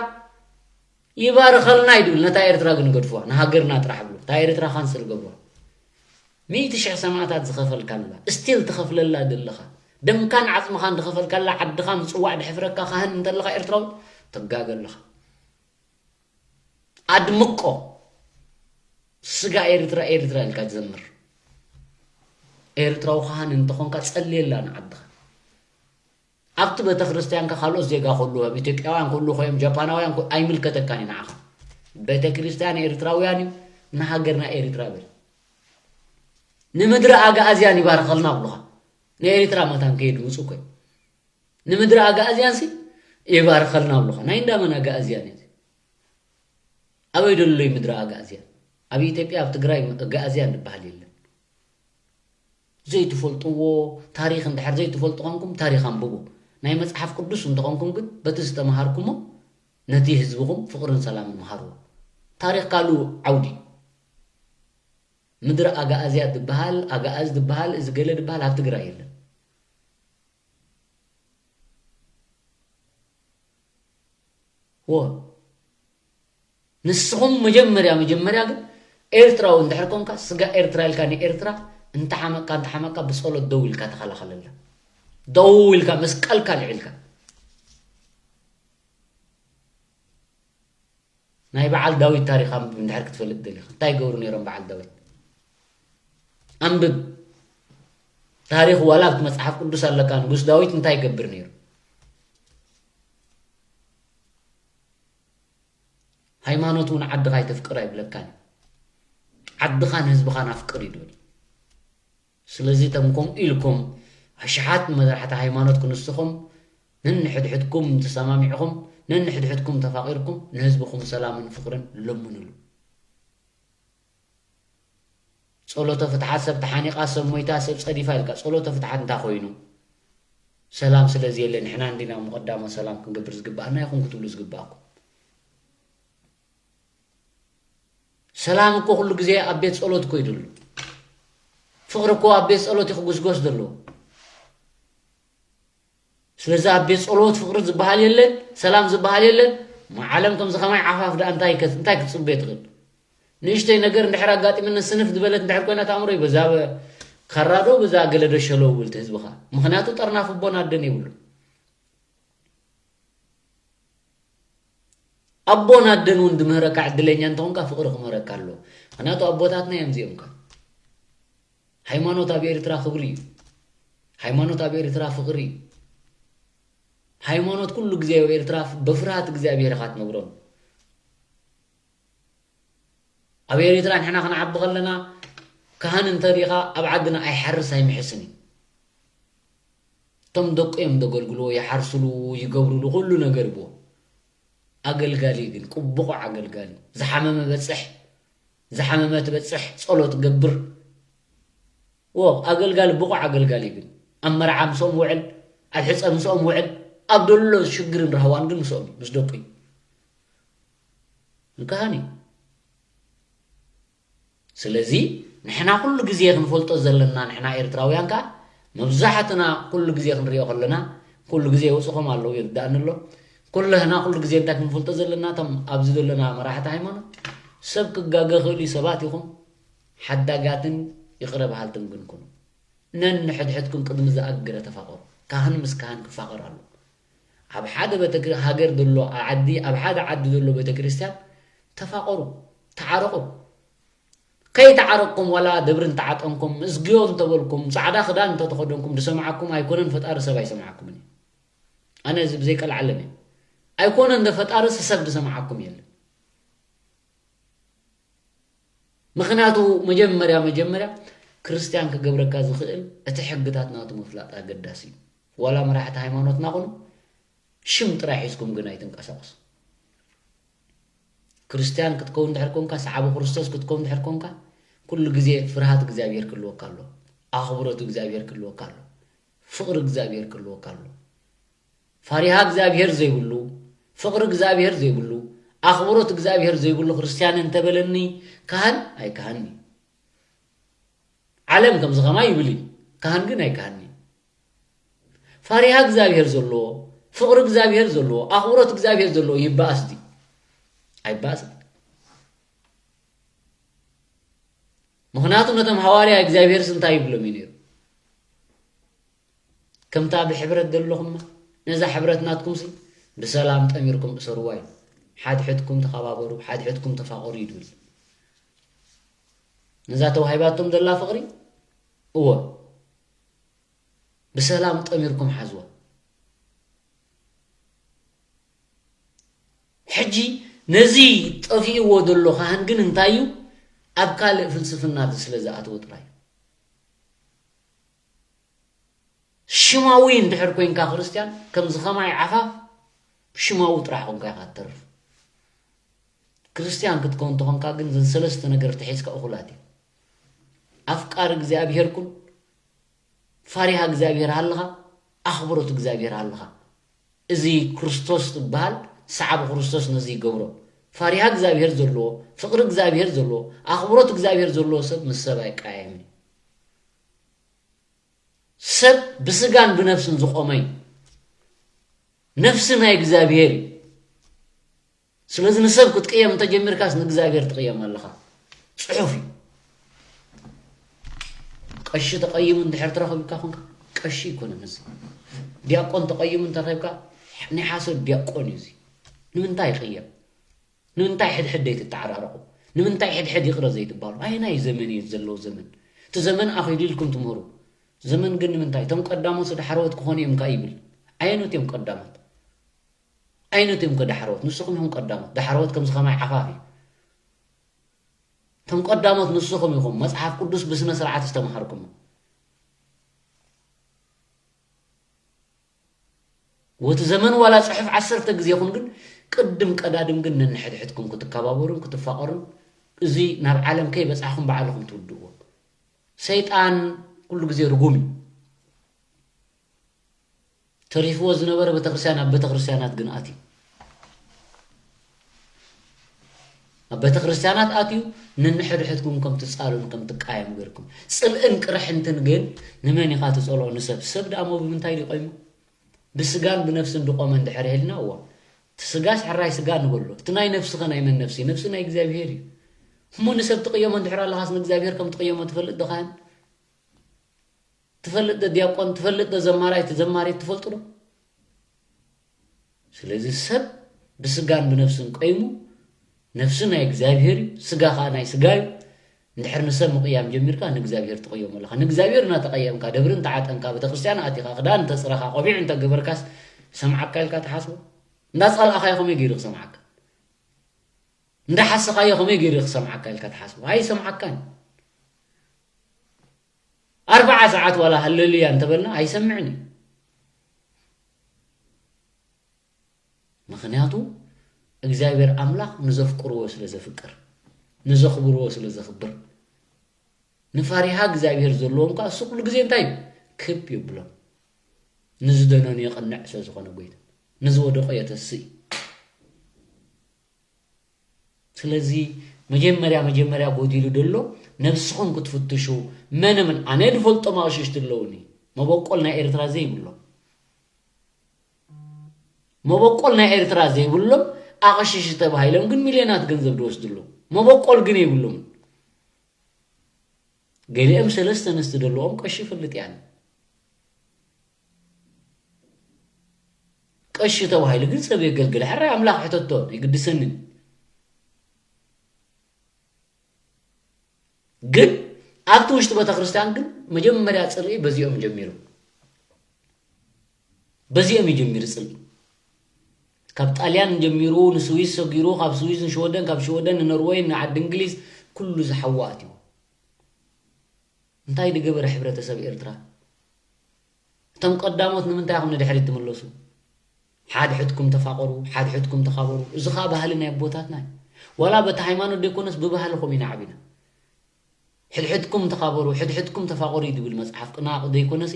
ይባርኸልና እዩ ድብል። ነታ ኤርትራ ግን ገድፍዋ፣ ንሃገርና ጥራሕ ብሉ። እታ ኤርትራ ካንስል ገብርዋ። ሚእቲ ሽሕ ሰማእታት ዝኸፈልካላ፣ ስቲል ትኸፍለላ ዘለኻ፣ ደምካን ዓጽምኻን ዝኸፈልካላ ዓድኻ ምጽዋዕ ድሕፍረካ ካህን እንተለኻ ኤርትራዊ፣ ትጋገ ኣለኻ። ኣድምቆ። ስጋ ኤርትራ፣ ኤርትራ ኢልካ ትዘምር። ኤርትራዊ ካህን እንተኾንካ ጸልየላ ንዓድኻ። ኣብቲ ቤተክርስትያንካ ካልኦት ዜጋ ከሉ፣ ኣብ ኢትዮጵያውያን ከሉ ኮይም፣ ጃፓናውያን ከ-፣ ኣይምልከተካን እዩ ንዓኻ። ቤተክርስትያን ኤርትራውያን እዩ፣ ንሃገርና ኤርትራ በል። ንምድሪ ኣግኣዝያን ይባርኸልና ኣብሉኻ። ንኤርትራ መታን ከይድ ውጹ ኮይ። ንምድሪ ኣግኣዝያንሲ ይባርኸልና ኣብሉኻ። ናይ እንዳመን ኣግኣዝያን እዩ? ኣበይ ደሎ እዩ ምድሪ ኣግኣዝያን? ኣብ ኢትዮጵያ፣ ኣብ ትግራይ ኣግኣዝያን ዝበሃል የለን። ዘይትፈልጥዎ ታሪኽ እንድሕር ዘይትፈልጡ ኾንኩም፣ ታሪኽ ኣንብቡ። ናይ መጽሓፍ ቅዱስ እንተኾንኩም ግን፣ በቲ ዝተምሃርኩሞ፣ ነቲ ህዝብኹም ፍቕርን ሰላምን ምሃርዎ። ታሪኽ ካልኡ ዓውዲ። ምድሪ ኣግኣዝያ ዝበሃል፣ ኣግኣዝ ዝበሃል፣ እዚ ገለ ዝበሃል ኣብ ትግራይ የለን። ዎ። ንስኹም መጀመርያ፣ መጀመርያ ግን ኤርትራዊ እንድሕር ኮንካ፣ ስጋ ኤርትራ ኢልካ ንኤርትራ፣ እንተሓመቅካ፣ እንተሓመቅካ፣ ብጸሎት ደው ኢልካ ተኸላኸለላ። ደው ኢልካ፣ መስቀልካ ልዒልካ። ናይ በዓል ዳዊት ታሪኽ ኣንብብ እንድሕር ክትፈልጥ ደሊኻ። እንታይ ይገብሩ ነይሮም በዓል ዳዊት? ኣንብብ። ታሪኽ ዋላ ኣብቲ መጽሓፍ ቅዱስ ኣለካ፣ ንጉስ ዳዊት እንታይ ይገብር ነይሩ? ሃይማኖት እውን ዓድኻ ኣይተፍቅር ኣይብለካን እዩ። ዓድኻን ህዝብኻን ኣፍቅር እዩ ድብል። ስለዚ እቶም ከምኡ ኢልኩም ኣሽሓት መራሕቲ ሃይማኖት ክንስኹም፣ ነንሕድሕድኩም ተሰማሚዕኹም፣ ነንሕድሕድኩም ተፋቒርኩም፣ ንህዝብኹም ሰላምን ፍቕርን ለምኑሉ። ጸሎተ ፍትሓት፣ ሰብ ተሓኒቓ፣ ሰብ ሞይታ፣ ሰብ ጸዲፋ ኢልካ ጸሎተ ፍትሓት እንታይ ኮይኑ? ሰላም ስለ ዘየለ ንሕና እንዲና እሞ ቀዳማይ ሰላም ክንገብር ዝግብኣና ኢኹም ክትብሉ ዝግብኣኩም። ሰላም እኮ ኩሉ ግዜ ኣብ ቤት ጸሎት እኮ እዩ ዘሎ። ፍቕሪ እኮ ኣብ ቤት ጸሎት እዩ ክጉስጎስ ዘለዎ። ስለዚ ኣብ ቤት ጸሎት ፍቕሪ ዝበሃል የለን፣ ሰላም ዝበሃል የለን። እሞ ዓለም ከምዚ ከማይ ዓፋፍ ደኣ እንታይ ከ-፣ እንታይ ክትጽበ ትኽእል? ንእሽተይ ነገር እንድሕር ኣጋጢምኒ ስንፍ ዝበለት እንድሕር ኮይና እታ ኣእምሮይ በዛ በ-፣ ካራ ዶ በዛ ገለ ዶ ሸለው ብል እቲ ህዝብኻ። ምኽንያቱ ጠርናፊ ኣቦን ኣደን የብሉ። ኣቦን ኣደን እውን ዝምህረካ ዕድለኛ እንተኾንካ ፍቕሪ ክምህረካ ኣለዎ። ምኽንያቱ ኣቦታትና እዮም እዚኦም ከ። ሃይማኖት ኣብ ኤርትራ ክብሪ እዩ። ሃይማኖት ኣብ ኤርትራ ፍቕሪ እዩ። ሃይማኖት ኩሉ ግዜ ኣብ ኤርትራ በፍርሃት እግዚኣብሔር ኢኻ ትነብሮም። ኣብ ኤርትራ ንሕና ክንዓቢ ከለና ካህን እንተሪኻ ኣብ ዓድና ኣይሓርስ ኣይምሕስን እዩ። እቶም ደቁ እዮም ዘገልግልዎ፣ ይሓርስሉ፣ ይገብርሉ፣ ኩሉ ነገር ይብዎ። ኣገልጋሊ ግን ቁቡቑ ኣገልጋሊ፣ ዝሓመመ በጽሕ፣ ዝሓመመ ትበጽሕ፣ ጸሎት ገብር፣ ወ-፣ ኣገልጋሊ፣ ብቑዕ ኣገልጋሊ ግን ኣብ መርዓ ምስኦም ውዕል፣ ኣብ ሕፀ ምስኦም ውዕል፣ ኣብ ደሎ ሽግርን ራህዋን ግን ምስኦም እዩ፣ ምስ ደቁ እዩ። ንካህን እዩ። ስለዚ ንሕና ኩሉ ግዜ ክንፈልጦ ዘለና፣ ንሕና ኤርትራውያን ከኣ መብዛሕትና ኩሉ ግዜ ክንሪኦ ከለና፣ ኩሉ ግዜ ይወጽኹም ኣለዉ፣ ይርዳእኒ ኣሎ። ኩልህና ኩሉ ግዜ እንታይ ክንፈልጦ ዘለና፣ እቶም ኣብዚ ዘለና መራሕቲ ሃይማኖት፣ ሰብ ክጋገ ክእል እዩ፣ ሰባት ኢኹም፣ ሓዳጋትን ይቕረ በሃልትን ግን ኩኑ። ነንሕድሕድኩም ቅድሚ ዝኣገረ ተፋቐሩ። ካህን ምስ ካህን ክፋቐር ኣሎ። ኣብ ሓደ ቤተ ክር-፣ ሃገር ዘሎ ዓዲ፣ ኣብ ሓደ ዓዲ ዘሎ ቤተ ክርስቲያን ተፋቐሩ፣ ተዓረቑ። ከይተዓረቕኩም ዋላ ደብሪ እንተዓጠንኩም፣ እዝግዮ እንተበልኩም፣ ጻዕዳ ክዳን እንተተኸደንኩም፣ ዝሰምዓኩም ኣይኮነን ፈጣሪ፣ ሰብ ኣይሰምዓኩምን እዩ። ኣነ እዚ ብዘይቀልዓለም እየ። ኣይኮነን እንደ ፈጣሪ ሰብ ዝሰምዓኩም የለን። ምኽንያቱ መጀመርያ መጀመርያ ክርስትያን ክገብረካ ዝኽእል እቲ ሕግታት ናቱ ምፍላጥ ኣገዳሲ እዩ። ዋላ መራሕቲ ሃይማኖትና ኹኑ ሽም ጥራይ ሒዝኩም ግን ኣይትንቀሳቐሱ። ክርስትያን ክትከውን ድሕር ኮንካ፣ ሰዓቢ ክርስቶስ ክትከውን ድሕር ኮንካ፣ ኩሉ ግዜ ፍርሃት እግዚኣብሔር ክህልወካ ኣሎ፣ ኣኽብሮት እግዚኣብሔር ክህልወካ ኣሎ፣ ፍቕሪ እግዚኣብሔር ክህልወካ ኣሎ። ፈሪሃ እግዚኣብሔር ዘይብሉ፣ ፍቕሪ እግዚኣብሔር ዘይብሉ፣ ኣኽብሮት እግዚኣብሔር ዘይብሉ ክርስትያን እንተበለኒ፣ ካህን ኣይካህን እዩ። ዓለም ከምዚ ኸማይ ይብል እዩ፣ ካህን ግን ኣይካህን እዩ። ፈሪሃ እግዚኣብሔር ዘለዎ፣ ፍቕሪ እግዚኣብሔር ዘለዎ፣ ኣኽብሮት እግዚኣብሔር ዘለዎ ይበኣስ ድዩ? ኣይበኣስን። ምኽንያቱ ነቶም ሃዋርያ እግዚኣብሔርስ እንታይ ይብሎም እዩ ነይሩ? ከምታ ብሕብረት ዘለኹማ፣ ነዛ ሕብረት ናትኩምሲ ብሰላም ጠሚርኩም እሰርዋ እዩ። ሓድሕድኩም ተኸባበሩ፣ ሓድሕድኩም ተፋቐሩ እዩ ዝብል። ነዛ ተዋሂባቶም ዘላ ፍቕሪ፣ እወ፣ ብሰላም ጠሚርኩም ሓዝዋ። ሕጂ ነዚ ጠፊእዎ ዘሎ ካህን ግን እንታይ እዩ? ኣብ ካልእ ፍልስፍና ስለ ዝኣተወ ጥራይ እዩ። ሽማዊ እንድሕር ኮይንካ ክርስትያን፣ ከምዚ ኸማይ ዓፋፍ ሽማዊ ጥራሕ ኮንካ ኢኻ ትተርፍ። ክርስትያን ክትከውን እንተኾንካ ግን፣ እዘን ሰለስተ ነገር ተሒዝካ እኹላት እዩ። ኣፍቃሪ እግዚኣብሔር ኩን፣ ፈሪሃ እግዚኣብሔር ሃልኻ፣ ኣኽብሮት እግዚኣብሔር ሃልኻ። እዚ ክርስቶስ ዝበሃል ሰዓቢ ክርስቶስ ነዚ ይገብሮ። ፈሪሃ እግዚኣብሔር ዘለዎ፣ ፍቕሪ እግዚኣብሔር ዘለዎ፣ ኣኽብሮት እግዚኣብሔር ዘለዎ ሰብ ምስ ሰብ ኣይቀያየምን እዩ። ሰብ ብስጋን ብነፍስን ዝቖመ እዩ። ነፍሲ ናይ እግዚኣብሔር እዩ። ስለዚ ንሰብ ክትቅየም እንተጀሚርካስ ንእግዚኣብሔር ትቅየም ኣለኻ። ጽሑፍ እዩ። ቀሺ ተቐይሙ እንድሕር ትረኽብካ ኮንካ፣ ቀሺ ኣይኮነን እዚ። ዲያቆን ተቐይሙ እንተረኺብካ፣ ናይ ሓሶት ዲያቆን እዩ እዚ። ንምንታይ ይቕየም? ንምንታይ ሕድሕድ ዘይትተዓራረቑ? ንምንታይ ሕድሕድ ይቕረ ዘይትባሉ? ኣየናይ ዘመን እዩ ዘሎ ዘመን? እቲ ዘመን ኣኺሉ ኢልኩም ትምህሩ። ዘመን ግን ንምንታይ? እቶም ቀዳሞት ዳሕረዎት ክኾኑ እዮም ከኣ ይብል። ኣየኖት እዮም ቀዳሞት? ኣየኖት እዮም ከ ዳሕረዎት? ንስኹም ኢኹም ቀዳሞት። ዳሕረዎት ከምዚ ኸማይ ዓፋፍ እዩ። እቶም ቀዳሞት ንስኹም ኢኹም፣ መጽሓፍ ቅዱስ ብስነ ስርዓት ዝተማሃርኩሞ። ወቲ ዘመን ዋላ ጽሑፍ ዓሰርተ ግዜ ይኹን ግን፣ ቅድም ቀዳድም ግን ነንሕድሕድኩም ክትከባበሩን ክትፋቐሩን፣ እዚ ናብ ዓለም ከይበጻሕኩም ባዕልኹም ትውድእዎ። ሰይጣን ኩሉ ግዜ ርጉም እዩ። ተሪፍዎ ዝነበረ ቤተክርስትያን ኣብ ቤተክርስትያናት ግን ኣትዩ። ኣብ ቤተክርስትያናት ኣትዩ ነንሕድሕድኩም ከም ትጻሉን ከም ትቃየሙ ገይርኩም። ጽልእን ቅርሕንትን ግን ንመን ኢኻ ትጸልኦ? ንሰብ። ሰብ ደኣ እሞ ብምንታይ ድዩ ቆይሙ? ብስጋን ብነፍስን ድቆመ እንድሕር ይህልና፣ እዋ፣ እቲ ስጋስ ሕራይ ስጋ ንበሎ። እቲ ናይ ነፍስኸ ናይ መን ነፍሲ? ነፍሲ ናይ እግዚኣብሔር እዩ። እሞ ንሰብ ትቕየሞ እንድሕር ኣለኻስ ንእግዚኣብሔር ከም ትቕየሞ ትፈልጥ ዶ ኻህን? ትፈልጥ ዶ ዲያቆን? ትፈልጥ ዶ ዘማራይ? እቲ ዘማሪት ትፈልጡ ዶ? ስለዚ ሰብ ብስጋን ብነፍስን ቀይሙ፣ ነፍሲ ናይ እግዚኣብሔር እዩ፣ ስጋ ኸዓ ናይ ስጋ እዩ። እንድሕር ንሰብ ምቕያም ጀሚርካ፣ ንእግዚኣብሔር ትቕየሞ ኣለኻ። ንእግዚኣብሔር እናተቐየምካ፣ ደብሪ እንተዓጠንካ፣ ቤተክርስትያን ኣቲኻ፣ ክዳን እንተጽረኻ፣ ቆቢዕ እንተገበርካስ፣ ሰምዓካ ኢልካ ትሓስቦ? እንዳጸላእኻዮ ከመይ ገይሩ ክሰምዓካ? እንዳሓሰኻዮ ከመይ ገይሩ ክሰምዓካ ኢልካ ትሓስቦ? ኣይሰምዓካን። ኣርብዓ ሰዓት ዋላ ሃሌሉያ እንተበልና ኣይሰምዕን እዩ። ምኽንያቱ እግዚኣብሔር ኣምላኽ ንዘፍቅርዎ ስለ ዘፍቅር፣ ንዘኽብርዎ ስለ ዘኽብር፣ ንፈሪሃ እግዚኣብሔር ዘለዎም ከኣ እሱ ኩሉ ግዜ እንታይ ክብ ይብሎም። ንዝደነኑ የቕንዕ ስለ ዝኾነ ጎይታ፣ ንዝወደቑ የተስእ እዩ። ስለዚ መጀመርያ መጀመርያ ጎዲሉ ደሎ ነብስኹም ክትፍትሹ፣ መነ ምን ኣነ ድፈልጦም ኣቕሽሽቲ ኣለውኒ፣ መበቆል ናይ ኤርትራ ዘይብሎም፣ መበቆል ናይ ኤርትራ ዘይብሎም ኣቕሽሽቲ ተባሂሎም ግን ሚልዮናት ገንዘብ ድወስዱ ኣለዉ። መበቆል ግን የብሎምን። ገሊኦም ሰለስተ ኣንስቲ ደለዎም ቀሺ ይፈልጥ እየ ኣነ። ቀሺ ተባሂሉ ግን ሰብ የገልግል። ሕራይ ኣምላኽ ሕተቶ ኣይግድሰንን። ግን ኣብቲ ውሽጢ ቤተክርስትያን ግን መጀመርያ ጽልኢ በዚኦም ጀሚሩ። በዚኦም እዩ ጀሚሩ ጽልኢ። ካብ ጣልያን ጀሚሩ ንስዊስ ሰጊሩ፣ ካብ ስዊስ ንሽወደን፣ ካብ ሽወደን ንኖርወይ፣ ንዓዲ እንግሊዝ ኩሉ ዝሓዋ ኣትዩ። እንታይ ድገበረ ሕብረተሰብ ኤርትራ? እቶም ቀዳሞት ንምንታይ ኢኹም ንድሕሪት ትምለሱ? ሓድሕድኩም ተፋቐሩ፣ ሓድሕድኩም ተኻበሩ። እዚ ኸኣ ባህሊ ናይ ኣቦታትና እዩ። ዋላ በቲ ሃይማኖት ደይኮነስ ብባህሊ ከምኡ ኢና ዓቢና። ሕድሕድኩም ተኻበሩ፣ ሕድሕድኩም ተፋቐሩ እዩ ዝብል መጽሓፍ ቅና ዘይኮነሲ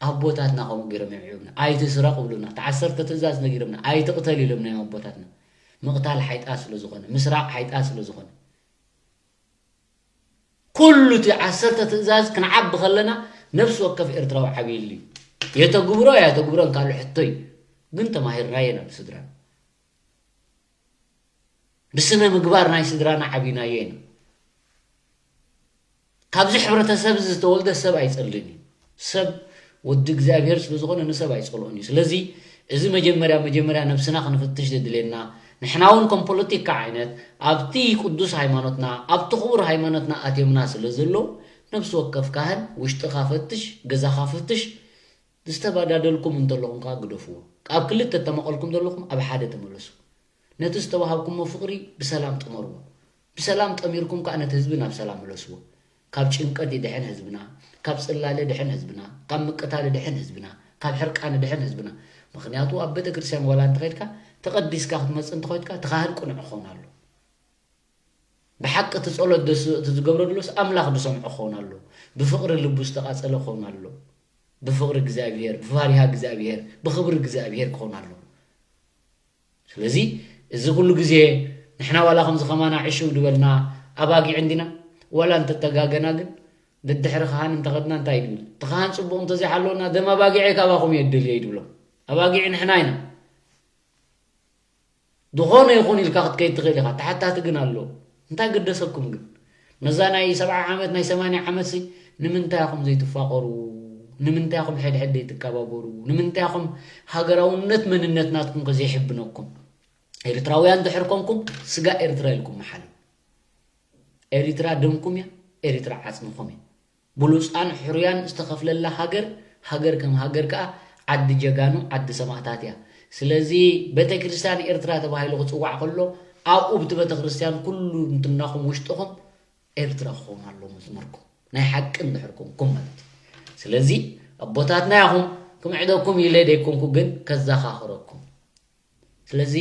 ኣቦታትና ከምኡ ገይሮም እዮም ይዕብዩና። ኣይትስረቕ ይብሉና። እቲ ዓሰርተ ትእዛዝ ነጊሮምና። ኣይትቕተል ኢሎምና እዮም ኣቦታትና። ምቕታል ሓይጣ ስለ ዝኾነ፣ ምስራቕ ሓይጣ ስለ ዝኾነ። ኩሉ እቲ ዓሰርተ ትእዛዝ ክንዓቢ ከለና ነፍሲ ወከፍ ኤርትራዊ ዓብይሉ እዩ። የተግብሮ ኣየተግብሮን ካልእ ሕቶ እዩ። ግን ተማሂርናዮ ኢና ብስድራና። ብስነ ምግባር ናይ ስድራና ዓቢናዮ ኢና። ካብዚ ሕብረተሰብ እዚ ዝተወልደ ሰብ ኣይጸልእን እዩ። ሰብ ወዲ እግዚኣብሔር ስለ ዝኾነ ንሰብ ኣይጸልኦን እዩ። ስለዚ እዚ መጀመርያ መጀመርያ ነብስና ክንፍትሽ ዘድልየና፣ ንሕና እውን ከም ፖለቲካ ዓይነት ኣብቲ ቅዱስ ሃይማኖትና፣ ኣብቲ ክቡር ሃይማኖትና ኣትዮምና ስለ ዘለዉ፣ ነብሲ ወከፍ ካህን ውሽጥኻ ፈትሽ፣ ገዛኻ ፍትሽ፣ ዝተባዳደልኩም እንተለኹም ከኣ ግደፍዎ። ኣብ ክልተ እተመቐልኩም ዘለኹም ኣብ ሓደ ተመለሱ። ነቲ ዝተዋሃብኩሞ ፍቕሪ ብሰላም ጥመርዎ። ብሰላም ጠሚርኩም ከኣ ነቲ ህዝቢ ናብ ሰላም ምለስዎ። ካብ ጭንቀት ይድሕን ህዝብና፣ ካብ ጽላለ ድሕን ህዝብና፣ ካብ ምቅታል ድሕን ህዝብና፣ ካብ ሕርቃን ድሕን ህዝብና። ምኽንያቱ ኣብ ቤተ ክርስቲያን ዋላ እንተኸድካ፣ ተቐዲስካ ክትመጽእ እንተኸድካ፣ እቲ ካህን ቅኑዕ ክኸውን ኣሎ። ብሓቂ እቲ ጸሎት ደስ-፣ እቲ ዝገብሮ ድሎስ ኣምላኽ ዝሰምዖ ክኸውን ኣሎ። ብፍቕሪ ልቡ ዝተቓጸለ ክኸውን ኣሎ። ብፍቕሪ እግዚኣብሔር፣ ብፋሪሃ እግዚኣብሔር፣ ብኽብሪ እግዚኣብሔር ክኸውን ኣሎ። ስለዚ እዚ ኩሉ ግዜ ንሕና ዋላ ከምዚ ከማና ዕሽው ድበልና ኣባጊዕ እንዲና፣ ዋላ እንተተጋገና ግን ደድሕሪ ካህን እንተኸድና እንታይ ድብል? እቲ ካህን ጽቡቕ እንተዘይሓለወና ደም ኣባጊዐይ ካባኹም እየ ድደልዮ እዩ ድብሎም። ኣባጊዕ ንሕና ኢና። ዝኾነ ይኹን ኢልካ ክትከይድ ትኽእል ኢኻ። ተሓታቲ ግን ኣሎ። እንታይ ገደሰኩም ግን? ነዛ ናይ ሰብዓ ዓመት፣ ናይ ሰማንያ ዓመት ሲ ንምንታይ ኢኹም ዘይትፋቐሩ? ንምንታይ ኢኹም ሕድሕድ ዘይትከባበሩ? ንምንታይ ኢኹም ሃገራውነት መንነት ናትኩም ከ ዘይሕብነኩም? ኤርትራውያን ድሕር ኮንኩም ስጋ ኤርትራ ኢልኩም መሓሉ። ኤሪትራ ደምኩም እያ፣ ኤሪትራ ዓጽምኹም እያ። ብሉጻን ሕሩያን ዝተኸፍለላ ሃገር፣ ሃገር ከም ሃገር ከኣ ዓዲ ጀጋኑ፣ ዓዲ ሰማእታት እያ። ስለዚ ቤተክርስትያን ኤርትራ ተባሂሉ ክጽዋዕ ከሎ፣ ኣብኡ ብቲ ቤተክርስትያን ኩሉ እንትናኹም ውሽጥኹም ኤርትራ ክኸውን ኣለዎ መስመርኩም። ናይ ሓቂ እንድሕር ኮንኩም ማለት እዩ። ስለዚ ኣቦታትና ኢኹም፣ ክምዕደኩም ኢለ ደይኮንኩ ግን ከዘኻኽረኩም። ስለዚ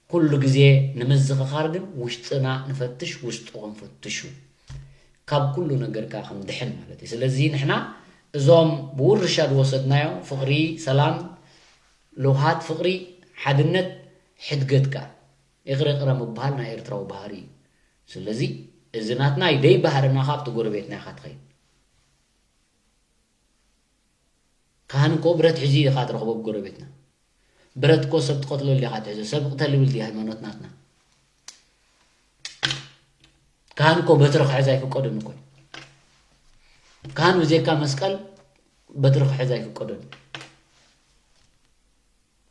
ኩሉ ግዜ ንምዝኽኻር ግን ውሽጥና ንፈትሽ፣ ውሽጥኹም ፈትሹ። ካብ ኩሉ ነገር ከኣ ክንድሕን ማለት እዩ። ስለዚ ንሕና እዞም ብውርሻ ዝወሰድናዮ ፍቕሪ፣ ሰላም፣ ለውሃት ፍቕሪ፣ ሓድነት፣ ሕድገት ከኣ ይቕረ ይቕረ ምብሃል ናይ ኤርትራዊ ባህሪ እዩ። ስለዚ እዚ ናትና እዩ። ደይ ባህርና ከኣ ኣብቲ ጎረቤትና ኢኻ ትኸይድ። ካህን እኮ ብረት ሒዙ ኢኻ ትረኽቦ ብጎረቤትና። ብረት እኮ ሰብ ትቐትለሉ ኢኻ ትሕዞ። ሰብ ቅተል ይብል ድዩ ሃይማኖት ናትና? ካህን እኮ በትሪ ክሕዝ ኣይፍቀድን እኮ እዩ። ካህን ብዘይካ መስቀል በትሪ ክሕዝ ኣይፍቀድን።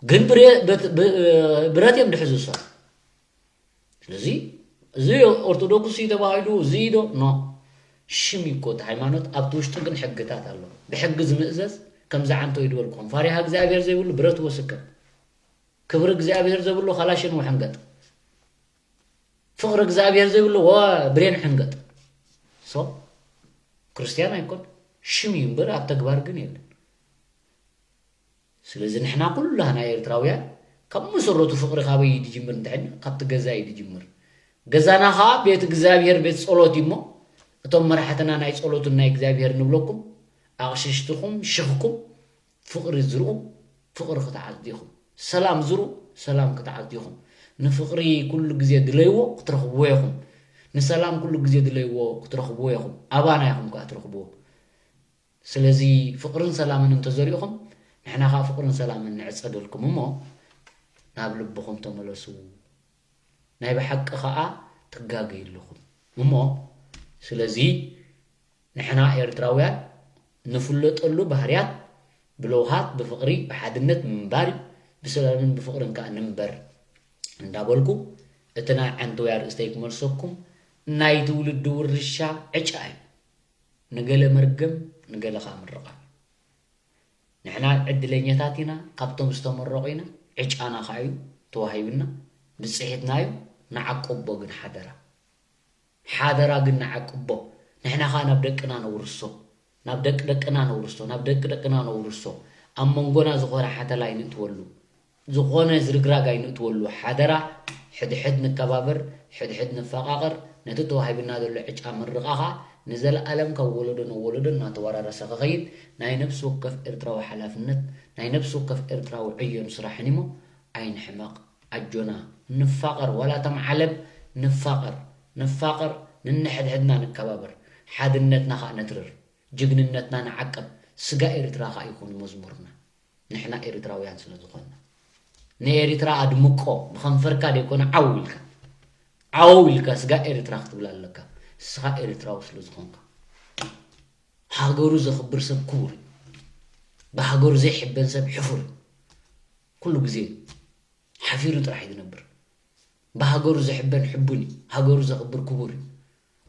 ግን ብረ-፣ በት-፣ ብ-፣ ብረት እዮም ድሕዙ እሶም። ስለዚ እዚ ኦርቶዶክስ እዩ ተባሂሉ፣ እዚ ዶ? ኖ። ሽም እዩ እኮ እቲ ሃይማኖት፣ ኣብቲ ውሽጡ ግን ሕግታት ኣሎ። ብሕጊ ዝምእዘዝ፣ ከምዚ ዓንቶ እዩ ዝበልኩኹም። ፋሪሃ እግዚኣብሔር ዘይብሉ ብረት ወስከም። ክብሪ እግዚኣብሔር ዘብሎ ካላሽን ወሕንገጥ። ፍቕሪ እግዚኣብሔር ዘይብሉ ወ-፣ ብሬን ሕንገጥ። ሶ፣ ክርስትያን ኣይኮን። ሽም እዩ እምበር ኣብ ተግባር ግን የለን። ስለዚ ንሕና ኩላህና ኤርትራውያን ካብ መሰረቱ ፍቕሪ ካበይ እዩ ዝጅምር እንተሐና ካብቲ ገዛ እዩ ዝጅምር። ገዛና ኸዓ ቤት እግዚኣብሔር ቤት ጸሎት እዩ እሞ እቶም መራሕትና ናይ ጸሎትን ናይ እግዚኣብሔር ንብለኩም ኣቕሽሽትኹም ሽኽኩም ፍቕሪ ዝርኡ ፍቕሪ ክትዓዝዱ ኢኹም። ሰላም ዝርኡ ሰላም ክትዓዝዱ ኢኹም። ንፍቕሪ ኩሉ ግዜ ድለይዎ ክትረኽብዎ ኢኹም። ንሰላም ኩሉ ግዜ ድለይዎ ክትረኽብዎ ኢኹም። ኣባና ኢኹም ከኣ ትረኽብዎ። ስለዚ ፍቕርን ሰላምን እንተዘሪእኹም ንሕና ከኣ ፍቕርን ሰላምን ንዕጸደልኩም እሞ ናብ ልብኹም ተመለሱ። ናይ ብሓቂ ከኣ ትጋገዩ ኣለኹም እሞ ስለዚ ንሕና ኤርትራውያን ንፍለጠሉ ባህርያት ብለውሃት ብፍቕሪ ብሓድነት ምንባር እዩ። ብሰላምን ብፍቕርን ከኣ ንንበር እንዳበልኩ እቲ ናይ ዓንተወይ ኣርእስተይ ክመልሰኩም ናይ ትውልዲ ውርሻ ዕጫ እዩ። ንገለ መርገም ንገለ ከኣ ምርቓ። ንሕና ዕድለኛታት ኢና፣ ካብቶም ዝተመረቑ ኢና፣ ዕጫና ከኣ እዩ ተዋሂብና፣ ብጽሒትና እዩ፣ ንዓቅቦ ግን ሓደራ። ሓደራ ግን ንዓቅቦ፣ ንሕና ከኣ ናብ ደቅና ነውርሶ፣ ናብ ደቂ ደቅና ነውርሶ፣ ናብ ደቂ ደቅና ነውርሶ፣ ኣብ መንጎና ዝኾነ ሓተላ ኣይንእትወሉ። ዝኾነ ዝርግራግ ኣይንእትወሉ ሓደራ። ሕድሕድ ንከባበር፣ ሕድሕድ ንፈቓቐር። ነቲ ተዋሂብና ዘሎ ዕጫ ምርቓ ኸኣ ንዘለኣለም ካብ ወለዶ ናብ ወለዶ እናተወራረሰ ክኸይድ ናይ ነብሲ ወከፍ ኤርትራዊ ሓላፍነት ናይ ነብሲ ወከፍ ኤርትራዊ ዕዮን ስራሕን እሞ ኣይንሕመቕ። ኣጆና ንፋቐር ዋላ እቶም ዓለም ንፋቐር ንፋቐር ንንሕድሕድና ንከባበር ሓድነትና ኸኣ ነትርር ጅግንነትና ንዓቅብ ስጋ ኤርትራ ኸኣ ይኹን መዝሙርና። ንሕና ኤርትራውያን ስለ ዝኾንና ንኤርትራ ኣድምቆ ብኸንፈርካ ደይኮነ ዓው ኢልካ ዓው ኢልካ ስጋ ኤርትራ ክትብል ኣለካ። ንስኻ ኤርትራዊ ስለ ዝኾንካ ሃገሩ ዘኽብር ሰብ ክቡር እዩ። ብሃገሩ ዘይሕበን ሰብ ሕፉር እዩ። ኩሉ ግዜ ሓፊሩ ጥራሕ እዩ ዝነብር። ብሃገሩ ዝሕበን ሕቡን እዩ። ሃገሩ ዘኽብር ክቡር እዩ።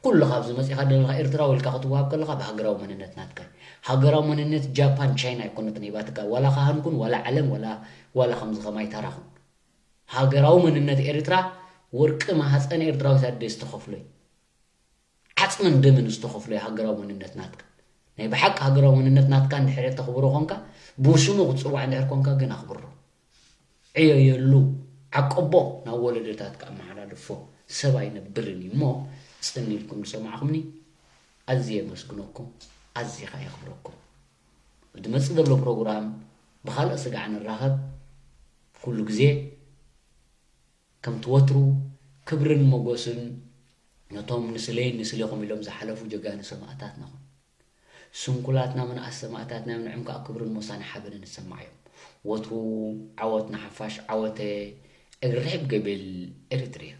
ኩሉ ካብዚ መጺኻ ደለኻ ኤርትራዊ ኢልካ ክትወሃብ ከለኻ ብሃገራዊ መንነት ናትካ እዩ። ሃገራዊ መንነት ጃፓን ቻይና ኣይኮነትን ሂባትካ ዋላ ካህን ኩን ዋላ ዓለም ዋላ ዋላ ከምዚ ከማይ ታራ ኩን። ሃገራዊ መንነት ኤርትራ ወርቂ ማህፀን ኤርትራዊት ኣደ ዝተኸፍሎ እዩ። ዓፅምን ደምን ዝተኸፍሎ እዩ ሃገራዊ መንነት ናትካ። ናይ ብሓቂ ሃገራዊ መንነት ናትካ እንድሕር ተኽብሮ ኮንካ ብሽሙ ክትፅዋዕ እንድሕር ኮንካ ግን ኣኽብሮ። ዕየየሉ፣ ዓቀቦ ናብ ወለዶታት ከኣመሓላልፎ ሰብ ኣይነብርን እዩ እሞ፣ ጽን ኢልኩም ዝሰማዕኹምኒ ኣዝየ የመስግነኩም፣ ኣዝየ ከኣ የኽብረኩም። ኣብ ዝመጽእ ዘሎ ፕሮግራም ብኻልእ ስጋዕ ንራኸብ። ኩሉ ግዜ ከምቲ ወትሩ ክብርን ሞጎስን ነቶም ንስለይን ንስሌኹም ኢሎም ዝሓለፉ ጀጋኑ ሰማእታትና ኹን። ስንኩላትና ምንኣስ ሰማእታትና እዮም፣ ንዕም ከኣ ክብርን ሞሳን ሓበንን ይሰማዕ እዮም። ወትሩ ዓወት ንሓፋሽ ዓወተ እግርሕብ ገብል ኤሪትርያ።